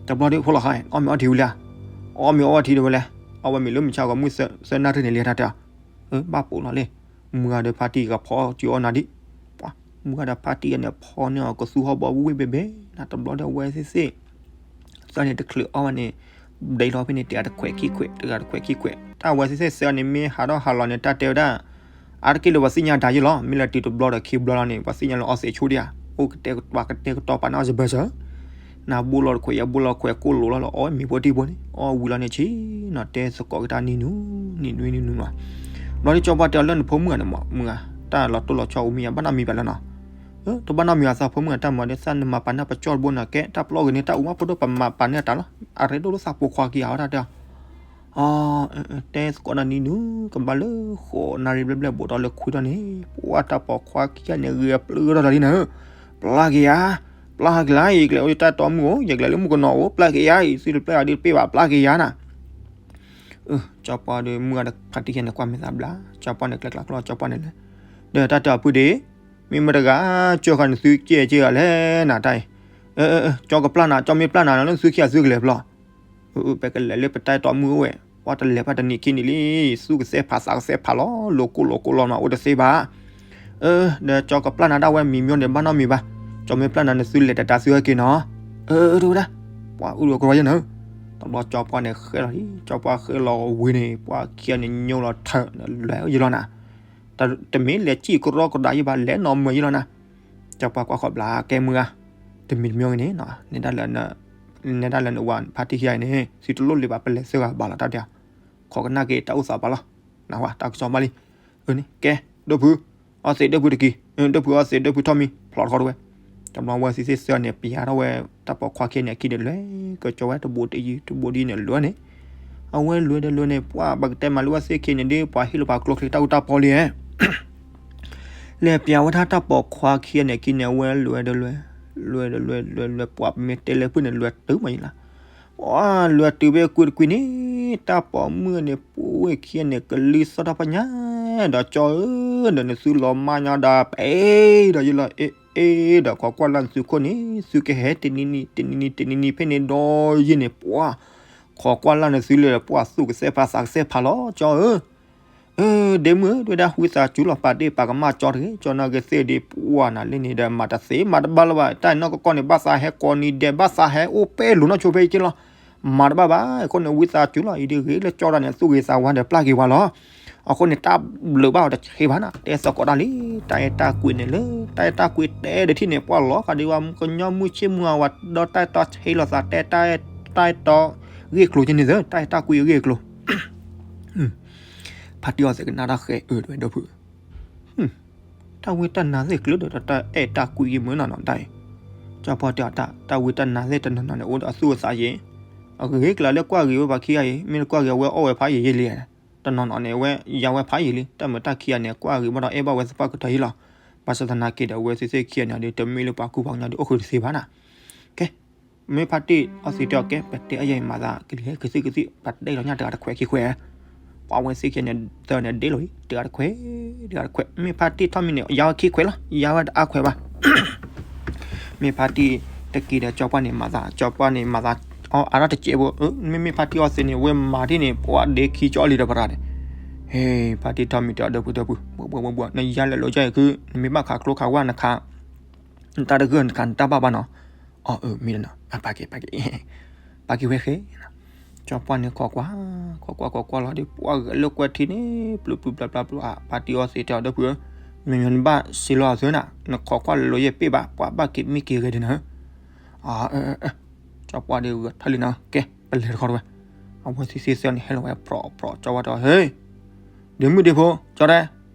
တဘျီဒီးဖိလီၤဃာ် အီၣ်မ့ၤအီထံဝံၤလံ, အီၣ်မ့ၤအီဝဲထံဒၣ်ဝဲလဲၣ်, အီၣ်ဝဲမ့ၤလၢမုၢ်ဆါဂီၤမုၢ်သၢနၣ်ရံၣ်န့ၣ်လံ တၢ်တဲအီၤ, ဘၣ်ပိာ်လီၤလံ, မုၢ်ဂၤဒီးဖါတံၢ်ဂၤဖီကၠီအီၣ်နၤဒံး, မုၢ်ဂၤဒီးဖါတံၢ်ဂၤန့ၣ် ဖီန့ၢ်အီၤကသူဟီၣ်ဘီဝ့ၢ်ဝ့ၢ်ဘဲဘဲနၤ တဘျီဒီးအဝဲသ့ၣ်သ့ၣ် သၢန့ၣ်တချုးအီၣ်ဝဲန့ၣ်, ဒဲလီၤဖဲန့ၣ် တဂၤတခွဲးခံခွဲး တဂၤတခွဲးခံခွဲး တၢ်ဝဲသ့ၣ်သ့ၣ်သၢန့ၣ် မ့ၢ်ဟးထီၣ်ဟးလီၤန့ၣ် တၢ်တဲဝဲဒၣ်, အါတက့ၢ်လၢပှၤသ့ၣ်ညါဒၣ်ယ့ၢ်လီၤ မ့ၢ်လၢတုၤတဘျီဒီးခံဘျီလီၤန့ၣ် ပှၤသ့ၣ်ညါလၢအီသံးဆိဒံးဧါ, အိၣ်ကတဲပှၤကတဲာ်ကတီၤပာ်န့ၢ်အီၤစဘၢၣ်စၢၤ, နဘိလီၤတခွဲး ယဘိလီၤခွဲး ကိၣ်လိာ်လီၤလၢအီၣ်ဝဲမ့ၤဖိတံၢ်ဖိန့ၣ် အီၣ်ဝံၤလီၤန့ၣ်ဆံးနီၤ တဲသကိးက့ၤတၢ်နံၤနုၤ, နံၤနွံနံၤနုၤနီၤ, ဘျီဒ်ကၠီပှၢ်တဲအီၤလၢနဖိမုၣ်ဂၤန့ၣ်မး မုၢ်ဂၤ, တၢ်လီၤတိၢ်လီၤဆီအိၣ်မ့ၢ်ယၤ ဘၣ်နီတမံၤဘၣ်လၢနီၤ, တဘၣ်နီတမံၤဘၣ်သးဖိမုၣ်ဂၤ တၢ်မၤဒ်သး နမၤပာ်န့ၢ်ပကၠီတဘိန့ၣ်ကဲ တၢ်ပျီဂ့ၤန့ၣ် တၢ်အိၣ်မးဖိဒိၣ် ပမၤပာ်န့ၢ်တၢ်လီၤ, အရ့ဒိၣ်လၢသးပိာ်ခွါခံဂၤဝဲဒၣ်တဲအီၤ တဲသကိးတၢ်နံၤနုၤ ကဘၣ်လၢဃိးနၣ်ရံၣ်ဘျဲၣ်ဘျဲၣ် ဘူးဒီးလၢခွံထီၣ်န့ၣ် ပှၤတၢ်ပိာ်ခွါခံဂၤန့ၣ် ဂ့ၤအပျုၢ်ထီၣ်လီၤလံနၤဧၢ, ပျၢ်က့ၤယၤ, ပျၢ်ဟးက့ၤလၢ ယကလဲၤအိၣ်ယတၢ်တီမုၣ်အိၣ် ယကလဲၤလၢမုၣ်ကနီၤအိၣ် ပျၢ်က့ၤယၤအံၤ သုတပျၢ်ယၤဒ်တပ့ၢ်ဘၣ် ပျၢ်က့ၤယၤနၤ, ကၠီပှၢ်ဒီးမုၢ်ဂၤဒီးဖါတံၢ်ခံဂၤန့ၣ် ကွၢ်မဲာ်သးဘျါ ကၠီပှၢ်န့ၣ် ကျဲကျါကျီ ကၠီပှၢ်န့ၣ်လဲၤ, ဒီးတၢ်တဲအီၤဖုဒ့ မ့ၢ်မတၤတဂၤ ကၢဃာ်နသုကဲကဲဂၤလဲၣ်နၤတၢ်အံၤ, ကၠီကပျၢ်နၤ ကၠီမ့ၢ်ပျၢ်နၤလၢသုခံဂၤသုကလဲၤဖျီ ပကလဲၤလၢပတၢ်တီမုၣ်အိၣ်ဝဲ ပှၤတလဲၤဖးတနံၤခံနံၤလံ, သူၣ်ကသဲဖးသးကသဲဖးလီၤ လိၤကိၢ်လိၤကိၢ်လီၤနီၤ အိၣ်တသ့ဘၣ်, ဒီးကၠီကပျၢ်နၤဒၣ်ဝဲမံၤမ့ၢ်န့ၣ် ဘၣ်နီတမံၤဘၣ်, ကၠီမ့ၢ်ပျၢ်နၤန့ၣ် သုလဲၤတတၤသုဟဲက့ၤနီၤ, အၢ တဝဲဒၣ်, ပှၤအုၣ်လီၤကရီယဲၢ်နၤ, တဘျီကၠီပှၢ်န့ၣ်ဃဲလီၤလံ ကၠီပှၢ်ဃဲလီၤဝံၤန့ၣ် ပှၤခံဂၤန့ၣ်ညိလီၤထၢၣ် လဲၤယံၤလီၤနၤ, တမ့ၢ်လဲၤစံၣ်ကရီကဒါယံၤဘၣ် လဲၤနီၢ်မၢယံၤလီၤနၤ, ကၠီပှၢ်ကွၢ်ဃီဘျါကဲမုၢ်ဂၤ, တမံၤတမံၤဂ့ၤန့ၣ်, နဲဒၣ်လၢနဝၤဖါတံၢ်ခံဂၤအံၤန့ၣ် သုတလိၣ်လၢၤဘၣ် ပလဲၤဆှၢဂၤဘၣ်လီၤတၢ်ဒၣ်, ခိးကနၣ်က့ၤတၢ်အိၣ်သးဘၣ်လီၤ, နဝၤတၢ်ကစီၣ်မးလံ, အၢန့ၣ် ကဲ ဒိၣ်ဖု, အီသံးဒိၣ်ဖုတက့ၢ်, ဒိၣ်ဖုအီသံးဒိၣ်ဖုထီၣ်မံ ဖျိးတခီတဝဲ, တဘျီဝဲသ့ၣ်သ့ၣ်သၢန့ၣ် ပျၢ်ထီၣ်ဝဲ တၢ်ပိာ်ခွါခံဂၤန့ၣ် အခံန့ၣ်လဲၤကၠီဝဲတဘိတယံၤတဘိဒ်န့ၣ်လဲၤန့ၣ်, အဝဲလဲၤဒီးလဲၤန့ၣ် ပှၤဘၣ်ကတဲမၤလၢဝဲသ့ၣ်ခံဂၤန့ၣ်ဒ် ပှၤဟ့ၣ်လီၤပှၤကျိချံတၢ်အူတၢ်ပီလံ, လဲၤပျၢ်ဝဲဒၣ်တၢ်ပိာ်ခွါခံဂၤန့ၣ် အခံန့ၣ် အဝဲလဲၤဒီးလဲၤ, လဲၤဒီးလဲၤလဲၤလဲၤ ပှၤမ့ၢ်တဲလဲၤဖုန့ၣ် လဲၤတုၤမးယံၤလီၤ ပှၤလဲၤတုၤဖဲကွံာ်တကွံာ်န့ၣ်, တၢ်ပိာ်မုၣ်န့ၣ် ပဝဲခံဂၤန့ၣ် ကလံၤသီၣ်တၢ်ဖီညါ, ဒီးကၠီဧၢ, ဒီးနသုလီၤမၢ်ညီဒီး ပအဲၣ်ဒီးယလီၤ အ့ၣ်အ့ၣ်ဒီး ခိးကွၢ်လၢ်နသုခိၣ်န့ၣ် သုကဟဲတနံၤနံၤ တနံၤနံၤ တနံၤနံၤဖဲန့ၣ်ဒီးယဲၢ်န့ၣ် ပှၤခိးကွၢ်လၢ်နသုလၢ ပှၤသူၣ်ကသဲဖးသးကသဲဖးလီၤ ကၠီဧၢ အၢ ဒ့မုၣ်ဧၢ ဒဝဲဒၣ်ဝံသးစူၤလီၤ ပာ်တ့ၢ်ပာ်ကမၣ်ကၠီတဂ့ၤ ကၠီနာ်က့ၤသ့ၣ်ဒ့ ပှၤနၤလၢန့ၣ်ဒီး မၤတသ့မၤတဘၣ်လၢၤဘၣ် တၢ်အံၤနီၢ်ကီၢ်ကီၢ်န့ၣ် ဘၣ်သးဟဲကိးနံၤဒဲး ဘၣ်သးဟဲအိၣ်ပဲလိၤနီၢ်ဆိဖဲအံၤက့လီၤ မၤတဘၣ်ဘၣ် အဃိန့ၣ် ဝံသးစူၤလီၤ အံၤဒ်ဂ့ၤလၢကၠီတၢ်န့ၣ် သူၣ်ဂ့ၤသးဝါဒီးပျၢ်က့ၤဝဲလီၤ အဃိန့ၣ် တၢ်ဘျုးဘၣ်အီၤတဆ့ဘၣ်နၤ တဲသကိးတၢ်လံ တၢ်အဲၣ်တၢ်ကွံန့ၣ်လၢ တၢ်အဲၣ်တၢ်ကွံတဲတထံၣ်န့ၣ် ပှၤလီၤဃာ်ဒံးဝဲ ကညီမုၢ်ဆ့ၣ်မုၢ်ဝါ ဒီးတၢ်အဲၣ်တီဆ့လိာ်သး တဲတၢ်အဲၣ်တီဂ့ၢ်ကျိၤက့န့ၣ်သၢ တၢ်အဲၣ်တၢ်ကွံအဂ့ၢ်အကျိၤ ဖါတံၢ်အီသံးကနၣ်တၢ်ဃဲအၢတဝဲဒီပုၢ် တၢ်ဝံတၢ်နါသ့ၣ်ကျၢၤဒီးတၢ်အဲၣ်တၢ်ကွံက့မုၢ်နီၢ်နီၢ်တၢ်အံၤ ကၠီပှၢ်တဲအီၤတၢ် တၢ်ဝံတၢ်နါသ့ၣ်တနီၤနီၤန့ၣ် အိၣ်ဒီးအသူၣ်အသးယံၤ အဂ့ၤကျါလၢကွၢ်ဂ့ၤဝဲပှၤခံဂၤအံၤ မ့ၢ်တကွၢ်ဂ့ၤအဝဲအီၣ်ဝဲဖးယံာ်ယံာ်လံ တနီၤနီၤန့ၣ် အဝဲယါဝဲဖးယံာ်လံ တၢ်မုာ်တၢ်ခံဂၤန့ၣ် ကွၢ်ဂ့ၤဘၣ်ဒီးအဲၣ်ဘၣ်ဝဲသပှၢ်ကတၢၢ်ယံၤလီၤ ဘၣ်ဆၣ်သနာ်က့ဒီး အဝဲသ့ၣ်သ့ၣ်ခံဂၤန့ၣ်ဒီး တမ့ၢ်လၢပှၤကူပှၤကညီဒီးအိၣ်ဃုာ်တသ့ဘၣ်နၤ ကဲ မ့ၢ်ဖါတံၢ်အီသံးတဲအီၤကဲ ပတဲအယဲၢ်မၤသး ကလံၤဟဲကသံၣ်ကသံၣ် ပတဲလီၤညါတဂၤတခွဲးခံခွဲး ပှၤဝဲသ့ၣ်ခံဂၤန့ၣ် သၢန့ၣ်ဒ့လီၤအံၤ တဂၤတခွဲး တဂၤတခွဲး မ့ၢ်ဖါတံၢ်ထီၣ်မံန့ၣ် ယါဝဲခံခွဲးလီၤ ယါဝဲတအါခွဲးဘၣ် မ့ၢ်ဖါတံၢ်တက့ၤဒီးကၠီပှၢ်န့ၣ်မၤသး ကၠီပှၢ်န့ၣ်မၤသး အီအါထီၣ်တစဲးဖိ မ့မ့ၢ်ဖါတံၢ်အီသံးန့ၣ် ဝဲမၤတံၢ်န့ၣ် ပှၤဒ့ခံကၠီလံဒီးပရၤန့ၣ် ဟ့ၣ် ဖါတံၢ်ထီၣ်မံတဲအီၤဒီပုၢ်ဒီပုၢ် ဘှီဘှီဘှီဘှီ နယါလဲၤလိာ်ကၠီအံၤခု နမ့ၢ်ဘၣ်ခးကျိခးဝၣ်နခး နတၢ်တဂၢၢ်နခးနတၢ်ဘၣ်ဘၣ်နီၤ အီၣ်အၢ မ့ၢ်လီၤနီၤ ပာ်က့ၤ ပာ်က့ၤ ပာ်က့ၤဝဲဃဲ ကၠီပှၢ်န့ၣ်ခိးကွၢ် ခိးကွၢ်ခိးကွၢ်လီၤဒီး ပှၤဂဲၤလၢကွဲထံန့ၣ် ပျုၤပျုၤပျါပျါပျါ ဖါတံၢ်အီသံးတဲအီၤဒီပုၢ်ဧၢ မညီနဘၣ်စ့လီၤအသုးနၤ နခိးကွၢ်လၢလိာ်ယဲၢ်ပ့ၢ်ဘၣ် ပှၤဘၣ်က့ၤမ့ၢ်က့ၤဂဲၤဒ်နၤ အၢ ကၠီပှၢ်ဒီးဂဲၤထၢၣ်လံနီၤ ကဲ ပလဲၤတခီတဝဲ အဝဲသ့ၣ်သ့ၣ်သၢန့ၣ် ဟဲလီၤဝဲဖြီးဖြီး ကၠီပှၢ်တဲအီၤ ဟ့ၣ် ဒ့မုၣ်ဒ့ဖိ ကၠီတဲ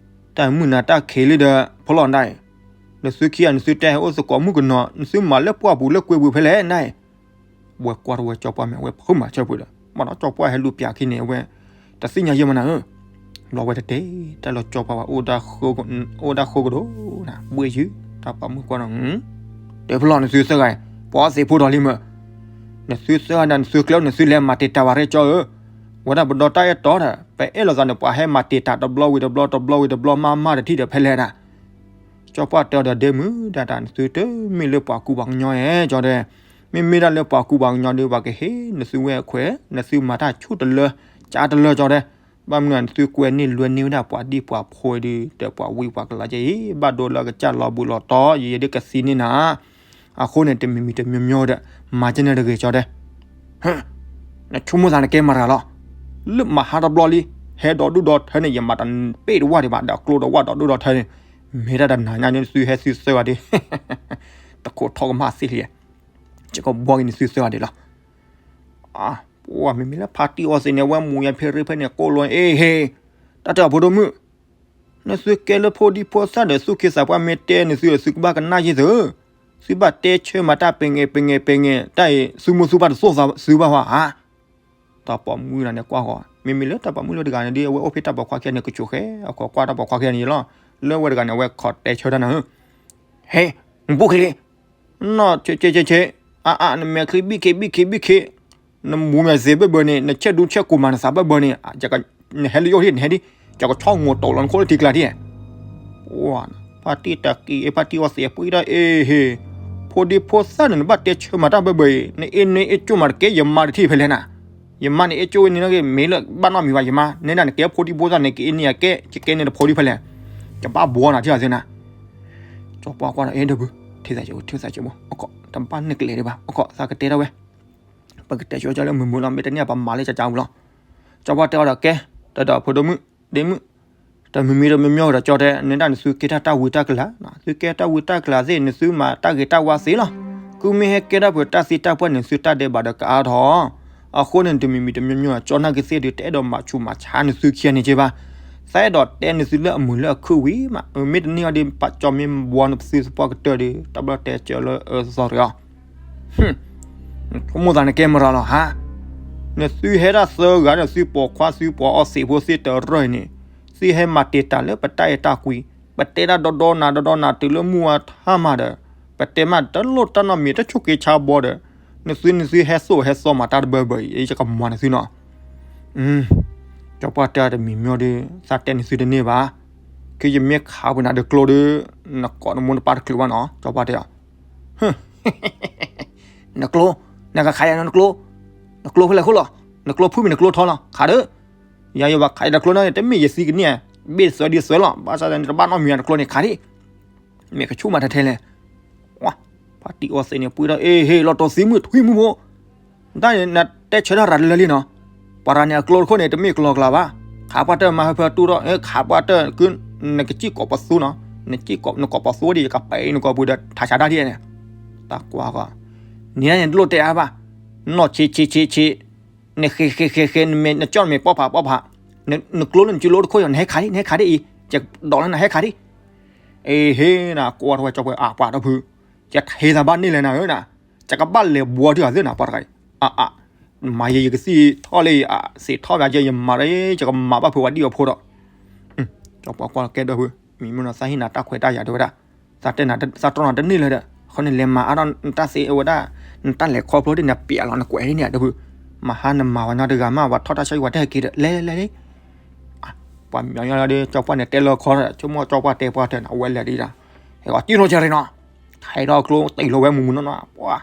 တၢ်မုၢ်နၤတၢ်ခံးလံဒီး ဖိလီၤနၤအံၤ နသုခံဂၤ နသုတဲဟဲအိၣ်သကိးမုၣ်ကနီၤ နသုမၤလၢပှၢ်ပူၤလၢကွဲပူၤဖဲလဲၣ်နၤအံၤ ဝဲကွၢ်တဝဲကၠီပှၢ်မ့ၢ် အဝဲဖုမၤဆၢဖုဒီး မ့ၢ်ဒီးကၠီပှၢ်ဟဲလူၤပျၢ်ခံန့ၣ် အဝဲ တသ့ၣ်ညါယဲၢ်မနၤဧၢ. ဘျီဝဲတတဲ တၢ်လီၤကၠီပှၤဘၣ် အိၣ်ဒၣ်ဃိကဒီးနၤ ဘှ့ၣ်ယုၢ် တၢ်ပိာ်မုၣ်ကွၢ်ဒီး တဲဖျီနသုသၢဂၤအံၤ ပှၤသ့ၣ်ဖိဒီးလံမၢ်, နသုသၢဂၤဒီး နသုကျဲအိၣ် နသုလဲၤမၤတ့ၢ်တၢ်ဝဲရဲကၠီဧၢ, ဝဲဒၣ်ပဒီတၢ်အဲၣ်တီဒီး ပအဲၣ်လိာ်သးန့ၣ် ပှၤဟဲမၤတ့ၢ်တၢ်တဘျီဝံၤတဘျီ တဘျီဝံၤတဘျီ မၤမၤတထံၣ်ဒီးဖဲလဲၣ်နၤ ကၠီပှၢ်တဲအီၤဒီး ဒဲမုၣ်ဒၣ်တၢ် နသုတမ့ၢ်လၢပှၤကူပှၤကညီဧါ ကၠီတဲ, မ့မ့ၢ်ဒၣ်လၢပှၤကူပှၤကညီဒီး ပှၤကဟ့ၣ်နသုဝဲအခွဲး နသုမၤတၢ်ဆူၣ်တလၢ ကၠါတလၢ ကၠီတဲ, ဘၣ်မနုၤနသုကွဲန့ၢ်လွဲန့ၢ်ဝဲဒၣ်ပှၤဒံၣ်ပှၤဖိဒီး ဒီးပှၤဝံပှၤကလၤကဲအံၤ ဘၣ်ဒိလၢအကစၢ်လီၤဘှံးလီၤတီၤ ယယဲဒၣ်ကသံန့ၢ်နၤ အဃိန့ၣ် တမံၤမံၤတမံၤမံၤဒီး မၤကဲန့ၣ်တဂ့ၤ ကၠီတဲ နဆိကမိၣ်သးနကဲမၤတဂၤလီၤ. လၢမဟါတဘျီလံ ဟဲဒီဒူၣ်ဒီထၢန့ၣ် ယမၤတပ့ၢ်တဝၣ်ဒံးဘၣ် ဒီးကျိဒီဝၣ်ဒီဒူၣ်ဒီထၢန့ၣ် မ့ၢ်တၢ်တနၤညါန့ၣ် နသုဟဲသုသၢဂၤဒံး တခိးထီၣ်ကမၣ်သ့လံ, ယကဘှီက့ၤနသုသၢဂၤဒံးလီၤ. ပှၤမ့မ့ၢ်လၢဖါတံၢ်အီသံးန့ၣ် အဝဲမူၤညါဖဲရ့ဖဲန့ၣ် ကိးလီၤအ့ဟ့, တၢ်တဲအီၤဖိဒိၣ်မုၣ် နသုကဲလၢဖိဒံဖိသၣ်ဒီး သူၣ်က့သးပှၢ်မ့ၢ်တဲနသုဒီး သုကဘၣ်ကနၣ်ယ့ၢ်သု, သုဘၣ်တဲဆၢမၤတၢ်ပ့ၤငဲၤပ့ၤငဲၤပ့ၤငဲၤ တၢ်အံၤ သုမိၢ်သုပၢ်တသိၣ်သုဘၣ်ဝဲဧါ. တၢ်ပိာ်မုၣ်န့ၣ်ကွၢ်ဃီ, မ့မ့ၢ်လၢတၢ်ပိာ်မုၣ်လၢတဂၤန့ၣ်ဒီး အဝဲအိၣ်ဖဲတၢ်ပိာ်ခွါခံဂၤန့ၣ် ကဆိးဃဲ အခိးကွၢ်တၢ်ပိာ်ခွါခံဂၤန့ၣ်လီၤ. လၢအဝဲတဂၤန့ၣ် အဝဲခိးတဲဆၢတၢ်နၤဧၢ, ဟဲ, နဘူးကလံၤ နီၢ်ဆ့ဆ့ဆ့ဆ့, အါအါ နမဲာ်ချံဘံၣ်ခ့ဘံၣ်ခ့ဘံၣ်ခ့, နမူၤမ့ၢ်သ့ဘၢၣ်ဘၢၣ်န့ၣ် နဆဲးဒူဆဲးကိၢ်မးနသးဘၢၣ်ဘၢၣ်န့ၣ် နဟဲလၢယအိၣ်ထံၣ် နဟဲဒ်, ကကဆီငိးတီးလီၤနခိၣ်လၢထံကျါထံၣ်, ဖါတံၢ်တၢ်က့ၤ ဖါတံၢ်အီသံးပှံၢ်တၢ်အ့ဟ့, ဖိဒံဖိသၣ်န့ၣ် နဘၣ်တဲဆၢမၤတၢ်ဘၢၣ်ဘၢၣ်အံၤ နအ့န့ၢ်အ့ကၠိၣ်မးတကဲ ယမါတထံၣ်ဖဲလဲၣ်နၤ, ယမါန့ၣ် အ့ကၠိၣ်ဝဲန့ၣ်က့ၤ မ့ၢ်လၢဘၣ်နီတမံၤဘၣ် ယမါ နဲဒၣ်နကဲဖိဒံဖိသၣ်န့ၣ် ကအ့န့ၢ်အကဲ ယကဲန့ၢ်တဖိဒံဖဲလဲၣ်, ကဘၣ်ဘှီနၤထံၣ်အီၤသ့နၤ ကၠီပှၢ်ကွၢ်ဒီး အဲၣ်ဒိးဘု, ထံၣ်သးကၠိ ထံၣ်သးကၠိဘိ အခီ တဘၣ်န့ၢ်ကလဲာ်ဒံးဘၣ် အခီ သးကတဲတၢ်ဝဲ, ပကတဲဆၢကၠီလၢမုာ်မုာ်လီၤ မ့ၢ်တန့ၢ်ပမၤလၢကကဝံၤလီၤ, ကၠီပှၢ်တဲအီၤဒီးကဲ, တၢ်ဒီးဖိဒိၣ်မုၣ်, ဒ့မုၣ်, တမံၤမံၤတမံၤမံၤဒီးကၠီတဲ နဲဒၣ်နသုကဲတၢ်တၢ်ဝံတၢ်ကလၤ, သုကဲတၢ်ဝံတၢ်ကလၤသ့ၣ် နသုမၤတၢ်ဂ့ၤတၢ်ဝါသ့လီၤ, ကုမ့ၢ်ဟဲကဲထီၣ်ပှၤတၢ်သံတၢ်ပှၢ်န့ၣ် သုတၢ်ဒဲးဘးဒီးကအါထီၣ် အဃိန့ၣ် တမံၤမံၤတမံၤမံၤ ကၠီနာ်က့ၤသ့ၣ်ဒီး တအဲၣ်ဒိးမၤဆူးမၤဆါနသုခံဂၤန့ၣ်က့ဘၣ်, သးအဲၣ်ဒိးတဲနသုလၢအမုာ်လၢအခုၣ်ဝံၤမး, မ့ၢ်တန့ၢ်အီၤဒီး ပကၠီမ့ၢ်ဘှီနသုသပှၢ်ကတၢၢ်ဒီး တၢ်ဘျီတဲကၢလၢအသီတဂ့ၤအီၤ, နဆိကမိၣ်သးနကဲမရၤလီၤဟါ, နသုဟဲဒၣ်သၢဂၤဒီးသုပိာ်ခွါသုပိာ်အီသံးဖိသ့ၣ်တရၢၢ်အံၤန့ၣ်, သုဟဲမၤတ့ၢ်တၢ်လၢပတၢ်အဲၣ်တၢ်ကွံ, ပတဲဒၣ်ဒီဒီနၤဒီဒီနၤတုၤလၢမုၢ်ဝါထါမးဒီး, ပတဲမးတလိၣ်တၢ်နီတမံၤတဆိၣ်က့ၤဆါဘီဒီး, နသုနသုဟဲသိၣ်ဟဲသီမၤတၢ်တဘၢဘၢအံၤ ယကမၤနသုနီၤ, ကၠီပှၢ်တဲတမံၤမံၤဒီး သးတဲနသုတန့ၢ်ဘၣ်, ခဲယမ့ၢ်ခးပှၤနၤဒီးကျိဒီး, နကိးနမိၢ်နပၢ်တချုးဘၣ်နီၤ ကၠီပှၢ်တဲအီၤ နကျိ, နကခးယၤနကျိ, နကျိဖဲလဲၣ်ခိၣ်လီၤ, နကျိဖုၣ်မ့ၢ်နကျိထီလီၤ ခးဒီး, ယၤယဘၣ်ခးယၤတကျိန့ၣ် တမ့ၢ်ယသံကန့ၢ်ဧါ, ဘ့ၣ်သၢဒ်သၢလီၤ, ဘၣ်ဆၣ်န့ၣ်တဘၣ်နီတမံၤယၤတကျိန့ၣ် ခးဒံး, မ့ၢ်ကဆူၣ်မးထဲထဲလဲၣ်, ဝါ, ဖါတံၢ်အီသံးန့ၣ် ပှံၤဒီး အ့ဟ့ လီၤတီၤသံမုၢ်ထွံမုၢ်ဖိ တၢ်န့ၣ် နတဲဆၢထၢၣ်ရၤတလၢလံနီၤ, ပှၤရၤန့ၣ်အကျိတခိၣ်န့ၣ် တမ့ၢ်ကျိကျါဘၣ်, ခးပှၢ်တၢၢ်မၤဟၢဖၢတူၢ်ထီၣ် ခးပှၢ်တၢၢ် နကစံၣ်ကိးပသူနီၤ, နကိးပသူဒ်ယကပာ်အံၤနကိးပူၤဒီး ထးဆးတၢ်ဒ်န့ၣ်, တၢ်ကွၢ်ဃီ, နံၤန့ၣ်တလိၣ်တဲအါဘၣ်, နီၢ်ဆံးဆံးဆံးဆံး, နဃ့ဃ့ဃ့ဃ့ နမ့ၢ်နကၠီၣ်နမ့ၢ် ပီၢ်ဖးပီၢ်ဖး, နကျိလၢနစုလိတခိၣ်အံၤ နဟဲခးဒံး နဟဲခးဒံးအံၤ, ယဒိးလၢနဟဲခးဒံး အ့ဟ့ နကွၢ်ထီၣ်ဝဲကၠီပှၢ်အပှၤဒီဖု, ယထံၣ်သးဘၣ်န့ၢ်လဲၣ်နၤဧၢနၤ, ယကဘၣ်လဲၤဘှီထံအီၤသ့ၣ်နၤ ပှၤတဂၤအံၤ, အါအါ, မၤယဲယကသံၣ်ထီၣ်လၢယသ့ၣ်ထီၣ်ဘၣ်ယဲ ယမၤဒီး ယကမၤဘၣ်ဖုးဝဲဒံၣ်အဖိဒီး, ကၠီပှၢ်ကွၢ်ကဲဒီဖု, မံၤမ့ၢ်နီၤသးဟ့ၣ်နၤတၢ်ခွဲးတၢ်ယာ်တဲဝဲဒၣ်, သးတဲနၤသးတြီနၤတန့ၢ်လၢၤဒီး အဃိန့ၣ် လဲၤမၤအါထီၣ်နတၢ်သ့ဝဲဒၣ်, နတၢ်လဲၤခီဖျိဒ်န့ၣ် ပျဲလီၤနကွဲးဒ်န့ၣ်ဒီဖု, မဟါနမၤဝဲညီတဂၤမး ပှၤထီၣ်တၢ်ဆၢဂ့ၤပှၤတဟဲက့ၤဒီး လဲၤလဲၤလဲၤလံ ပှၤမၤညီဒီး ကၠီပှၢ်န့ၣ်တဲလီၤခီဒီး ဆိကမိၣ်ကၠီပှၢ်တဲပှၢ်တၢၢ်န့ၣ် အဝဲလဲၤဒံးဒီး, ဟဲဂီၤတံၢ်ထီၣ်ကရ့နီၤ, ဟဲထီၣ်ကျိတ့ၢ်လီၤဝဲမုၢ်မုၢ်နီၢ်နီၢ်, ပှၤ,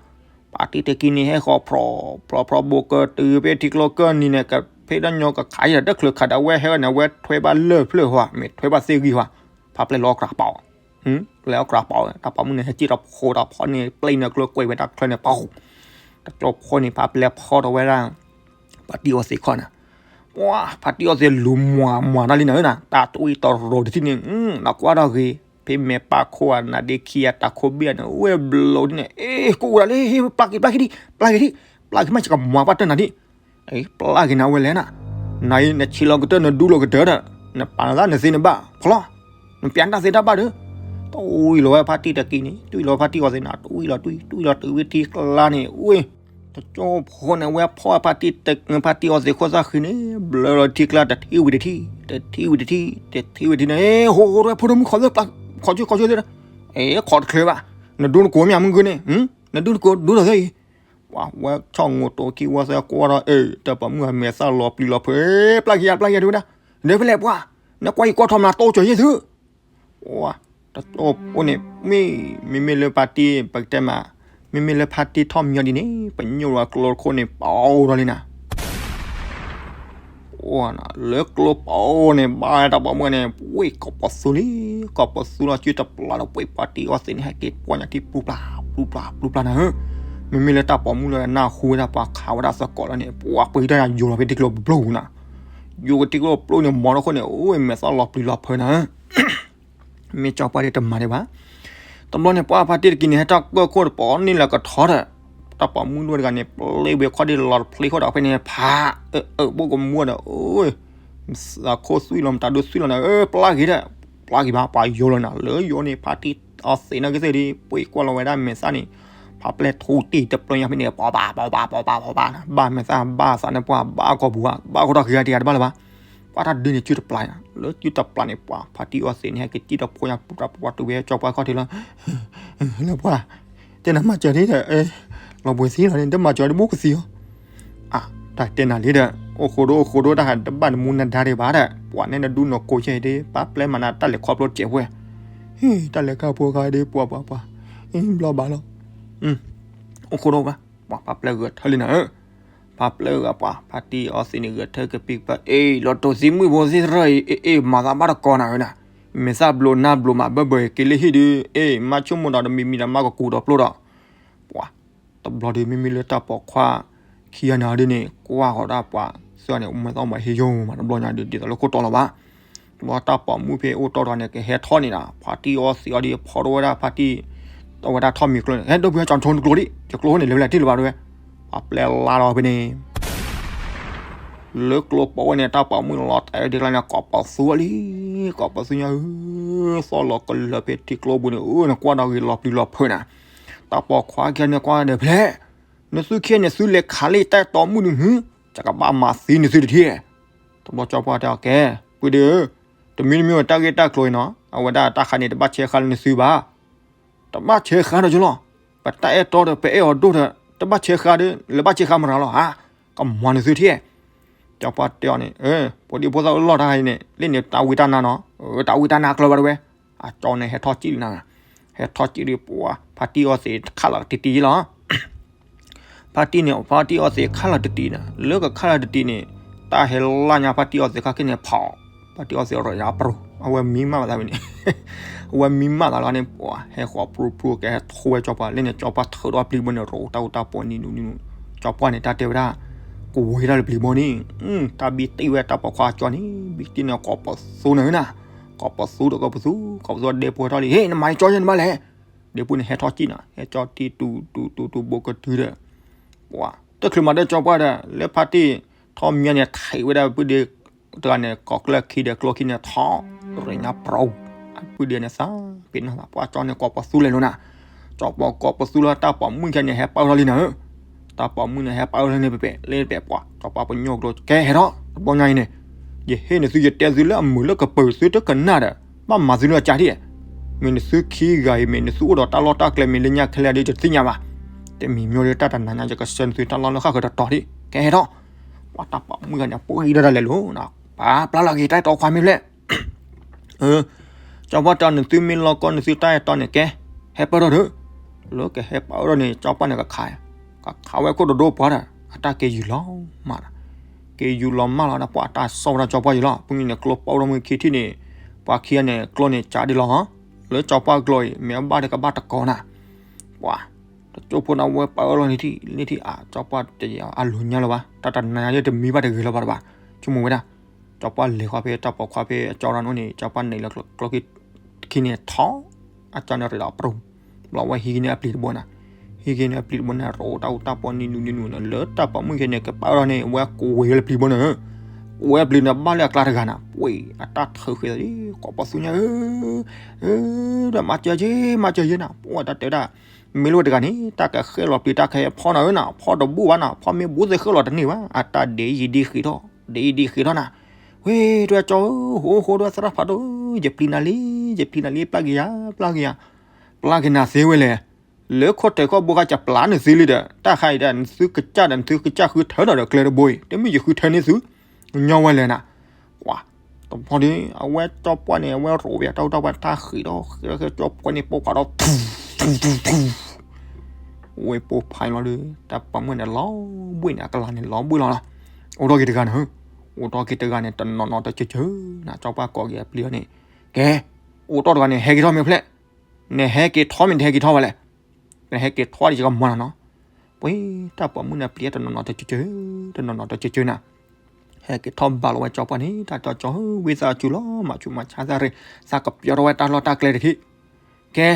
ပှၤတံၢ်တကံန့ၣ် ဟဲဃီၤဖြီ, ဖြီဖြီဘိကတုၤဖဲထံကျိကၢၢ်နံၤန့ၣ် ကဖဲဒၣ်ညီကခးယဲဒီးတချုးခးဒီး အဝဲဟဲဂီၤန့ၣ် အဝဲထွဲဘၣ်လၢၢ်ဖျၢၣ်ဟီ, မ့ၢ်ထွဲဘၣ်သ့ၣ်ဂံၢ်ဟီ, ဖးပျဲၢ်လီၤအကြၢးပာ်အီၤ လဲၤအီၣ်ကြၢးပာ်အီၤ တၢ်ပိာ်မုၣ်န့ၣ် ဟဲစံၣ်ထီၣ်ဖိဒီးဖီန့ၣ် ပျဲၢ်န့ၣ်ကျိကွဲးဝဲတၢ်ချၢန့ၣ် ပှၤ, တကၠီဖီန့ၣ် ဖးပျဲၢ်ဖီထီၣ်ဝဲဒၣ်, ဖါတံၢ်အီသံးခီၣ်န့ၣ်, ပှၤ, ဖါတံၢ်အီသံးလူၤမွၤမွၤတၢ်လံနၤဧၢနၤ တၢ်တဝံၣ်တရီၤတထံၣ်န့ၣ်, နကွၢ်ထီၣ်ဂ့ၤ, ဖဲမဲာ်ပၢ်ခိၣ်ဧါ နဒ့ခံဂၤတၢ်ခိၣ်ဘ့ၣ်ဧါန့ၣ် ဝဲဘျီဒ်န့ၣ် အ့ၣ် ကိးဝဲဒၣ်လၢ ဟ့ၣ် ပျၢ်က့ၤ ပျၢ်က့ၤဒံး ပျၢ်က့ၤဒံး, ပျၢ်က့ၤမး ယကမၤပှၢ်တၢၢ်နၤဒံး အ့ၣ် ပျၢ်က့ၤနၤဝဲလဲၣ်နၤ, နၤအံၤ နဆံးလီၤကတၢၢ် နဒူလီၤကတၢၢ်ဒီး, နပာ်နသးနသ့နဘၣ် ဖီလီၤ, နပျၢ်တၢ်သ့တၢ်ဘၣ်ဒီး, တဝံၣ်လီၤဝဲဖါတံၢ်တကံန့ၣ် တဝံၣ်လီၤဖါတံၢ်အီသံးန့ၣ် တဝံၣ်လီၤတဝံၣ် တဝံၣ်လီၤတုၤဝဲထံကျါန့ၣ် ဝဲ, တကၠိဖိန့ၣ် ဝဲဖီၣ်ဖါတံၢ် ဖါတံၢ်အီသံးခိၣ်သၣ်ဃံန့ၣ် ဘျၢလီၤထံကျါ တထံၣ်ဝံၤတထံၣ် တထံၣ်ဝံၤတထံၣ် တထံၣ်ဝံၤတထံၣ်န့ၣ် ဟိၣ်ဟိၣ် ဖိဒိၣ်မုၣ် ခိးသၢပျၢ်ခိးကၠိခိးသၢဒီး အဲ ခိးတချုးဘၣ်, နဒူနကိးမ့ၢ်မုၢ်ဂုၢ်န့ၣ် နဒူနကိးဒူဒီးသၢအံၤ, ပှၤဝဲဆီၣ်ငိးတိၤခံဝီသၢကွၢ်ဒီး အဲ တၢ်ပိာ်မုၣ်အမဲာ်သၣ်လီၤပျံၤလီၤဖုး, ပျၢ်က့ၤယၤ ပျၢ်က့ၤယၤ တဲဝဲဒၣ်, ဒီးဖဲလဲၣ်ပှၤ, နကွၢ်ယံၤကွၢ်ထီၣ်မနုၤ တိစၢၤယဲၢ်သု တၢ်အိၣ်ဖှိၣ်န့ၣ် မ့ၢ် မ့မ့ၢ်လၢဖါတံၢ် ပကတဲမး, မ့မ့ၢ်လၢဖါတံၢ်ထီၣ်မညီဒ်န့ၣ် ပညိၣ်ဝဲကျိခိၣ်န့ၣ် ပီၤထီၣ်လံနၤ, လၢကျိပီၤန့ၣ် ဘၣ်တၢ်ပိာ်မုၣ်န့ၣ် ပှ့ၤကိးပီၤသူလံ, ကိးပီၤသူလီၤစုတပျၢ်ဒီး ပှ့ၤဖါတံၢ်အီသံးန့ၣ် ဟဲက့ၤပှၢ်ညါထံပျူၤပျၢ် ပျူၤပျၢ် ပျူၤပျၢ်နၤဧၢ, မ့မ့ၢ်လၢတၢ်ပိာ်မုၣ်လၢနၢ်ဟူဝဲဒၣ်ပှၤခးဝဲဒၣ်သကိးလၢန့ၣ် ပှၤပှ့ၤတၢ်ယိၤလီၤဖဲထံကျိပျိနၤ, ယိၤကထံကျိပျိန့ၣ် မီၤထီၣ်ခိၣ်န့ၣ် အိၣ်မဲာ်သၣ်လီၤပျံၤလီၤဖုးနၤဧၢ မ့ၢ်ကၠီပှၢ်ဒ်တမၤဒံးဘၣ်, တဘျီန့ၣ် ပှၤဖါတံၢ်တက့ၤန့ၣ် ဟဲထီၣ်ကၢၢ်ခိၣ်တပီၤန့ၣ်လၢကထီဒီး တၢ်ပိာ်မုၣ်ဒိၣ်တဂၤန့ၣ် ပျ့ၤဝဲခီၣ်ဒ်လီၤတဖျ့ခိၣ်ဒီးဖဲန့ၣ် ဖး အၢ အၢ ဘိၣ်ကမူဒီး အိၣ် မသးခိၣ်သွံၣ်လီၤ မတၤဒိသွံၣ်လီၤနၤဧၢ ပျၢ်က့ၤဒီး ပျၢ်က့ၤဘၣ် ပှၤယိၤလီၤနၤ လၢယိၤန့ၣ် ဖါတံၢ်အီသံးနီၢ်ကစၢ်ဒ် ပှ့ၤကွၢ်လီၤဝဲဒၣ်မဲာ်သၣ်န့ၣ် ဖးပျဲၢ်ထူတံၢ်တပျၢၤညါဖဲန့ၣ် ပီၤပၤ ပီၤပၤ ပီၤပၤ ပီၤပၤနၤ ဘၣ်မဲာ်သၣ်ဘၣ်သးန့ၣ် ပှၤဘၣ်ကီၢ်ပူၤဧါ ဘၣ်ကီၢ်ထီၣ်ဃံဧါ တယၤတဘၣ်လၢၤဘၣ်, ပှၤတၢ်ဒုးန့ၣ် စုတပျၢ်နၤ လၢစုတပျၢ်န့ၣ် ပှၤဖါတံၢ်အီသံးန့ၣ် ဟဲက့ၤစံၣ်ထီၣ်ဖိညါ ပှၤပှၤတူၢ်ဝဲကၠီပှၢ်ခီၣ်ထံးလီၤ လၢပှၤ တဲနၤမၤစၢၤဒ်ဒီး လီၤဘှံးသံလီၤန့ၣ် တမၤစၢၤဒ်ဘိၣ်ကသံလီၤ, အါ တၢ်တဲနၤလံဒီး အိၣ်ဃိဒိၣ်အိၣ်ဃိဒိၣ် တၢ်ဟးတဘၣ်နမူနဒါဒံးဘၣ်ဒီး ပှၤန့ၣ်နဒူနကိးယဲၢ်ဒ် ပာ်ပျဲမၤနၤတၢ်လဲၤခီဖျိတစဲးဖဲ တၢ်လဲၤခီဖျိခါဒ်ပှၤပှၤပှၤ ဘျီဘၣ်လီၤ, အိၣ်ဃိဒိၣ်ဘၣ် ပှၤပာ်ပျဲဂဲၤထၢလံနၤဧၢ ပာ်ပျဲဂၤပှၤ ဖါတံၢ်အီသံးန့ၣ် ဂဲၤထၢကပံာ်ကပၤ အ့ၣ် လီၤတိာ်သံမုၣ်ဖိသ့ၣ်တရၢအံၤ အ့ၣ် မၤသးဘၣ်တကီးနၤဧၢနၤ, မဲာ်သၣ်ဘျိနါဘျိမးဘၢဘၢက့ၤလၢဟံၣ်ဒုး အ့ၣ် မၤဆိကမိၣ်ဒီးတမံၤမံၤဒီးမၤကကူးဒီးပျိဒီး, ပှၤ တဘျီဒုးမ့မ့ၢ်လၢတၢ်ပိာ်ခွါခံဂၤန့ၣ်ဒ်န့ၣ် ကွၢ်ဃီၤဒၣ်ပှၤ သ့ၣ်န့ၣ် မဲာ်သၣ်မၤဟ့ယိာ်မးတဘျီညါဒုး ဒ်သိးလၢခိၣ်တီလီၤဘၣ် ဘျီတၢ်ပိာ်မုၣ်ဖဲအိၣ်တီၢ်တဂၤန့ၣ် ကဟဲထီၣ်န့ၣ်ဒီး ဖါတံၢ်အီသံးအီဒ်ဖီၣ်ထီၣ်ဝဲဒၣ်ဖါတံၢ် အဝဲဒၣ်ထီၣ်မံၤကျိန့ၣ် ဟဲဒိဖုဟဲကၠီထီၣ်ကျိဒ် ယကျိန့ၣ် လဲၤဝဲလၢထံၣ်လၢၤဘၣ်တဝဲ ပှၤပျဲလါဒီးဖဲန့ၣ် လၢကျိပိးဝဲန့ၣ် တၢ်ပိာ်မုၣ်လီၤတဲာ်ဝဲဒ်ကျါန့ၣ် ကိးပီၤသူလံ ကိးပီၤသူညါဧၢ သီၣ်လီၤကလၢာ်ဖဲထံကျိပူၤန့ၣ် အၢ နကွၢ်ဒီးဂ့ၤလီၤပျံၤလီၤဖုးနၤ တၢ်ပိာ်ခွါခံဂၤန့ၣ်ကွၢ်ဒီးဖဲလဲၣ် နသုခံဂၤန့ၣ် သုလဲၤခးလံတၢ်အဲၣ်တီမုၣ်န့ၣ် ယကဘၣ်မၤသံနသုတထံၣ် တဘျီကၠီပှၢ်တဲအီၤ ကဲ ပုၢ်ဒ့ဧၢ တမံၤတမံၤတၢ်ဂ့ၢ်တၢ်ကျိၤအံၤနီၤ အဝဲဒၣ်တၢ်ခါန့ၣ်တဘၣ်ဆဲးဃါလၢနသုဘၣ် တဘၣ်ဆဲးဃါဒီးကၠီလီၤ ပတၢ်အဲၣ်တီဒီး ပအဲၣ်အီၤဒိၣ်ဒီး တဘၣ်ဆဲးဃါဒီး လဲၤဘၣ်ဆဲးဃါမတၤလီၤဧါ ကမၤနသုထံၣ် ကၠီပှၢ်တဲအီၤန့ၣ် ဖိဒံဖိသၣ်လီၢ်တၢ်အံၤန့ၣ် လၢန့ၣ်တၢ်ဝံတၢ်နါနီၤ တၢ်ဝံတၢ်နါကျၢၤဘၣ်တဝဲ အကၠီန့ၣ်ဟဲထီၣ်စံၣ်လံနၤ ဟဲထီၣ်စံၣ်ဒီးပှၤ ဖါတံၢ်အီသံးခးလီၤတံၢ်တံၢ်လီၤ ဖါတံၢ်န့ၣ် ဖါတံၢ်အီသံးခးလီၤတံၢ်တံၢ်န့ၣ် လၢကခးလီၤတံၢ်တံၢ်န့ၣ် တၢ်ဟဲလၢညါဖါတံၢ်အီသံးခါက့ၤန့ၣ်ဖီၣ် ဖါတံၢ်အီသံးရၢၣ်ညါပရိၤ အဝဲမံမးဘၣ်သးဝဲန့ၣ် အဝဲမံမးဘၣ်သးလီၤန့ၣ် ပှၤဟဲဃီၤပြူပြူကဟဲထိဝဲကၠီပှၢ် လၢန့ၣ်ကၠီပှၢ်ထုးဒီးပျံၤဘိန့ၣ် ရိးတၢ်အူတၢ်ပီးနံၤနူနံၤနူ ကၠီပှၢ်န့ၣ် တၢ်တဲဝဲဒၣ် ကဝ့ၤတၢ်လၢပျံၤဘိန့ၣ် တၢ်ဘံၣ်တံၢ်ဝဲတၢ်ပိာ်ခွါကၠီန့ၣ် ဘံၣ်တံၢ်န့ၣ်ကိးပီၤသူနၤဧၢနၤ ကိးပီၤသူဒီးကိးပီၤသူ ကိးပီၤသူဒဲဖိဟဲထီၣ်လံ ဟ့ၣ် နမၤကၠီယဲၢ်နဘၣ်လဲၣ် ဒဲဖိန့ၣ်ဟဲထီၣ်စံၣ်နၤ ဟဲကၠီတံၢ်တူတူတူတူဘိကတုၤဒီး ပှၤ တချုးမၤဒီးကၠီပှၢ်ဒီး လၢဖါတံၢ်ထီၣ်မညီန့ၣ် ထံးဝဲဒၣ်ပုၢ်ဒ့တဂၤန့ၣ် ကိးကျၢၢ်ခံဒီးကျိခံန့ၣ်ထီၣ် ရ့ၣ်ညါပရိၤ ပုၢ်ဒ့န့ၣ်သးပ့ၤနီၣ်သး ပှၤကၠီန့ၣ်ကိးပီၤသူလဲၤလိာ်နၤ ကၠီပှၢ်ကိးပီၤသူလၢတၢ်ပိာ်မုၣ်ခံဂၤန့ၣ် ဟဲပာ်အီၤထီၣ်လံနၤဧၢ တၢ်ပိာ်မုၣ်န့ၣ် ဟဲပာ်အီၤထီၣ်လံန့ၣ် ပပဲာ်လၢပပဲာ်ပှၤ ကၠီပှၢ်ပညိၣ်ကျိ ကဲဟဲထီၣ် တဘျီညါအံၤန့ၣ် ယဟ့ၣ်နသု ယတဲသုလၢအမုာ်လၢကပၢၤသုတကနၣ်ဒီး ဘၣ်မၤသုလၢအကၢ်ထံၣ် မ့ၢ်နသုခံဂၤအံၤ မ့ၢ်နသုအိၣ်ဒီးတၢ်လီၢ်တၢ်ကျဲမ့ၢ်လၢညါခဲလၢာ်ဒီး ယတသ့ၣ်ညါဘၣ် တမံၤမ့ၢ်ဒီးတၢ်တနၤညါ ယကဆှၢနသုတၢ်လီၢ်လၢဃၣ်ဃၢၤတတီၤဒံး ကဲဟဲထီၣ် ပှၤတၢ်ပိာ်မုၣ်ဂၤန့ၣ် ပှၤအံၤဒၣ်လဲာ်လိၤ ပာ်ပျါလီၤက့ၤတၢ်အဲၣ်တီခွါမ့ၢ်ဖျဲၣ် ကၠီပှၢ်တဲအီၤ နသုမ့ၢ်လီၤကီနသုတၢ်အဲၣ်တီန့ၣ် ကဲ ဟဲပၢၢ်ထီၣ်ဒီး လၢကဟဲပၢၢ်ထီၣ်န့ၣ် ကၠီပှၢ်န့ၣ်ကခး ကခးဝဲခိၣ်တဒိပှၤဒီး အတၢ်က့ၤယူၤလီၤမးဒီး က့ၤယူၤလီၤမးလီၤဒီး ပှၤတၢ်ဆီၣ်ဝဲဒၣ်ကၠီပှၢ်ယူၤလီၤ ဖဲန့ၣ်န့ၣ် ကျိပိာ်ထီၣ်မုၢ်ခံထံၣ်န့ၣ် ပှၤခံဂၤန့ၣ် ကျိန့ၣ်ကးဒ်လီၤ လၢကၠီပှၢ်ကျိအံၤ မ့ၢ်အဘၣ်ဒီးကဘၣ်တကီးနၤ ပှၤ တကၠိဖိန့ၣ် ဝဲပၢၢ်ထီၣ်လီၤန့ၣ်ထံၣ်လၢထံၣ်အါ ကၠီပှၢ်တယၤအလိၤညါလၢၤဘၣ် တၢ်တနၤညါလၢတမံဘၣ်တဂ့ၤလၢၤဘၣ်တဘၣ် ဆိကမိၣ်ဝဲဒၣ် ကၠီပှၢ်လဲၤဃီဖဲတၢ်ပိာ်ခွါဖဲအကၠီဒီးန့ၣ် ကၠီပှၢ်န့ၣ်လၢကျိခံန့ၣ်ထီၣ် အကၠီန့ၣ်ရ့ၣ်ဒီးပရိၤ ဘျီဝဲဟံးက့ၤန့ၢ်အပျံၤတဘိနၤ ဟံးက့ၤန့ၢ်အပျံၤတဘိန့ၣ် ရိးတၢ်အူတၢ်ပီးနံၤနူနံၤနူန့ၣ် လၢတၢ်ပိာ်မုၣ်ခံဂၤန့ၣ် ကပာ်ထီၣ်န့ၣ် ဝဲကဝ့ၤလၢပျံၤဘိန့ၣ် ဝဲပျံၤန့ၣ် ဘၣ်လၢအကျါတဂၤနၤ ပှ့ၤအတၢ်ထုးဃဲၤသးလံ ကိးပီၤသူညါဧၢ ဒီးမၤစၢၤက့ၤ မၤစၢၤယဲနၤ ပှၤတၢ်တဲဝဲဒၣ် မ့ၢ်လၢဝဲတဂၤန့ၣ် တၢ်ကဃဲၣ်လီၤပျံၤ တၢ်ကဟဲဖီနၤဧၢနၤ, ဖီတဘူၣ်ဘၣ်နၤ, ဖီမ့ၢ်ဘူၣ်သ့ဃဲၣ်လီၤတန့ၢ်ဘၣ်, အတၢ်ဒ်အံၤဒ်ဃံးထီၣ်, ဒ်အံၤဒ်ဃံးထီၣ်နၤ, ဝ့ၢ် တဲဝဲကၠီဧၢ, ဟိဟိ တဲဝဲသရၣ်ဖးဒိၣ်, ယပျံၤနၤလံ, ယပျံၤနၤလံ, ပျၢ်က့ၤယၤ, ပျၢ်က့ၤယၤ, ပျၢ်က့ၤနၤသ့ဝဲလဲၣ်, လၢခိၣ်ထံးခီၣ်ဘိခါ ယပျၢ်နသုလံဒီး တၢ်ခါအံၤဒီး နသုကစၢ်ဒီး နသုကစၢ်ဃုထၢဒီးကျဲတဘိအံၤ တမ့ၢ်ယဃုထၢန့ၢ်သု, ညီဝဲလဲၣ်နၤ, ကွၢ် တဘျီဒီး အဝဲကၠီပှၢ်န့ၣ် အဝဲရိးဝဲတၢ်အူတၢ်ပှၢ် တၢ်ဃံးဒီးဃံးဒီး ကၠီပှၢ်န့ၣ် ပိာ်ဃာ်ဒီး ဝ့ၢ်ပိာ်ဖးလီၤဒီး တၢ်ပိာ်မုၣ်န့ၣ်လီၤဘှံးန့ၣ် အကလၤန့ၣ်လီၤဘှံးလီၤလီၤ, အိၣ်ထီၣ်က့ၤတဂၤန့ၣ်, အိၣ်ထီၣ်က့ၤတဂၤန့ၣ် တနီၤနီၤတကၢကၢနၤ, ကၠီပှၢ်ကိးက့ၤအပျံၤအီၤန့ၣ်, ကဲ, အိၣ်ထီၣ်တဂၤန့ၣ် ဟဲက့ၤထီၣ်မ့ၢ်ဖျဲၣ်, နဟဲက့ၤထီၣ်မ့ၢ်တဟဲက့ၤထီၣ်ဝဲလဲၣ်, နဟဲက့ၤထီၣ်ဒီးယကမၤနၤနီၤ, ပှ့ၤ တၢ်ပိာ်မုၣ်န့ၣ်ပျံၤတနီၤနီၤတကၢကၢ, တနီၤနီၤတကၢကၢနၤ ဟဲက့ၤထီၣ်ဘၣ်လီၤဝဲကၠီပှၢ်န့ၣ် တၢ်တီကၠီဧၢ, ဝံသးစူၤလီၤ မၤဆူးမၤဆါသးရ့ၣ်, သးကပျီထီၣ်ဝဲတၢ်လီၢ်တၢ်ကျဲတခ့, ကဲ,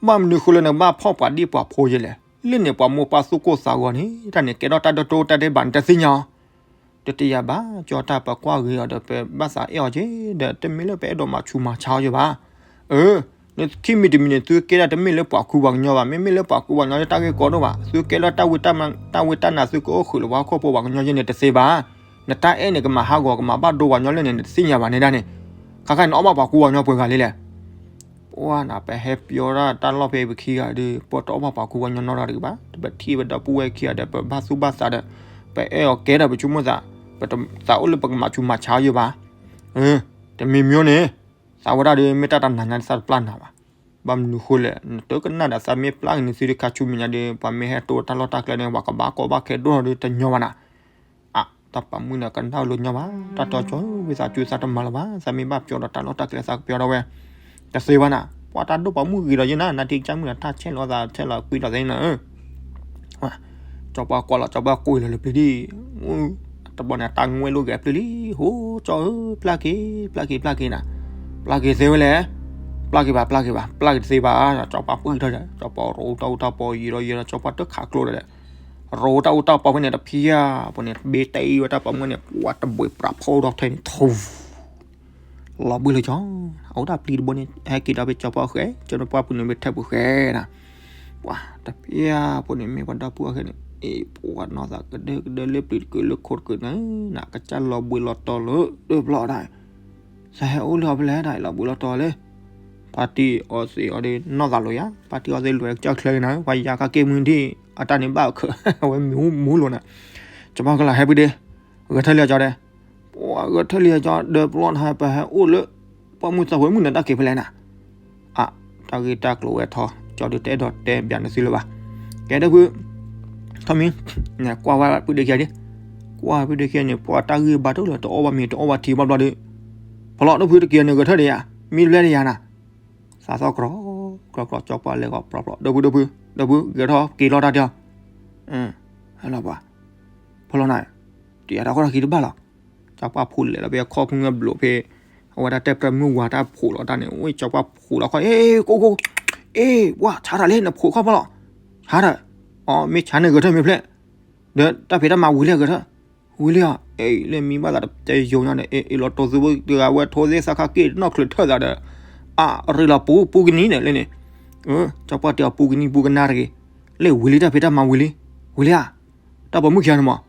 ဘၣ်မနုၤဃိလၢနကဘၣ်ဖီၣ်ပှၤဒံၣ်ပှၤဖိယဲလဲၣ်, လၢန့ၣ်ပှၤမိၢ်ပှၢ်သူၣ်ကိၢ်သးဂီၤန့ၣ် တၢ်န့ၣ်ကဲထီၣ်တၢ်ဒိၣ်တိၢ်တၢ်ဒဲးဘးန့ၣ်တသ့ၣ်ညါအီၤ, တတယၤဘၣ်, ကၠီတၢ်ပကွၢ်ဂ့ၤအီၤဒီး ပဘၣ်သးအဲၣ်အီၤက့ၤဒီး တမ့ၢ်လၢပအဲၣ်ဒိးမၤဆူးမၤဆါအီၤယဲဘၣ်, အၢ နခံမံၤတမံၤန့ၣ် သုကဲဒၣ်တမ့ၢ်လၢပှၤကူပှၤကညီဘၣ်, မ့မ့ၢ်လၢပှၤကူပှၤကညီလၢတၢ်ဂ့ၢ်ကီဒိၣ်ဘၣ်, သုကဲလၢတၢ်ဝံတၢ်နါ တၢ်ဝံတၢ်နါသုကအိၣ်ဃုာ်လၢပှၤဟီၣ်ခိၣ်ဖိပှၤကညီယဲန့ၣ်တသ့ဘၣ်, နတၢ်အဲၣ်န့ၣ် ကမၤဟးဂီၤကမၤဘၣ်ဒိပှၤကညီလၢန့ၣ် နတသ့ၣ်ညါဘၣ်န့ၣ်ဒၣ်န့ၣ်, ခါခါန့ၣ် နအီၣ်ဘၣ်ပှၤကူပှၤကညီပှဲၤဂၤလံလဲၣ် ပှၤနၤ ပဟဲပျီဒၣ်တၢ်လီၢ်ဖဲပခံဂၤဒီး ပတအီၣ်ဘၣ်ပှၤကူပှၤကညီနီတဂၤတဂ့ၤဘၣ်, ပထံၣ်ပဒီပုၢ်ဝဲၢ်ခံဂၤဒီး ပဘၣ်သူၣ်ဘၣ်သးဒီး ပအဲၣ်အီၤကဲဒီး ပဆိကမိၣ်သး, ပသးအိၣ်လၢပကမၤဆူးမၤဆါအီၤယဲဘၣ်, တမံၤမံၤန့ၣ် သးဝဲဒၣ်ဒီး မ့ၢ်တၢ်တနၤညါဒီး သးတပျၢ်နၤဘၣ်, ဘၣ်မနုၤဃိလဲၣ်, နတကနၣ်ဒီး သးမ့ၢ်ပျၢ်က့ၤန့ၢ်သုဒီး ခါဆူမဲာ်ညါဒီး ပှၤမ့ၢ်ဟဲတိၢ်တၢ်လီၢ်တၢ်ကျဲန့ၣ် ပှၤကဘၣ်ကီဘၣ်ခဲဒိၣ်ထီၣ်ဒီး တညီဘၣ်နၤ အါ တၢ်ပိာ်မုၣ်န့ၣ် ကနၣ်လိာ်ညီဘၣ်, တၢ်တီကၠီ ဝံသးစူၤ သးတမၤလၢၤဘၣ်, သးမ့ၢ်ဘၣ်ပျီဒီးတၢ်လီၢ်တၢ်ကျဲ သးကပျီထီၣ်ဝဲ, တသ့ဘၣ်နၤ, ပှၤတၢ်ဒိၣ်ပိာ်မုၣ်ဂ့ၤဒီးယဲနၤ, နၤထံကစၢ်မုၣ်န့ၣ် တၢ်ဆဲးလီၤသးဆဲးလီၤကွံာ်လီၤသ့နၤဧၢ, ကၠီပှၢ်ကွၢ်လီၤ ကၠီပှၢ်ကွံာ်လီၤလၢပျံၤဒံး, တဘျီန့ၣ် တၢ်ငွဲၣ်လိာ်က့ၤအပျံၤလံ, ဟိ ကၠီဧၢ ပျၢ်က့ၤ ပျၢ်က့ၤ ပျၢ်က့ၤနၤ, ပျၢ်က့ၤသ့ဝဲလဲၣ်, ပျၢ်က့ၤဘၣ် ပျၢ်က့ၤဘၣ် ပျၢ်က့ၤတသ့ဘၣ်, ကၠီပှၢ်ပှံၢ်ထီၣ်ဒီး ကၠီပှၢ်ရိးတၢ်အူတၢ်ပီယံာ်ဒီးယံာ်ဒီး ကၠီပှၢ်တခးကျိဒီး ရိးတၢ်အူတၢ်ပီဖဲန့ၣ် တဖျၢၣ်ဖိန့ၣ် ဘ့တအံၤဝဲတၢ်ပိာ်မုၣ်န့ၣ် ပှၤတဘှံးပြးဖီဒီးထဲန့ၣ် ထူ လီၤဘှံးလၢကၠီ, အအိၣ်တၢ်ပျံၤတဘိန့ၣ် ဟဲက့ၤဒီးဖဲကၠီပှၢ်ဃဲ, ကၠီပှၢ်ပူၤန့ၣ် ဖဲထဲပူၤဃဲနၤ, ပှၤတဖျၢၣ်ဖိန့ၣ် မ့ၢ်ပှၤဒီပုၢ်ဝဲၢ်ဃဲန့ၣ် အ့ၣ် ပှၤနီၢ်သးကဒၢကဒၢလၢပျံၤတကုာ်လၢခိၣ်တကုာ်န့ၣ် နကစၢ်လီၤဘှံးလီၤတီၤလၢတဘျီဒၣ် သးဟဲအိၣ်လၢအီၤဖဲလဲၣ်ဒၣ် လီၤဘှံးလီၤတီၤလၢ ပၢ်တံၢ်အီသံးအီၤဒီး နီၢ်သးလိာ်ယၤ, ပၢ်တံၢ်အီသံးလိာ်ကစၢ်ချၢက့ၤနၤ, ပှၤယၤကက့ၢ်မုၢ်ဒံး အတၢ်န့ၣ်ဘၣ်အခၢး အဝဲမံၤမူလိာ်နၤ, ကၠီပှၢ်ကလၤဟဲပှံၤဒ့, ဂဲၤထၢၣ်လံအကၠီဒဲး, ပှၤဂဲၤထၢၣ်လံအကၠီ ဒီးပျီနၤ ပဟဲအိၣ်လၢ ပှၢ်မုၢ်သးဝဲမုၢ်နၤတၢ်က့ၤဖဲလဲၣ်နၤ, အါ တၢ်ဂ့ၢ်တၢ်ကျိၤဝဲထီ ကၠီဒုးတအဲၣ်ဒိးတဲဘၣ်နသုလၢၤဘၣ်, ကဲဒၢဖု ထီၣ်မံ ကွၢ်ဝဲပုၢ်ဒ့ခံဂၤဒံး, ကွၢ်ပုၢ်ဒ့ခံဂၤန့ၣ် ပှၤတၢ်ဂ့ၢ်ဘၣ်တအိၣ်လၢၤ တအီၣ်ဘၣ်မ့ၤတအီၣ်ဘၣ်ထံဘၣ်ဘျီဒီး, ဖီလီၤဒၢဖုတက့ၤနဂဲၤထၢၣ်ဒံးယၤ, မံဘျဲဒံးယၤနၤ, သးသီၣ်ကြီ ကြီကြီ ကၠီပှၢ်လဲၤဂီၤပြီပြီ ဒၢဖုဒၢဖု ဒၢဖု ဂဲၤထီၣ်က့ၤလီၤတၢ်တ့ၢ်အီၤ, ဟဲလီၤပှၤ, ဖီလီၤနၤ, တယၤတၢ်ဃီတၢ်ခံတဘၣ်လီၤ, ကၠီပှၢ်ဖိလဲၤလီၤဖဲခီၣ်ဖုငၢၢ်ဘျိးဖဲ အဝဲဒၣ်တဲပၢၢ်မုၢ်ဝၤတၢ်ဖိးလီၤတၢ်န့ၣ် ဝဲကၠီပှၢ်ဖိးလီၤခီ အ့ၣ် ကိၢ်ကိၢ် အ့ၣ် ပှၤဆါတၢ်လံ နဖိးခီၣ်ဖီလီၤ, ဆါတၢ်, အီ မ့ၢ်ဆါန့ၣ်ဂဲၤထၢၣ်မ့ၢ်ဖျဲၣ်, ဒီးတၢ်ဖံးတၢ်မၤဝံၤလံဂဲၤထၢၣ်, ဝံၤလံဧါ, အ့ၣ် လၢမံဘၣ်သးတယိာ်ညါဒီး အ့ၣ် အ့ၣ်လီၤတိၢ်သုတဂၤဝဲထိသ့ သးခါက့ၢ်နီၢ်ချုးထၢၣ်သးဒီး, အရ့လီၤပူၤ ပူၤကနံၤန့ၣ်လၢန့ၣ်, ကၠီပှၢ်တဲအီၤပူၤကနံၤပူၤကနါတဂ့ၤ, လၢဝံၤလံတၢ်ဖံးတၢ်မၤဝံၤလံ, ဝံၤလံဧါ, တၢ်ပိာ်မုၣ်ခံဂၤန့ၣ်မး,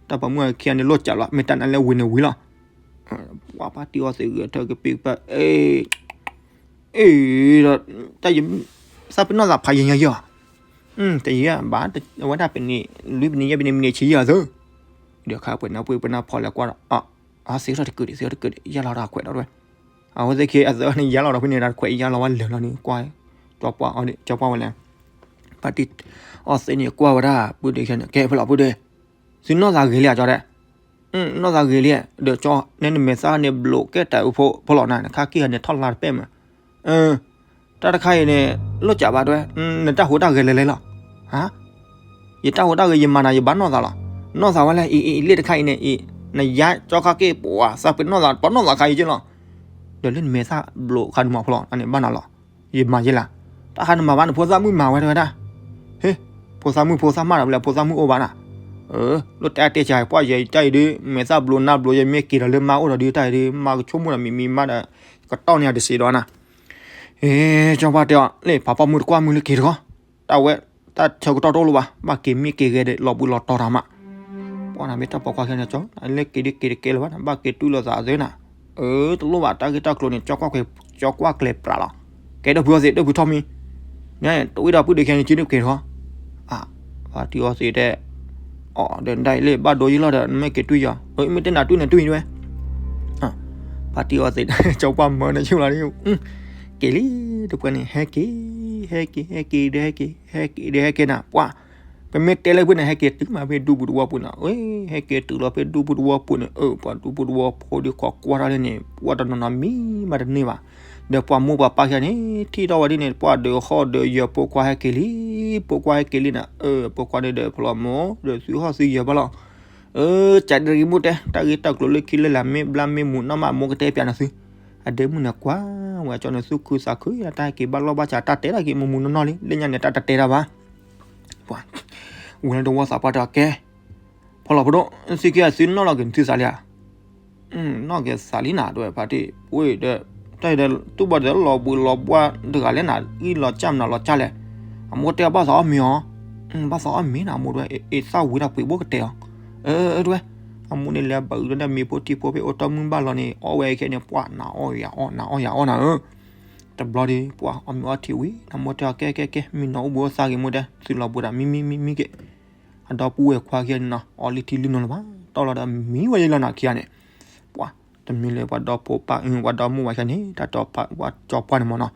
တၢ်ပိာ်မုၣ်ခံဂၤန့ၣ်လိၣ်ကးလီၤ မ့ၢ်တၢ်နါလၢဝံၤန့ၣ်ဝံၤလီၤ, ပှၤပၢ်တံၢ်အီသံးဂဲၤထၢၣ်ကပ့ၢ်ကပၢ်, အ့ၣ် အ့ၣ်ဒီး, တၢ်ယ, သးပ့ၤနီၣ်သးဖးယံာ်ညါယံာ်, တယံာ်ဘၣ်, အဝဲဒၣ်ပနံာ်, လွံၢ်ပနံာ်ယဲၢ်ပနံာ်မံးနံးဆံယံာ်အသိး, ဒီးခါပှဲၤနၢ်ပှဲၤပနၢ်ဖီလဲၤကွၢ်ဒီး, အါ သ့ထီၣ်တကုာ်ဒံး သ့ထီၣ်တကုာ်ဒံး ယၢ်လီၤတၢ်ခွဲးဒီးဝဲ, အဝဲသ့ၣ်ခံအသၢန့ၣ် ယၢ်လီၤဒီးဖဲန့ၣ်တၢ်ခွဲးယၢ်လီၤဝဲလၢာ်လီၤန့ၣ် ကွၢ်, ကၠီပှၢ်ဝဲလဲၣ်, ပၢ်တံၢ်အီသံးန့ၣ်ကွၢ်ဝဲဒၣ် ပုၢ်ဒ့ခံဂၤန့ၣ် ကဲဖဲလီၤပုၢ်ဒ့, သုနီၢ်သးဂ့ၤလံဧါကၠီဒဲး နီၢ်သးဂ့ၤလံ, ဒီးကၠီ နဲနမဲာ်သၣ်န့ၣ်ဘျိးကဲတၢ်အူဖိလီၤနၤ နခါက့ၢ်ဂၤန့ၣ်ထီၣ်လါတပဲၢ်မး, တၢ်တခါအံၤန့ၣ် လိၣ်ကးဘၣ်တဲဝဲ, နတၢ်ဟူးတၢ်ဂဲၤလဲၤလဲၤလီၤ, ယတၢ်ဟူးတၢ်ဂဲၤယမၤနၤယဘၣ်နီၢ်သးလီၤ, နီၢ်သးဝဲလဲၣ် အံၤ အံၤ လၢတခါအံၤန့ၣ် အံၤ နယါကၠီခါက့ၢ်ပှၤ သးပ့ၤနီၣ်သး ပှၤနီၢ်သးခါအံၤက့ၢ်လီၤ, ဒီးလၢနမဲာ်သၣ်ဘျိးခါန့ၣ်မးဖိလီၤ အန့ၣ်ဘၣ်နၤလီၤ, ယမၤယဲလၢ်, တၢ်ခါနမၤဘၣ်နဖိသၣ်မုၣ်မၤဝဲတဲဝဲဒၣ်, ဟ့, ဖိသၣ်မုၣ်ဖိသၣ်မၣ်ဒီးဘျဲၣ်ဖိသၣ်မုၣ်အိၣ်ဘၣ်နၤ, လၢတၢ်တဲဆါပှၢ်ယဲတၢ်အံၤဒုး မဲာ်သၣ်ဘျိးနါဘျိးယမ့ၢ်က့ၤဒီးလၢမါအိၣ်ဒီးဒုးတၢ်အံၤဒုး မါကဆိကမိၣ်ဒီးမံၤမံၤမးဒီး ကတီၢ်န့ၢ်ယၤတစံးဒီးနၤ, အ့ ကၠီပှၢ်တဲအီၤ လၢဖးဖီမုၢ်တကွၢ်မုၢ်လၢက့ၤတခီ, တၢ် တၢ်ဝဲ တၢ်ဆၢကတီၢ်တအိၣ်လၢၤဘၣ်, ဘၣ်က့ၤမ့ၢ်က့ၤဂဲၤဒီး လီၤဘှံးလီၤတီၤတၢ်မး. ပှၤနမ့ၢ်တၢ်ပိာ်ခွါခဲန့ၣ်ကၠီ, လၢက့ၤဒ်က့ၤတကဲလၢၤဘၣ်, ဘၣ်က့ၤတူၢ်လိာ်သးအသးနၤ. အၢ တလိၣ်ဘၣ် တၢ်ဂ့ၢ်တၢ်ကျိၤန့ၣ် ကၠီကွၢ်ကျဲၤပြးလီၤ. ကဲ ဒီပုၢ်ဝဲၢ်သ့ၣ် ဒီပုၢ်ထီၣ်မံ, တဝံၣ်ဒီပုၢ်ဒုးခဲန့ၣ် က့ၤဒုးက့ၤထီၣ်. ဖါတံၢ်အီသံးတဲ, အိၣ်ဒီး ဒ်လဲၣ်ဘၣ်ဒိယံလီၤဒီး နမ့ၢ်က့ၤတွံၢ်ယီၤ, မ့ၢ်တဲနၤတွံၢ်န့ၣ်တွံၢ်ဝဲ. ဖါတံၢ်အီသံး ကၠီပှၢ်မၢန့ၣ်ဆူၣ်လီၤ, က့ၤလံ, တပှဲၤန့ၣ် ဟဲက့ၤ, ဟဲက့ၤ ဟဲက့ၤ ဒီးဟဲက့ၤ ဟဲက့ၤ ဒီးဟဲက့ၤနၤ ပှၤ ပမ့ၢ်တဲလၢဖဲန့ၣ် ဟဲက့ၤတုၤမးဖဲဒူပူၤတဝီပူၤန့ၣ်, ဟဲက့ၤတုၤလီၤဖဲဒူပူၤတဝီပူၤန့ၣ်, အၢ ပှၤဒူပူၤတဝီဖိဒီး ခိးကွၢ်ထီၣ်လၢန့ၣ် ပှၤတနီၤနီၤမံမးတန့ၢ်ဘၣ်. ဒီးပှၤမိၢ်ပှၤပၢ်ခံဂၤန့ၣ် ထံၣ်ထီၣ်ဝဲဒ်န့ၣ် ပှၤဒီးဟီၣ်ဒီးယၢၤ ပိာ်ခွါဟဲက့ၤလံ, ပိာ်ခွါဟဲက့ၤလံနၤ, အၢ ပိာ်ခွါန့ၣ်ဒီးဖျီမၢ ဒီးသုဟီၣ်သုယၢၤဘၣ်လီၤ. အၢ ကးဒရံးမိၢ်တဲ တၢ်ဂ့ၢ်တၢ်ကျိၤလၢခံလၢလာ် မ့ၢ်ဘျါမ့ၢ်မူးနီၢ်မး မိၢ်ကတဲပျးနၤသု. အဒဲမုၢ်နၤကွၢ်ဝဲကၠီန့ၣ် သူၣ်ခုသးခု တၢ်ဟဲက့ၤဘၣ်လီၢ်ဘၣ်စး တၢ်တဲတၢ်က့ၤမူးမူးနီၢ်နီၢ်လံ, လၢညါန့ၣ် တၢ်တတဲတၢ်ဘၣ်. ပှၤ ဝံၤလၢတဝီသးပှၢ်တဲအီၤ ကဲ ဖီလီၤဖိဒိၣ် သံခံဂၤ သုနီၣ်လီၤက့ၤနသုသးလံဧါ. နီၣ်က့ၤသးလံနၤ တဲဝဲဖါတံၢ်, ဝဲဒီး တၢ်ဒီး တူၢ်ဘၣ်ဒီးလီၤဘှံးလီၤဘှါတဂၤလဲၣ်နၤ, အံၣ်လီၤကၢ်မနုၤလီၤကၢ်လဲၣ်. အမိၢ်တဲအီၤ ဘၣ်သးအီၣ်မ့ၤအီၤ, ဘၣ်သးအီၣ်မ့ၤနၤ အမိၢ်တဲဝဲ, အ့ၣ် သၣ်ဝံၤတၢ်ပှ့ၤဘိၣ်ကတဲအီၤ. အၢ တဲဝဲ, အမိၢ်န့ၣ်လဲၤဘၣ်အုးဒီးမ့ၤဖိထံဖိဖဲအိၣ်တီမုၢ်ဘၣ်လီၤန့ၣ် အီၣ်ဝဲခဲန့ၣ် ပှၤနၤအီၣ်ယၤအီၣ် နၤအီၣ်ယၤအီၣ်နၤဧၢ. တဘျီဒီး ပှၤအီၣ်မ့ၤအီထံဝံၤ နမိၢ်တဲအီၤ ကဲကဲကဲ မံနီၤအိၣ်ဘှံးအိၣ်သါက့ၤ မိၢ်တဲ သုလီၤဘှံးဒီး မံမံမံမံက့ၤ. အဒီပုၢ်ဝဲၢ်ခွါခံဂၤန့ၣ်နီၤ အီလံထံလံနိလၢၤဘၣ်, တီၢ်လီၤဒီးမံဝဲယဲလီၤနၤခံဂၤန့ၣ်. ပှၤ တမ့ၢ်လၢပှၤဒီဖိပၢ် ပှၤဒီမုၢ်ဝၤခံဂၤန့ၣ် တၢ်တဲအီၤ ပှၤကၠီပှၢ်န့ၣ်မ့ၢ်နီၤ,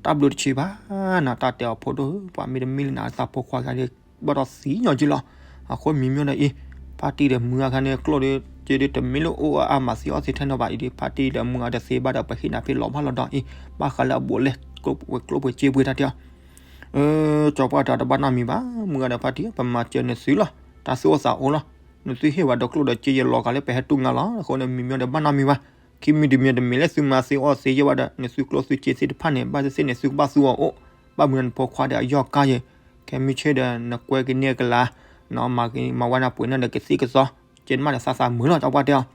တၢ်ဘျုးတဆံးဘၣ်နၤ တၢ်တဲအီၤဖိဒိၣ်ဧၢ, ပှၤမ့ၢ်တမ့ၢ်လၢနၤ သးဖိခွါခံဂၤဒီး ဘၣ်ဒီးသံညီက့လီၤ. အဃိမံၤမ့ၢ်ဒီးအံၤ ဖါတံၢ်ဒီးမုၢ်ဂၤခါန့ၣ် ကျိၣ်ဒီး က့ဒီးတမ့ၢ်လၢအိၣ်အါမးသံအီၣ်သ့ထဲနီၤဘၣ်အံၤဒီး ဖါတံၢ်ဒီးမုၢ်ဂၤဒီးသ့ဘၣ်ဒီး ပဟ့ၣ်နၤဖဲလီၤဘၣ်လီၤဒီးအံၤ ဘၣ်ဃးလၢအဘူးအလဲ ကျိၣ်ပှဲၤကျိၣ်ပှဲၤစ့ပှဲၤတၢ်တဲအီၤ. အၢ ကၠီပှၢ်တဲအီၤ တဘၣ်နီတမံၤဘၣ်, မုၢ်ဂၤဒီးဖါတံၢ် ပမၤစၢၤနသုလီၤ, တၢ်သူၣ်အိၣ်သးအိၣ်လီၤ, နသုဟ့ၣ်ဝဲဒီးကျိၣ်ဒီးစ့ ယလီၤဂာ်လၢပဟဲတူၢ်ငါလီၤ. အဃိန့ၣ် မံၤမ့ၢ်ဒီးဘၣ်နီတမံၤဘၣ်, ခံမံၤတမံၤတမ့ၢ်လၢသုမၤသ့အီၣ်သ့ယဲၢ်ဘၣ်ဒီး နသုကျိၣ်သုစ့သ့ၣ်တဖၣ်န့ၣ် ဘၣ်သ့ၣ်သ့ၣ်န့ၣ် သုကဘၣ်သူအီၤအိၣ်, ဘၣ်မနုၤနဖိခွါဒီးအယီၢ်ကါယဲၢ်, ခဲမုၢ်ဆ့ၣ်ဒီးနကွဲကန့ၢ်ကလၤ, နမၤက့ၤမၤဝဲနၤပှ့ၤန့ၢ်ဒီးကသံၣ်ကသီ, ကဲနမါဒီးသးသးမုာ်လီၤ ကၠီပှၢ်တဲအီၤ.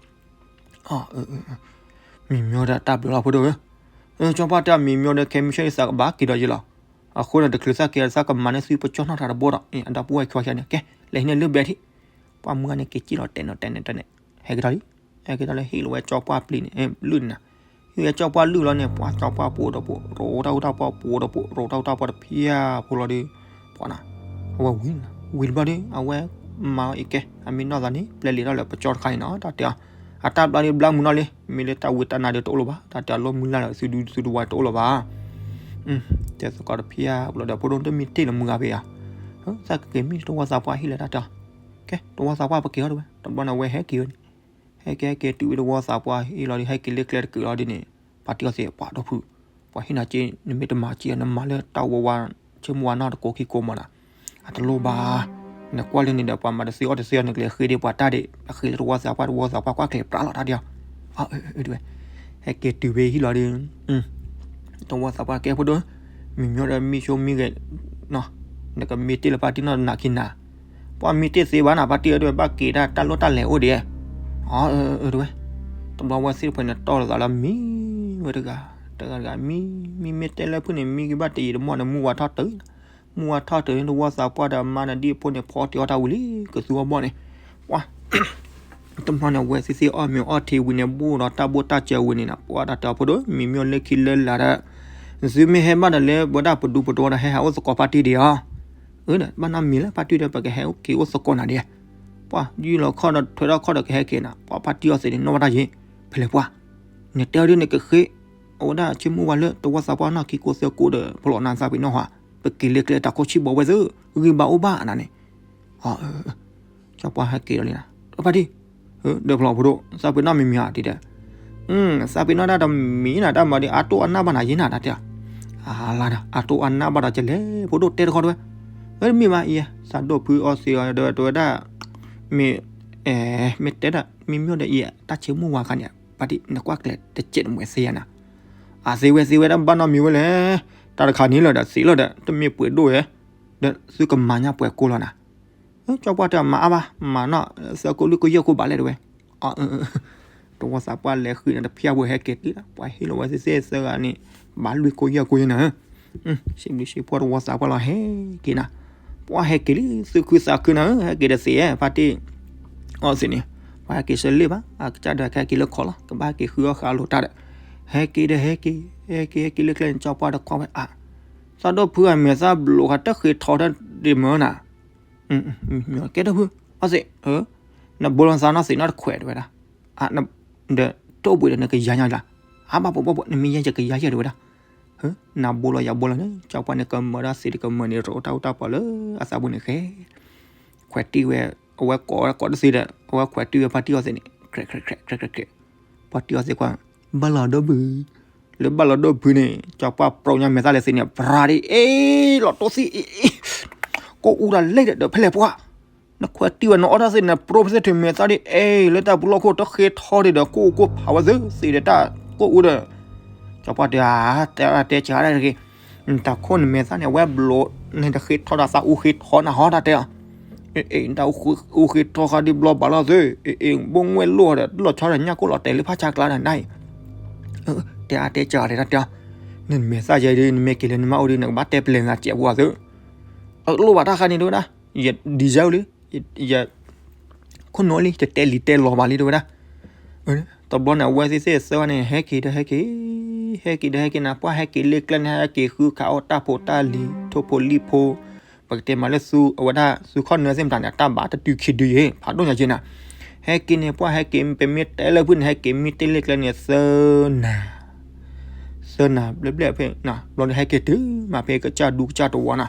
မံၤမျိဒီးတၢ်ဘျုးလီၤဖိဒိၣ်ဧၢ, ကၠီပှၢ်တဲအီၤ မံၤမျိဒီး ခဲမုၢ်ဆ့ၣ်သးကဘၣ်က့ၤဒီးယဲလီၤ, အဃိန့ၣ် တချုးသးက့ၤဒီး သးကမၤန့ၢ်သုပကၠီနီၣ်ထးတဘိဒီး အဒီပုၢ်ဝဲၢ်ခွါခံဂၤန့ၣ် ကဲ လဲၤဟံးန့ၢ်လၢဘဲထံး, ပှၤမုၢ်ဂၤန့ၣ် က့ၤစံၣ်လီၤတဲာ်နီၤတဲာ်န့ၣ်တဲာ်န့ၣ်, ဟဲက့ၤထီၣ်လံ, ဟဲက့ၤထီၣ်လၢဟံၣ်လီၤဝဲကၠီပှၢ်ပျံၤန့ၣ် လုၢ်န့ၣ်နၤ, ဟံၣ်ဝဲကၠီပှၢ်လုၢ်လီၤန့ၣ် ပှၤကၠီပှၢ်ပူၤဒီးပူၤ ရိးတၢ်အူတၢ်ပှၢ်ပူၤဒီးပူၤ ရိးတၢ်အူတၢ်ပှၢ်တဖၣ်ဖိလီၤဒီး, ပှၤနၤ, အဝဲဝံၤ, ဝံၤတဘျီဒီး အဝဲမၤအီၤအံၤကဲ အမ့ၢ်နီၢ်သးန့ၣ် ပျဲလံာ်ထီၣ်လၢပကၠီတခါအံၤနီၤ တၢ်တဲအီၤ, အတၢ်ဘျါဒီးဘျါမုာ်နီၢ်လံ, မ့ၢ်လၢတၢ်ဝံတၢ်နါဒီးတအိၣ်လၢၤဘၣ်, တၢ်တဲအီၤလီၤမုၢ်လၢ်လၢသုဒူသုတဝါတအိၣ်လၢၤဘၣ် တဲသကိးတဖၣ်ဖိလီၤဒီး ဖိဒိၣ်တမ့ၢ်တ့ၢ်လၢမုၢ်ဂၤဖဲဧါ, သးကက့ၤမ့ၢ်တဝီသးပှၢ်ဟံၣ်လၢတၢ်တဲအီၤ, ကဲ တဝီသးပှၢ်ပက့ၤအီၤတဝဲ, တဘျီန့ၣ် အဝဲဟဲက့ၤဝဲန့ၣ်, ဟဲက့ၤဟဲက့ၤတုၤဝဲတဝီသးပှၢ်ဟံၣ်လီၤဒီး ဟဲက့ၤလၢကျဲတကုာ်လီၤဒ်န့ၣ်, ဖါတံၢ်အီသံး ပှၤဒီဖု, ပှၤဟ့ၣ်နၤက့ နမ့ၢ်တမၤက့ နမၤလၢတၢ်ဝဲဝါ ဆိကမိၣ်ဝဲနီၢ်တကိးခံကိးမးနၤ, အတလိၣ်ဘၣ်, နကွၢ်လၢန့ၣ်ဒီး ပှၤမၤတသ့အီၣ်တသ့အီၤ နကလဲၤဃ့ဒ်ပှၤတၢ်ဒံး ပဃ့လၢတဝီသးပှၢ် တဝီသးပှၢ်ကွၢ်ကျဲၤပြးလီၤတၢ်ဒံးအီၤ, ဝဲ ဟဲက့ၤတုၤဝဲဟံၣ်လီၤဒီး, တဝီသးပှၢ်ကဲဖိဒိၣ်, မံၤမျိဒီးမံၤဆိမံၤဂဲၤ, နကမ့ၢ်တ့ၢ်လၢဖါတံၢ်နီၢ်နၤခံနၤ, ပှၤမ့ၢ်တ့ၢ်သ့ဘၣ်နၤ ဖါတံၢ်ဧၢ တဝဲ ဘၣ်က့ၤတၢ်တၢ်လိၣ်တၢ်လဲၤအိၣ်ဒံး, အၢ တဝဲ, တဘျီဝဲသ့ၣ်တဖၣ်န့ၣ်တီၢ်လိာ်သးလၢမံၤဝဲတဂၤ, တဂၤတဂၤမံၤ, မံၤမ့ၢ်တဲလၢဖုၣ်န့ၣ် မံၤကဘၣ်တယံာ်တမီၢ်န့ၣ် မုၢ်ဝါထီၣ်တုၤ မုၢ်ဝါထီၣ်တုၤန့ၣ် တဝီသးပှၢ်ဒီးမါနၤဒ်အဖိန့ၣ် ဖီတ့ၢ်အီၣ်တၢ်ဝံၤလံ ကသူအီၣ်ဘီၣ်န့ၣ်, ပှၤ တဘျီန့ၣ် အဝဲသ့ၣ်သ့ၣ်အီၣ်မ့ၤအီၣ်ထံဝံၤန့ၣ် ဘိၣ်ဒီးတၢ်ဘိၣ်တၢ်စၢၤဝံၤန့ၣ်နီၤ ပှၤတၢ်တဲအီၤဖိဒိၣ် မံၤမျိလၢခံလၢလာ်ဒီး သုမ့ၢ်ဟဲဘၣ်ဒီးလၢပဝဲဒၣ်ပဒူပဒိဒီး ဟဲဟးအိၣ်သကိးဖါတံၢ်ဒံးဧါ, အၢ ဘၣ်နီတမံၤလၢဖါတံၢ်ဒီး ပကဟဲအိၣ်က့ၤအိၣ်သကိးနၤဒံး, ပှၤ ယုၢ်လီၤခီၣ်ဒီးထွဲထီၣ်ခီၣ်ဒီးကဟဲက့ၤနၤ ပှၤဖါတံၢ်အီၤသ့ၣ်န့ၣ် နီၢ်ဘၣ်တၢ်ယံၤ, ဖဲလဲၣ်ပှၤ နတဲအီၤဒ်န့ၣ် ကဃ့ အဝဲဒၣ်ဆိကမိၣ်ဝဲလၢ တဝီသးပှၢ်နီၢ်ခံကိးသၢကိးဒီး ဖီလီၤနၤသးပ့ၤနီၣ်ဟါ, ပက့ၤလၢကျဲတၢ်ခိၣ်ဆံၣ်ဘီဝဲသ့ၣ် ဂံၢ်ဘါအိၣ်ဘၣ်နၤန့ၣ်, စီၤပှၢ်ဟဲက့ၤဒီးလံနၤ ဖါတံၢ်, ဒီးဖီလီၤဖိဒိၣ် သးပ့ၤနီၣ်မံၤမံၤဧါ တံၢ်တဲ, သးပ့ၤနီၣ်တၢ်တမံၤနၤ တၢ်မၤဒီး အတိၢ်အနၢ်ဘၣ်နၤယံၤနၤ တၢ်တဲ, အလါဒီး အတိၢ်အနၢ်ဘၣ်ဒီးကလဲၣ် ဖိဒိၣ်တဲတခီတဝဲ, အၢ တမ့ၢ်ဘၣ်အံၤ သးဒိၣ်ဖုအီသံးအီၤဒီးတဝဲဒၣ်, မ့ၢ်, မ့ၢ်တဲဒၣ် မံၤမျိဒီးအံၤ တၢ်ဆိကမိၣ်ဝဲခါန့ၣ် ဖါတံၢ် နကွၢ်ကျဲၤတစဲးတမှဲးသ့ဧါနၤ, အသ့ဝဲသ့ဝဲဒၣ်ဘၣ်နီတမံၤဝဲလဲၣ်, တၢ်တခါန့ၣ်လီၤဒီးသ့လီၤဒီး တမ့ၢ်ပှဲၤဒိၣ်ဝဲ, ဒီးသုကမၤညါပှဲၤကိးလီၤနၤ, စီၤပှၢ်တဲမၤအါဘၣ် မၤနီၢ်သၢကိးလွံၢ်ကိးယဲၢ်ကိးဘၣ်လဲၣ်တဝဲ, တဝီသးပှၢ်လဲၤဃုာ်န့ၣ်တဖျၢၣ်ဖိဟဲက့ၤတုၤလီၤ ပှၤဟ့ၣ်လီၤဝဲသ့ၣ်သ့ၣ်သၢဂၤန့ၣ်, ဘၣ်လွံၢ်ကိးယဲၢ်ကိးယဲၢ်နၤ, စံးဘျုးစံးဖှိၣ်တဝီသးပှၢ်လီၤ ဟဲက့ၤနၤ, ပှၤဟဲက့ၤလံ သူၣ်ခုသးခုနၤဧၢ, ဟဲက့ၤတသ့ဧါ, ဖါတံၢ်အီသ့ၣ်န့ၣ်, ပှၤဟဲက့ၤဆၢလ့ၣ်ဘၣ်, အကစၢ်ဒီးခဲက့ၤလၢခီၣ်လီၤ, ကဘၣ်က့ၤဃုအီၣ်ဃာ်အလိၤတၢ်ဒီး, ဟဲက့ၤဒီးဟဲက့ၤ, ဟဲက့ၤ ဟဲက့ၤလၢကျဲန့ၣ် ကၠီပှၢ်တခွါဝဲအါ, သးဒိၣ်ဖုအမဲာ်သၣ်ဘျိးဃာ်တဃ့ထီတၢ်ဒံးမၢနၤ, ကဲဒိၣ်ဖု, အီသ့ၣ်, နဘိလီၤသးနီၢ်သ့ၣ်နီၢ်တခွဲးတဝဲဒၣ်, ဒီးတိၢ်ဘှံးဒီးနကယၤညီလီၤ, အါဘၣ်ပှၤပှၤပှၤ နမ့ၢ်ယဲယကယၤယဲတဝဲဒၣ်, နဘိလီၤယၤဘိလီၤန့ၣ် ကၠီပှၢ်န့ၣ်ကမၢဒၣ်သ့ၣ်တကမၢန့ၣ် တအိၣ်တၢ်အူတၢ်ပီၤလၢအသးပူၤန့ၣ်ဃဲ ခွဲးတံၢ်ဝဲ, အဝဲကိးဝဲကိးတသ့ဒီး အဝဲခွဲးတံၢ်ဝဲဖါတံၢ်အီသ့ၣ်န့ၣ် ကြဲးကြဲးကြဲးကြဲးကြဲး, ဖါတံၢ်အီသ့ၣ်ကွၢ်, ဘၣ်လီၤဒိၣ်ဖု, လၢဘၣ်လီၤဒိၣ်ဖုန့ၣ် ကၠီပှၢ်ပြူညါမဲာ်သၣ်လဲၤသ့ၣ်န့ၣ် ပြၤဒ်အ့ၣ် လီၤတိၢ်သံၣ်အ့ၣ်, ကိၣ်အူတၢ်လဲၣ်ဒီးဖဲလဲၣ်ပှၤ, နခွဲးတံၢ်ဝဲနအီၣ်တၢ်သ့ၣ်န့ၣ် ပြူဖဲသ့ၣ်ထုးမဲာ်သၣ်ဒ်အ့ၣ် လၢတၢ်ပူၤလီၢ်ခိၣ်တဃ့ထီဒံးဒီး ကိၣ်အူကိၣ်ဖးဝဲသ့ၣ်သ့ၣ်ဒီးတၢ်ကိၣ်အူဒီး, ကၠီပှၢ်တဲ, တဲတဲကၤဒၣ်တဂ့ၤ, တၢ်ခိၣ်နမဲာ်သၣ်န့ၣ် အဝဲဘျိးန့ၣ်တဃ့ထီဒီးသးအူဃ့ထီနၤဟီတၢ်တဲလီၤ, အ့ၣ် တၢ်အူဃ့ထီဃာ်ဒ်ဘျီဘၣ်လီၤသ့, အ့ၣ် ဘိငွဲၣ်လိၣ်ဒီး လီၤဆီဒီးညၣ်ကိၣ်လီၤတဲာ်လၢဖးဆါကျါဒီးနၤအံၤ, တဲအါတဲကၤဒၣ်တၢ်တဲလီၤ, နမဲာ်သၣ်ယဲဒ် နမ့ၢ်က့ၤလၢနမါအိၣ်ဒီး နကဘၣ်တဲပလဲၤနၤစဲးပှၤသ့, အလိၣ်ဘၣ်တၢ်ဃါန့ၣ်တဝဲဒၣ်, ယဒံစဲလံ, ယခိၣ်နူာ်လံ တတဲလံတဲလီၤဘၣ်လံတဝဲဒၣ်, တဘျီန့ၣ် အဝဲသ့ၣ်သ့ၣ်သၢဂၤန့ၣ် ဟဲက့ၤဒီးဟဲက့ၤ, ဟဲက့ၤဒီးဟဲက့ၤနၤ ပှၤဟဲက့ၤလၢကျဲန့ၣ် ဟဲက့ၤဃုခးအီၣ်တၢ်ဖိတၢ်လံၤ ထိၣ်ဖိလံၣ်ဖိ, ပကတဲမးလၢသူ အဝဲဒၣ်သူခီၣ်နၢသ့ၣ်မတၤန့ၣ် အတၢ်ဘၣ်တတုၤခံဒုယ့ၤ ဖးဒိၣ်ညါက့နၤ, ဟဲက့ၤန့ၣ် ပှၤဟဲက့ၤ ပမ့ၢ်တဲလၢဖုန့ၣ် ဟဲက့ၤမ့ၢ်တဲလၢကျဲန့ၣ် သၢနၤ သၢနၤဘျဲၣ်ဘျဲၣ်ဖဲ, ဘျီန့ၣ်ဟဲက့ၤတုၤမးဖဲကစၢ်ဒူကစၢ်တဝီနီၤ,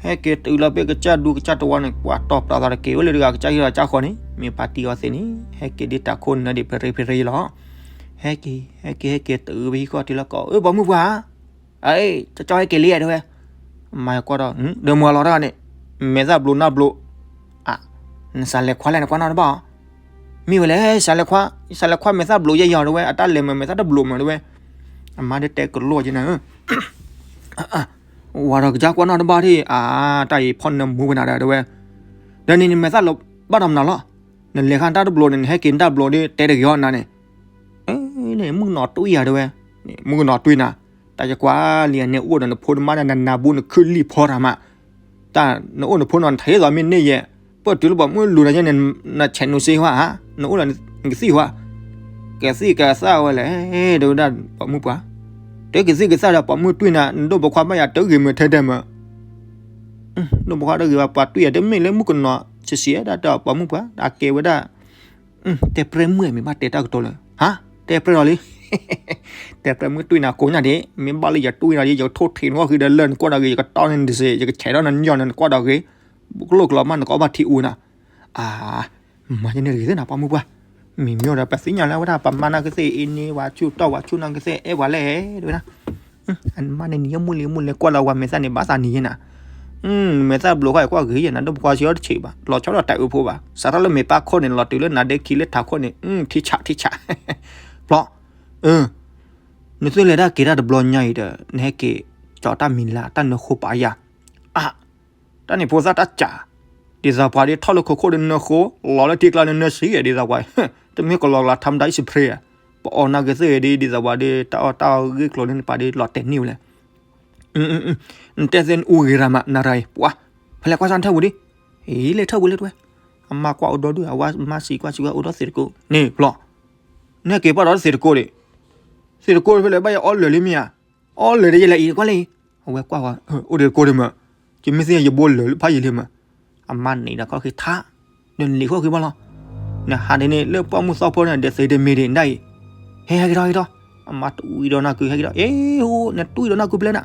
ဟဲက့ၤတုၤလီၤဖဲကစၢ်ဒူကစၢ်တဝီန့ၣ် ပှၤတီၢ်ပျးသးတက့ၤဝဲလၢတဂၤကစၢ်ဟံၣ်လီၤကစၢ်ဃီန့ၣ် မ့ၢ်ဖါတံၢ်အီသ့ၣ်န့ၣ် ဟဲက့ၤဒ်တၢ်ခိၣ်နၢဒံးဖဲရ့ဖဲရ့လီၤ, ဟဲက့ၤ ဟဲက့ၤ ဟဲက့ၤတုၤဖဲဟံၣ်ဃီတုၤလီၤကီး အၢ ပိာ်မုၣ်ပှၢ်ဧါ, အ့ ကၠီကၠီဟဲက့ၤလံဧါတဲဝဲ, မၤကွၢ်ဒီး ဒီးမုၢ်အလီၤတၢ်န့ၣ် မဲာ်သၣ်ဘျိးနၢ်ဘျိး, နစးလဲၤခွါလဲၣ် နကွၢ်နီၣ်တဘၣ်အီၤ, မ့ၢ်ဝဲလဲၣ် စးလဲၤခွါ စးလဲၤခွါမဲာ်သၣ်ဘျိးယဲယီၤတဲဝဲ အတၢ်လဲၤမး မဲာ်သၣ်တဘျိးမးတဲဝဲ, အမါဒ်တဲကလိက့နၤဧၢ, ဝၤဒီးကစၢ်ကွၢ်နီၣ်တဘၣ်ဒ်အါ, တၢ်အံၤဖီၣ်နၢမူဝဲနၤဒီးတဲဝဲ, ဒီးန့ၣ်နမဲာ်သၣ်လီၤဘၣ်ဒီးမနုၤလီၤ, နလဲၤဃာ်တၢ်တဘျိးန့ၣ် နဟဲက့ၤတၢ်ဘျိးဒ်တဲတဂ့ၤအီၤနၤန့ၣ်, န့ၣ်မုၣ်ကနီၤတွံၢ်ယၤတဲဝဲ, မုၣ်ကနီၤတွံၢ်နၤ, တၢ်ယကွၢ်လံ နအိၣ်ဒီးနဖိနမါဒီးနနၤဘူးနခုၣ်လံၣ်ဖီတၢ်မး, တၢ်နအိၣ်နဖိနီၤ နထံၣ်သိးမ့ၢ်န့ၢ်ယဲ, ပၢၢ်တုၤလၢပှၤမုၣ်လူၤနၤယဲန့ၣ် နဆဲးနူစ့ဝဲဧါ, နအိၣ်ဒီးနကသံၣ်ဝဲ, ကသံၣ်ကသၣ်ဝဲလဲၣ်, တဲဝဲဒၣ်ပိာ်မုၣ်ပှၢ်, တကသံၣ်ကသၣ်ဒီးပိာ်မုၣ်တွံၢ်နၤ နဒိၣ်ပိာ်ခွါဘၣ်ယၤတဂ့ၤမးထဲဒဲးမး, ဒိၣ်ပိာ်ခွါတဂ့ၤဘၣ် ပှၤတွံၢ်ယၤတမ့ၢ်လၢမုၣ်ကနီၤ ဆံးဆံးဒၣ်တၢ်ပိာ်မုၣ်ပှၢ် အကဲဝဲဒၣ် တဲပြဲမုၣ်မ့ၢ်ဘၣ်တဲတၢ်ကတိၤလၢ, ဟါ, တဲပြဲလီၤလံ, တဲပြဲမုၣ်တွံၢ်နၤကိးညါဒံး မ့ၢ်ဘၣ်လၢယတွံၢ်နၤဒံး ယကထိၣ်ထံးနဂီၢ်ဃံဒီးလၢနကွၢ်ဒီးဂ့ၤ ယကတီန့ၢ်နတစ့ ယကဆဲးထီၣ်နညီနကကွၢ်ဒီးဂ့ၤ, ကလိၣ်ကလီမးနကအီၣ်ဘၣ်ထံအူနၤ, အါ, မၤယန့ၣ်တဂ့ၤသ့ၣ်နၤ ပိာ်မုၣ်ပှၢ်, မ့မ့ၢ်ဒီးပသ့ၣ်ညါလၢအဝဲဒၣ် ပမါနၢ်ကသ့ၣ်အ့န့ ဝၤဆူၣ်တီၢ်ဝၤဆူၣ်နၢ်ကသ့ၣ်အဲၣ်ပှၤလဲၣ်, တဲဝဲဒၣ် အမါန့ၣ်နံၤအမုၢ်လံမုၢ်လဲၤကွၢ်လၢဝၤမဲာ်သၣ်န့ၣ် ဘၣ်သးနံၤယဲနၤ, မဲာ်သၣ်ဘျိးဃီကွၢ်ဂ့ၤယဲနၤ ဒိၣ်ပကွၢ်ဆံးအီၤတဆံးဘၣ် လီၤဆီဒီးတၢ်အၢဖိဘၣ် စးထီၣ်လၢမဲာ်ပၢ်ခိၣ်န့ၣ် လီၤတုၤလၢနၤဒ့ခံလၢထးခိၣ်န့ၣ် ထံဆးထံဆး, ဘျီ, နသုလဲၤတၢ်က့ၤတၢ်တဘျီညါအံၤဒီး နဟဲက့ၤကၠီတၢ်မံၤလၢတၢ်နၢဃိပာ်ယၤ, အါ တၢ်န့ၣ်ဖိသၣ်တၢ်စး, ဒ်သိးပှၤဒ်ထီၣ်လၢခိခိၣ်ဒီးနၢဃိ, လီၤလၢထံကျါဒီးနၢဆံး, ဒ်သိးပှၤ, တမ့ၢ်ကလီကလီ ထါမတၤအံၣ်စဖရ့, ပအီၣ်နၢ်ကသ့ၣ်ဒ် ဒ်သိးပှၤဒ်တၢ်အီၣ်တၢ်ဂ့ၢ်ကျိၤန့ၣ် နပာ်ဒ်လီၤတဲာ်န့ၢ်ဝဲလဲၣ်, နတဲသ့ၣ်နအူဂ့ၤရၤမး နရၤအံၤ ပှၤ, ဖဲလဲၣ်ကွၢ်စၢ်နထၢၣ်ပူၤလံ, အံၤလဲၤထၢၣ်ပူၤလဲၣ်တဲဝဲ, အမါကွၢ်အိၣ်ဒီဒူၣ် အဝဲမါစံးကွၢ်စံးကွၢ်အိၣ်ဒီးသ့ၣ်တကိးန့ၣ်ဘျီ, နဟဲက့ၤပှၢ်ဒီးသ့ၣ်တကိးဒံး, သ့ၣ်တကိးဖဲလဲၣ်ဘၣ်ယအီလၢာ်လံမ့ၢ်ဧါ, အီလၢာ်ဒီးယလဲၤအံၤကွၢ်လၢအံၤ, အဝဲကွၢ်ဝဲ, အိၣ်ဒီးတကိးဒံးမး, ယမ့ၢ်သ့ၣ်ညါယဘိလၢာ်လၢဖးယံာ်လံမး, အမါန့ၣ်ဒီးခီၣ်ဃံထါ, ဒီးနလံၤဃီၣ်ဃံဘၣ်လီၤ, နဟးဒ်န့ၣ် လၢပိာ်မုၣ်သီဖိန့ၣ် ဒဲးသ့ဒဲးမ့ၢ်ဒံးနဒၣ်အံၤ, ဟဲဟဲက့ၤထီၣ်ဟဲက့ၤထီၣ်, အမါတွံၢ်ဒီးနၢ်ကုဟဲက့ၤထီၣ်, အ့ အိၣ် နတွံၢ်ဒီးနၢ်ကုပျဲနၤ,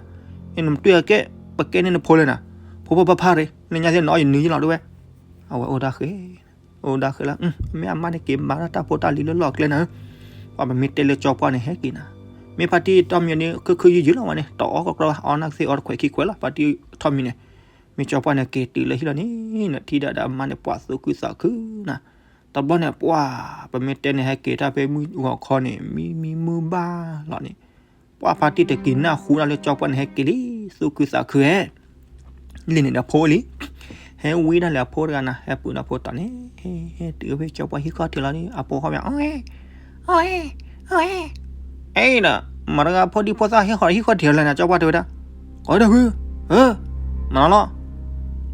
နမ့ၢ်တွံၢ်အကဲ, ပကဲန့ၢ်နဖိလဲၣ်နၤ, ဖိဖိဖါဖါရ့ၣ် လၢညါသ့ၣ်နအီၣ်ယနုၤယလီၤတဲဝဲ, အဝဲအိၣ်ဒၣ်ဃဲ အိၣ်ဒၣ်ဃဲလၢ, မ့ၢ်အမါန့ၣ်က့ၤမၤတၢ်တၢ်ဖိတၢ်လံၤလၢလီၢ်ကျဲနၤ, ပှၤပမ့ၢ်တဲလၢကၠီပှၢ်န့ၣ်ဟဲက့ၤနၤ, မ့ၢ်ဖါတံၢ်တီမံၤန့ၣ် ခုခုယုၢ်ယုၢ်လီၤဝဲန့ၣ် တအီၣ်ကီကီဘၣ် အီၣ်နၢ်ကသ့ၣ်အီၣ်တခွဲးခံခွဲးလီၤ ဖါတံၢ်တီမံၤန့ၣ်, မ့ၢ်ကၠီပှၢ်န့ၣ်က့ၤတုၤလၢဟံၣ်လီၤန့ၣ် နထံၣ်ဒၣ်ဒီးအမါန့ၣ် ပှၤသူၣ်ခုသးခုနၤ, တဘျီန့ၣ်ပှၤ, ပမ့ၢ်တဲန့ၣ်ဟဲက့ၤတၢ်ဖဲမုၢ်ဂီၤခီန့ၣ် မံမံမုၢ်ဘၣ်လီၤန့ၣ်, ပှၤဖါတံၢ်တက့ၤနၢ်ဟူဒၣ်လၢကၠီပှၢ်န့ၣ်ဟဲက့ၤလံ, သူၣ်ခုသးခုဧဲ လံန့ၣ်ဒီးဖိလံ, ဟဲဝံဒၣ်လၢအဖိတဂၤနၤ ဟဲပူၤဒီးဖိတီၤန့ၣ်, ဟဲတုၤဖဲကၠီပှၢ်ဟံၣ်ခီၣ်ထံးလီၤဒီး အဖိဃီပၠး, အီၣ်, အီၣ်, အီၣ်, အဲၣ်ဒီး, မတၤတဂၤဖိဒံဖိသၣ်ဟဲဃီၤဟံၣ်ခီၣ်ထံးလီၤနၤ ကၠီပှၢ်တဲဝဲဒၣ်, ကိးဒီးဖု, မၤနီၤလီၤ,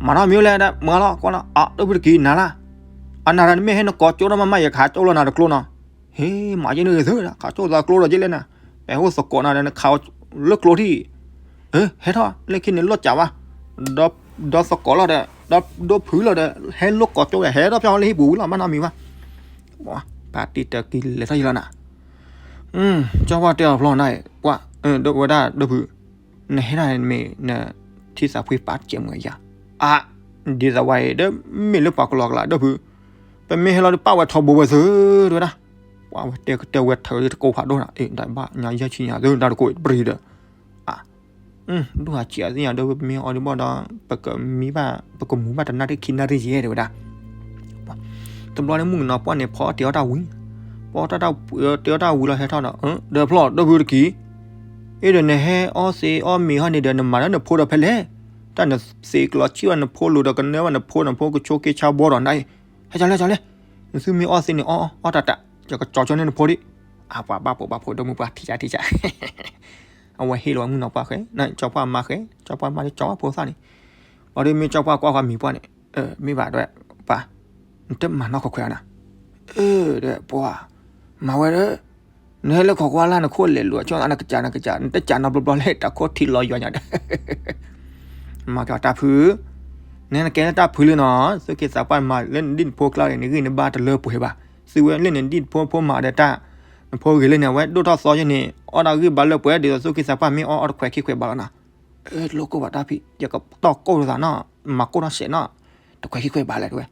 မၤနီၤမ့ၢ်လဲၣ် မၤလီၤ ကွၢ်လီၤ အဒီးဖုတက့ၤနၤလၢ်, အနၤတၢ်နမ့ၢ်ဟဲနကိးကၠိဒီးမၤမၤ ယကဟးကၠိလီၤနၤတကျိနီၤ, ဟ့ မၤယဲန့ၣ်ဂ့ၤသု ခးကၠိသးကျိဒီးယဲလဲၣ်နၤ, ပဟဲအိၣ်သကိးနၤဒီးနခးလၢကျိထံၣ်, ဟဲထီၣ် လၢခံန့ၣ်လိၣ်ကးဘၣ်, ဒီးသကိးလီၤဒီး ဒီးဒိဖုလီၤဒီး ဟဲလိၣ်ကိးကၠိဒီး ဟဲထီၣ်ဖျါလၢဟံၣ်ပူၤဝံၤလီၤ ဘၣ်နီတမံၤဘၣ်, ဖါတံၢ်တက့ၤလဲၤထီၣ်ယံၤလီၤနၤ, ကၠီပှၢ်တဲအီၤဖျီနၤ, ပှၤ, ဝဲဒၣ်ဒီးဖု, နဟဲဒၣ်မ့ၢ်နထံသးဖှံပာ်စဲးမုာ်ယၤ, အါ, ဒ်သိးဝဲအံၤ ဒီးမ့ၢ်လၢပှၤကလီကလးဒီးဖု, ပမ့ၢ်ဟဲလီၤဒီးပာ်ဝဲထီဘိဝဲသု, တဲဝဲဒၣ်, ပှၤဝဲတဲကတဲဝဲထၢတကိးဖးဒိၣ်နၤ, အ့ ဒၣ်ဘၣ်ညါယဲၢ်ဆံညါသု တၢ်တကိးပရံၤဒီး, အါ ဒိၣ်ဟးစံးအသ့ၣ်ညါဒီး ပမ့ၢ်အီၤဒ်ဘၣ်ဒီး ပကမံဘၣ် ပကမူဘၣ်တနၣ်ရံၣ်ခံနၣ်ရံၣ်ယဲ တဲဝဲဒၣ်, တဘျီန့ၣ်မုၣ်ကနီၤပှၢ်န့ၣ် ဖီအီၣ်တ့ၤအီၣ်တၢ်ဝံၤ, ဖီအီၣ်တ့ၤအီၣ်တၢ်ဝံၤလီၤဟဲထီၣ်ဒီး, ဒီးဖျီၣ်ဒီးဖုတက့ၤ, အ့ဒီးနဟဲအီၣ်သ့အီၣ်မ့ၤဟီန့ၣ်ဒီး နမၤလၢနဖိဒီးဖဲလဲၣ်, တၢ်နသ့ကလီၤဆံၣ်ဝဲနဖိလိၤဒီးကနၢဘၣ်နဖိ နဖိကဆိးက့ဆါဘီဒီးနၤအံၤ, ဟဲကၠီလဲၣ်ကၠီလဲၣ်, နသုမ့ၢ်အီၣ်သ့န့ၣ် အီၣ်အီၣ်တၢ်တၢ် ယကကၠီကၠီန့ၢ်နဖိဒံး, အပှၤဘၣ်ဖိဘၣ်ဖိဒီးမုၢ်ပှၢ်ထံၣ်ကၠီထံၣ်ကၠီ အဝဲဟ့ၣ်လီၤဝဲမုၣ်နီၤပှၢ်ဃဲ, ကၠီပှၢ်မါဃဲ, ကၠီပှၢ်မါဒီးကၠီပှၢ်ဖိသၣ်န့ၣ်, ဘၣ်ဒီးမ့ၢ်ကၠီပှၢ်ကွၢ်ဃီမံၤပှၢ်န့ၣ်, မ့ၢ်ဘၣ်ဒီး, ပှၤ, နတမၤနီၢ်ခိးခွဲးအီၤနၤ, ဒီးပှၤ, မၤဝဲဒီး, နဟဲလၢခိးကွၢ်လၢ်နခိၣ်လဲၤလိာ်အဆိနကစၢ်နကစၢ် နတကၢ်နီတဘျီဘျီလဲၣ် တၢ်ခိၣ်ထံလီၤယွၤညါဒီး မၤကတၢ်ဖု, နဟဲနကဲလၢတၢ်ဖုလၢနီၤ သုးက့သးပှၢ်မၤလၢနဒံၣ်နဖိကျါန့ၣ် နဂံၢ်နဘါတလၢပှဲၤဘၣ်, သုဝဲလၢနဒံၣ်နဖိဖိမၤဒီးတၢ်, နဖိဂ့ၤလၢန့ၣ် အဝဲဒိၣ်ထီၣ်သီယဲန့ၣ် အီၣ်တၢ်ဂံၢ်ဘါလၢပှဲၤဒ်သိးသုးက့သးပှၢ်မ့ၢ်အီၣ်အီၣ်တခွဲးခံခွဲးဘၣ်လီၤနီၤ, တလိၣ်ကိၢ်ဘၣ်တၢ်ဖံး ယကတီၢ်ကိၢ်လိာ်သးနီၤ, မၤကိၢ်ထီၣ်စဲးနီၤ, တခွဲးခံခွဲးဘၣ်လဲၣ်တဲဝဲ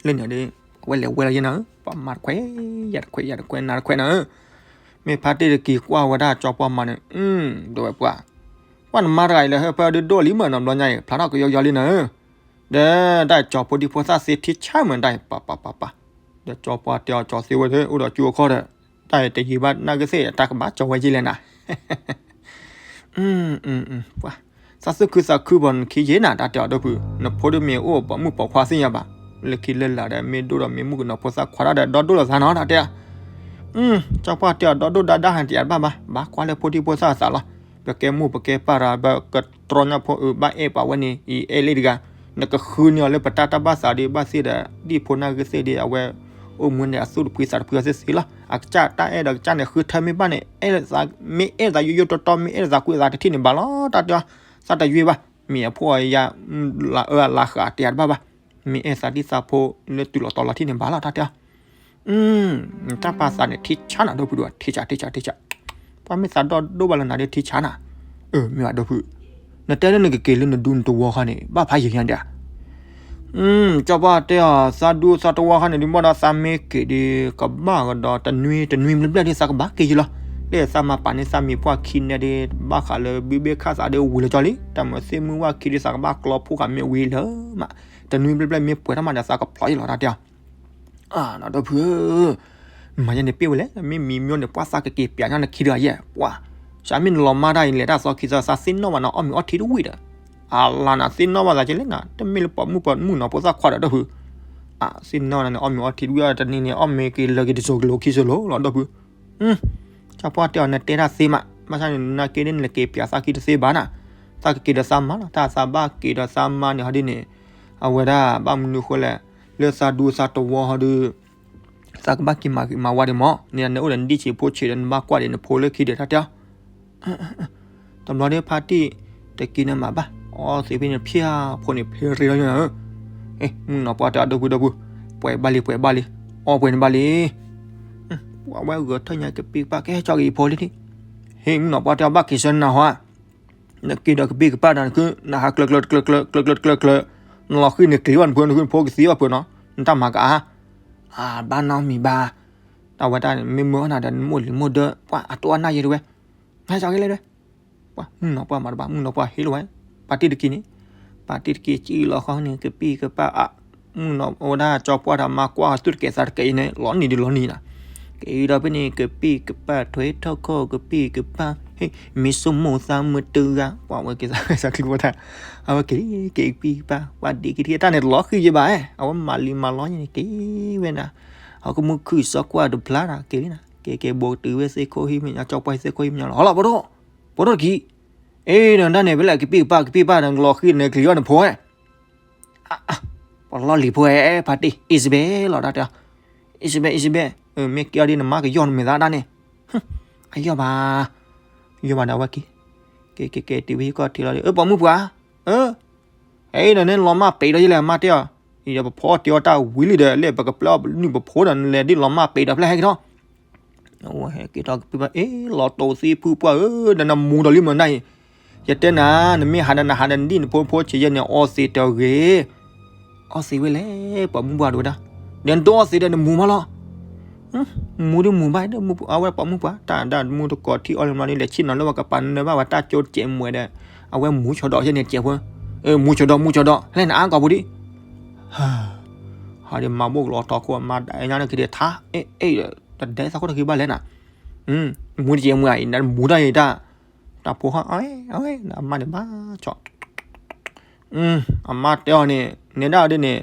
လၢန့ၣ်ဒီး အဝဲလဲၤဝဲလီၤယဲနၤဧၢ, ပှၤမၤတခွဲး, ယၤတခွဲး ယၤတခွဲး နၤတခွဲးနၤဧၢ, မ့ၢ်ဖါတံၢ်တက့ၤကွၢ်ဝဲဒၣ်ကၠီပှၢ်မါန့ၣ်, ဒိးဝဲပှၤ, ကွၢ်နမါတဂၤအံၤလၢဟၢဖၢဒုးဒိၣ်လံမးနီတဘျီညါအံၤ ဖျါထီၣ်ကယီကယီလံနၤဧၢ, ဒီးတၢ်ကၠီဖိဒံဖိသၣ်သ့ထံဆါမးတၢ်အံၤ ပၢ်ပၢ်ပၢ်ပၢ်, ဒီးကၠီပှၢ်တဲအီၤကၠီသ့ဝဲသ့ၣ် အိၣ်ဒီးကၠိအခီဒီး, တၢ်အံၤတယံာ်ဘၣ်နၢ်ကသ့ၣ် တၢ်ကဘၣ်ကၠီဝဲယဲလဲၣ်နၤ ပှၤ, သးသူၣ်ခုသးခုဘၣ်နခံယဲနၤ တၢ်တဲအီၤဒီးဖု, နဖိဒီးမ့ၢ်အိၣ်ပိာ်မုၣ်ပိာ်ခွါသ့ၣ်ညါဘၣ်, လၢခံလၢလာ်ဒီးမ့ၢ်ဒိၣ်ဒီးမ့ၢ်မုၣ်ကနီၤဖိသၣ်ခွါဒၣ်ဒီးဒီဒိၣ်လိာ်သးနီၤ တၢ်တဲအီၤ, ကၠီပှၢ်တဲအီၤဒီဒိၣ်ဒါဒါဟန်တယၤတဘၣ်ဘၣ်, ဘၣ်ကွၢ်လၢဖိဒံဖိသၣ်အသးလီၤ, ပကဲမိၢ်ပကဲပၢ်ဒီး ပကတြီညါဖိအုးဘၣ်အဲၣ်ပှၤဝဲန့ၣ် အံၤအဲၣ်လံတဂၤ, နကဃုန့ၢ်အီၤလၢပတၢ်တၢ်ဘၣ်သးဒီးဘၣ်သ့ၣ်ဒီး ဒံၣ်ဖိနၢ်ဂ့ၤသ့ၣ်ဒီး အဝဲအိၣ်မူန့ၣ်အသူၣ်တဖှံသးတဖှံအီၤသ့သ့လီၤ, အကစၢ်တၢ်အဲၣ်ဒီးကစၢ်န့ၣ် ဃုထၢမ့ၢ်ဘၣ်န့ၣ် အဲၣ်သး, မ့ၢ်အဲၣ်သးယိယိတီတီ မ့ၢ်အဲၣ်သးကွံာ်သးတထံၣ်န့ၣ်ဘၣ်လီၤ တၢ်တဲအီၤ, သးတယွ့ဘၣ်, မ့ၢ်အဖိအယၤ, လၢအၢအလၤဃာ်တယၤတဘၣ်ဘၣ်, မ့ၢ်အဲၣ်သးဒ်သးဖိလၢတုၤလီၤတီၤလီၤထံၣ်န့ၣ်ဘၣ်လီၤ တၢ်တဲအီၤ တၢ်ပာ်သးန့ၣ်ထံဆါနၤ ဒီပုၢ်ဒီဝဲၢ် ထံဆါ ထံဆါ ထံဆါ, ပှၤမ့ၢ်သးဒီဒိၣ်ဘၣ်လၢနၤဒီးထံဆါနၤ, အၢ မ့ၢ်ဘၣ်ဒီပုၢ်, နတဲလၢနကက့ၤလၢနဒူနတဝီခါန့ၣ် ဘၣ်ဖးယံၤညါဒၣ်, ကၠီပှၢ်တဲအီၤ သးဒူသးတဝီခါန့ၣ် ဒ်ဘၣ်ဒီးသးမ့ၢ်က့ၤဒီး ကဘၣ်ကဒီးတနွံတနွံဘျဲၣ်ဘျဲၣ်ဒီး သးကဘၣ်က့ၤယံၤလီၤ, လၢသးမၤပာ်န့ၢ်သးမံၤပှၢ်ခံနဲဒုး ဘၣ်ဃးလၢဘုဘ့ၣ်ခၣ်သးဒီးဝံၤလၢကၠီလံ, တၢ်မၤသ့ၣ်မုၢ်ဝၣ်ခံဒီးသးကဘၣ်ကျီဖိဃာ်မ့ၢ်ဝံၤလၢမး, တနွံဘျဲၣ်ဘျဲၣ်မ့ၢ်ပှဲၤထီၣ်မးဒီးသးကဖျိးယံၤလီၤ တၢ်တဲအီၤ အၢ ဒီပုၢ်ဧၢ, မၤယဲန့ၣ်ပ့ၢ်ဝဲလဲၣ်, မ့ၢ်မံၤမျိၣ်န့ၣ် ပှၢ်သးကက့ၤပျးညါနခံဒီးယဲၢ်, ပှၢ်, စးမ့ၢ်နလီၤမၢ်တၢ်အံၤ နလဲၤတၢ်သီခံသီ သးသ့ၣ်နီၣ်ဘၣ်နၤ အီၣ်မ့ၤအီထံတဝံၣ်ဒီး, အလါနၤသ့ၣ်နီၣ်ဘၣ်သးကလဲၣ်နၤ, တမ့ၢ်လၢပိာ်မုၣ်ပိာ်မုၣ်နီၤ ဖိသၣ်ခွါဒီး ဒီပုၢ်, အသ့ၣ်နီၣ်နၤန့ၣ် အီၣ်မ့ၤအီထံတဝံၣ်ဒီး တနံၤန့ၣ် အီၣ်မ့ၤက့ၤလၢာ်က့ၤတစိၤကလီၤခံစိၤလီၤ ဒီပုၢ် ကၠီပှၢ်တဲအီၤ နတဲတၢ်သ့မး, ဘၣ်ဆၣ်န့ၣ် နနာ်က့ဒ်နက့ၤပျးသးခံတသ့ဘၣ်နၤ, သးကက့ၤဒီးသးမါလီၤ, တၢ်သးဘၣ်က့ၤဒီးသးမါန့ၣ် ဟီဒ်န့ၣ်, အဝဲဒၣ်ဘၣ်မနုၤဃိလဲၣ်, လၢသးဒူသးတဝီဟီဒုး, သးကဘၣ်က့ၤမၤဂ့ၤမၤဝါဒံးမး, န့ၣ်နအိၣ်ဒီးနဒံၣ်ဆံးဖိဆံးဒီးနဘၣ်ကွၢ်ဒံးနဖိလၢခံဒီး တၢ်တဲအီၤ တဘျီဒီးဖါတံၢ်တက့ၤန့ၣ်မၤဘၣ်, အီသံးဖဲန့ၣ်ဖၠၣ်ဖိန့ၣ်ဖဲရ့လီၤယဲၢ်ဧၢ, မုၣ်နီၤပှၢ်တဲအီၤ ဒီပုၢ်ဒီပုၢ်, ပှဲၤဘၣ်လံ ပှဲၤဘၣ်လံ, အီပှဲၤန့ၣ်ဘၣ်လံ, ပှၤဝဲဂဲၤထၢၣ်ညါကပံၢ်ကပၢ် ကဟဲကၠီက့ၤယဖိလံန့ၣ်, ဟ့ၣ် မုၣ်နီၤပှၢ်တဲအီၤ ဘၣ်က့ၤဆၢနၤဟီဧါ, နက့ၤဒီးကပံၢ်ကပၢ်ဒီးနခု နဟးကျၢၤကျၢၤတကျၢၤကျၢၤ ကျၢၤကျၢၤတကျၢၤကျၢၤ, နလီၤဃံၤန့ၣ်ကျ့ၤဘၣ်နဖိ နဖိကသံဘၣ်ဖုးနီၤ, နတၢ်မၤကအါ, အဘၣ်နီတမံၤဘၣ်, တၢ်ဝဲတၢ်မ့ၢ်မၢအီၣ်နၤဒီး နမိၢ်လံၤမိၢ်ဒၢ ပှၤအတိၢ်အနၢ်ယဲတဝဲ, နဟဲကၠီက့ၤလဲၣ်တဝဲ ပှၤမုၣ်နီၤပှၢ်မၤတဘၣ် မုၣ်နီၤပှၢ်ဟ့ၣ်လီၤဝဲ, ပၢ်တံၢ်တက့ၤန့ၣ်, ပၢ်တံၢ်တက့ၤစံၣ်လီၤဃီန့ၣ် ကပံၢ်ကပၢ်အါ, မုၣ်နီၤဝဲဒၣ်ကၠီပှၢ်ဒီးမါကွၢ်သူၣ်တကဲးသးတကဲးအံၤန့ၣ် လီၤနံၤဒုးလီၤနံၤနီၤ, က့ၤဒီးဖဲန့ၣ် ကပံၢ်ကပၢ်ထွဲထီၣ်ခီၣ် ကပံၢ်ကပၢ် ဟ့ၣ် မ့ၢ်ဆိကမိၣ်သးမုာ်တဂၤ ပှၤဝဲက့ၤသးဝဲသးကျိပှၤတၢ်, အဝဲက့ၤ က့ၤကပံၢ်ကပၢ် ပှၤဒံးက့ၤထံၣ်တၢ်န့ၣ် လီၤဃံၤယဲဘၣ်, အဝဲမၤလံမၤလီၤန့ၣ် က့ၤဝဲနၤ, ဟီၣ်ကမူၣ်ခုၣ်စီကွၢ်တဖျါဒီး က့ၤလံနၤ, က့ၤက့ၤဘိးတုၤဝဲသ့ၣ်ခိၣ်ဟံၣ်မဲာ်ညါ ကၠီပှၢ်ဟံၣ်သ့ၣ်ခိၣ်ဟံၣ်မဲာ်ညါလီၤ ဟီၣ်လီၤပဒိၣ် ပိာ်ထီၣ်တက့ၢ်. အ့ နဒၣ်န့ၣ် ဖဲလဲၣ်ကပံၢ်ကပၢ် ကပံၢ်ကပၢ် နကလီၤဃံၤနကလံၤအီၣ်နဖိဧါ. ပလီၢ်လံၤဖိဧါ ဖါတံၢ် အံၤစဘဲလီၤ တၢ်တဲအီၤ. အံၤစဘဲ အံၤစဘဲ, မ့ၢ်ကဲအီၤဒ်နမါကယီၢ်နမဲာ်သးဒၣ်န့ၣ်, အယီၢ်ဘၣ်, ယီၢ်ဘၣ်ဒီးအဝဲက့ၤ, က့ၤက့ၤက့ၤတုၤဝဲဟံၣ်ကီၢ်ထံးလီၤဒီး အၢ ပိာ်မုၣ်ပှၢ်, အၢ ဟဲနန့ၣ်လီၤမၢ်ပ့ၤဒီးယလဲၣ် အမါတဲအီၤ, ယပဖီတ့အီၣ်တၢ်ဝံၤလံဒီး လၢပကပျဲအီၣ်ပနုာ်ပဖိဒီး နလဲၤဒ်လီၤမၢ်ပ့ၤဒီးဖျဲၣ်ဟဲက့ၤထီၣ်. အဝဲဟဲက့ၤထီၣ်ကပံၢ်ဘၣ် အ့ လီၤတိာ်သံဖုပှၢ်ဧၢ, ဒီးနမူဒီးလံမနၤအံၤ, ယတဲနၤ နမ့ၢ်ဟးဒီးနဟးဒီးနဒံၣ်နဖိဖိဆံးယဲၢ်န့ၣ် အီသံးတဂ့ၤ, အီသံးဝဲလဲၣ် ပိာ်မုၣ်ပှၢ်ဒိဝဲဒၣ်, ဒီးနတအီသံးဒီးနမူမးလီၤ. မူဒ်မူဘၣ်ဒီး အဝဲပိာ်မုၣ်ပှၢ် တၢ်ဒၣ်မူတကိးထံၣ်အီၤလၢမနုၤလဲၣ် ဆ့ၣ်နီၤလၢဝဲကပာ်နၢဘၣ်ဝဲတၢ်ကၠိတစဲးမွဲဒီး, အဝဲမူဆိးဒီးယဲၢ်န့ၣ်တစဲးဖိ, မူဆိးဒီး မူဆိးဒီး လဲၣ်နအါကီၢ်ပူၤဒံး, ဟးဒီးမၤဘိၣ်ကလီၤထီခိၣ် မၤဒၣ်ညါန့ၣ်က့ၤဒီးထါ, အ့ အ့ တဒဲသးခိၣ်တဂ့ၤဘၣ်လဲၣ်နၤ, မူတစဲးမွဲအံၤ နမူတၢ်အံၤတၢ်, တၢ်ဖိဟီၣ် အဝဲ အဝဲ အမါန့ၣ်ဘၣ်ဆီၣ် အမါတဲအီၤန့ၣ် နဲဒၣ်ဒ်န့ၣ်,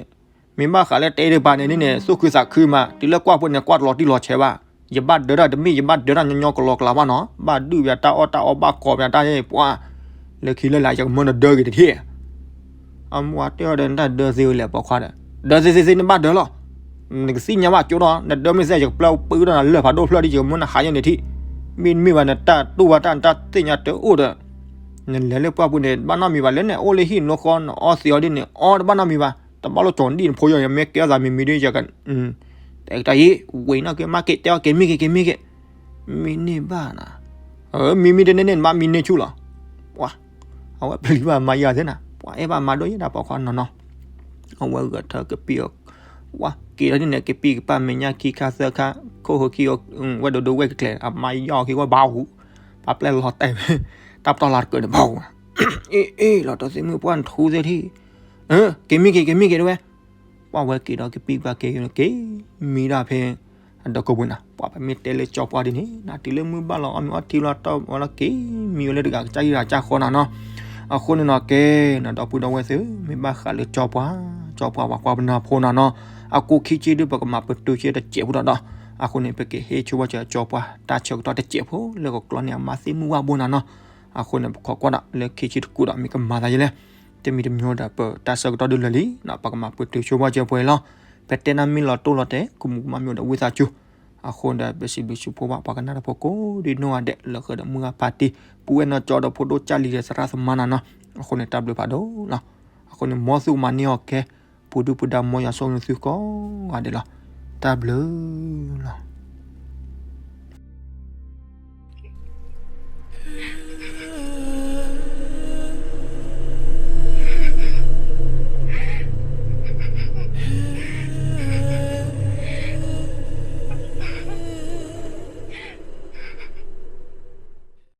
မ့ၢ်ဘၣ်ဃးလၢတဲတကပၤန့ၣ်ဒ်န့ၣ် သူၣ်ခုသးခုမး တုၤလၢကွၢ်ဖိန့ၣ် ကွၢ်တလီၤတံၢ်လီၤဆဲးဘၣ်, ယဘၣ်ဒၢတၢ်တမ့ၢ် ယဘၣ်ဒၢတၢ်ညီညီကလီကလီဘၣ်နီၤ, ဘၣ်ဒုးပှၤတၢ်အီၣ်တၢ်အီဘၣ်ကိးပှၤတၢ်ယဲၢ်ပှၤ, လၢခံလၢလာ် ယကမၢနဒၢက့ၤတထံၣ်, အမါတဲအီၤဒီး နတၢ်ဒၢသ့ဝဲလဲၣ်ပိာ်ခွါဒီး, ဒၢသ့သ့သ့ နဘၣ်ဒၢလီၤ, နကသ့ၣ်ညါဘၣ်ကၠိဒီး နဒၢမ့ၢ်သ့ၣ် ယကပျဲပုၢ်ဒီးနလၢၢ်ဖးဒိၣ်ဖျၢၣ်ဒ် ယကမၢနဟးယဲၢ်န့ၣ်ထံၣ်, မ့တမ့ၢ်ဘၣ် နတၢ်တူၢ်ဘၣ်တၢ် နတၢ်သ့ၣ်ညါတအိၣ်ဒီး နလဲၤလၢပှၢ်ပူၤန့ၣ် တဘၣ်နီတမံၤဘၣ်, လၢနအိၣ်လၢဟံၣ်နိဃီ နအီသံးအီၤဒ်န့ၣ် အီတဘၣ်နီတမံၤဘၣ်, တဘၣ်လိၣ်ကၠီၤဒံၣ်နဖိယီၤ ယမ့ၢ်ကဲအသးမံၤမံၤဒ်ယက, တဲကတၢ်အံၤ ဝံၤနီၢ်က့ၤမၤက့ၤ တဲအီၤက့ၤမံက့ၤ က့ၤမံက့ၤ, မံန့ၢ်ဘၣ်နၤ, မံမံတန့ၢ်န့ၣ် နဘၣ်မံန့ၢ်ဆူၣ်လီၤ, ပှၤ, အဝဲပျံၤဘၣ်မၤယၤသ့နၤ, ပှၤအဲၣ်ဘၣ်မၤဒိၣ်ယဲဒၣ်ပိာ်ခွါနီၤနီၤ, အဝဲဂဲၤထၢၣ်ကပံၢ်အီၤ, ဝါ က့ၤဒီးဒ်န့ၣ် ကပံၢ်ကပၢ်မဲာ်ညါခံခါသၢခါ, ခိၣ်ဟိခံအီၤ, ဝဲဒိးဒိဝဲၢ်ကကျဲၤ အမါယီၤက့ၤဝဲဘၣ်ဟူ, ပာ်ပျဲၢ်လီၤတဲာ်ဝဲ, တၢ်ပတီၢ်လီၤတကၢးန့ၣ်ဘၣ်ဟူ, အ့ အ့ လီၤတၢ်သ့ၣ်မုၣ်ပှၢ်နထူသ့ၣ်ထံၣ်, က့ၤမံက့ၤ က့ၤမံက့ၤတဝဲ, ပှၢ်ဝဲက့ၤဒီးကပံၢ်ကပၢ်က့ၤက့ၤ, မံဒၣ်ဖဲ အဒီကိးပူၤနၤ, ပှၤပမ့ၢ်တဲလၢကၠီပှၢ်ဒ်န့ၣ် နတုၤလၢမုၢ်ဘၣ်လီၤ အီၣ်မ့ၤအီထံလီၤတီၢ်ဝဲလီၤ က့ၤမံဝဲလၢတဂၤကစၢ်ယွၤကစၢ်ဃီနီၤနီၤ, အဃိန့ၣ်နီၤကဲ နဒီပုၢ်ဒီဝဲၢ်သ့ၣ်ဧၢ, မ့ၢ်ဘၣ်ဃးလၢကၠီပှၢ်, ကၠီပှၢ်ပှၤကွၢ်ပနၢ်ဖိနီၤနီၤ, အကိၣ်ခံဆံဒုး ပကမၤပတုာ်ဆံတစဲးဖိဒီးဒီး, အဃိန့ၣ် ပကဟ့ၣ်ဆိဝဲစၢၤကၠီပှၢ် တၢ်ဆၢကတီၢ်တစဲးဖိလၢကကျီန့ၢ် အမါသ့ၣ်မုၢ်ဝၣ်ဘိနီၤနီၤ, အဃိန့ၣ် ပခိးကွၢ်ဒီးလၢခံဆံတကူဒီး မ့ၢ်ကမၤသးယဲလဲၣ်, တမံၤတမံၤဒီး ပတၢ်ဆၢကတီၢ်ဒုးလၢာ်လံနီၤ, ပကမၤပတုာ်ဆိဝဲစၢၤပှဲၤလီၤ, ပတဲနၢ်မ့ၢ်လီၤတိၢ်လီၤတဲာ် ကမူးကမၣ်မ့ၢ်အိၣ်ဒီးဝံသးစူၤ, အဃိဒီး ပစံးဘျုးစံးဖှိၣ်ဘၣ် ပှၤကနၣ်တၢ်ဖိကိးဒ်နီၢ်ဂၤဒဲး လၢဃၢၤဒီးမုၢ်ဂၢ်ဖါတံၢ် ပုၢ်ဝဲၢ်နီၢ်ကၠီဒီးဖိဒိၣ်ကၢ်လံၤဒီးသရၣ်သမါနီၤနီၤ, အဃိန့ၣ် တၢ်ဘျုးဖးဒိၣ်လီၤ, အဃိန့ၣ် မ်သုကမၤန့ၢ်အီၤကဲ, ပူၤဒုၣ်ပူၤဒါ မ်ယွၤဆိၣ်ဂ့ၤသုကိးဂၤဒဲးလီၤ, တၢ်ဘျုးလီၤ.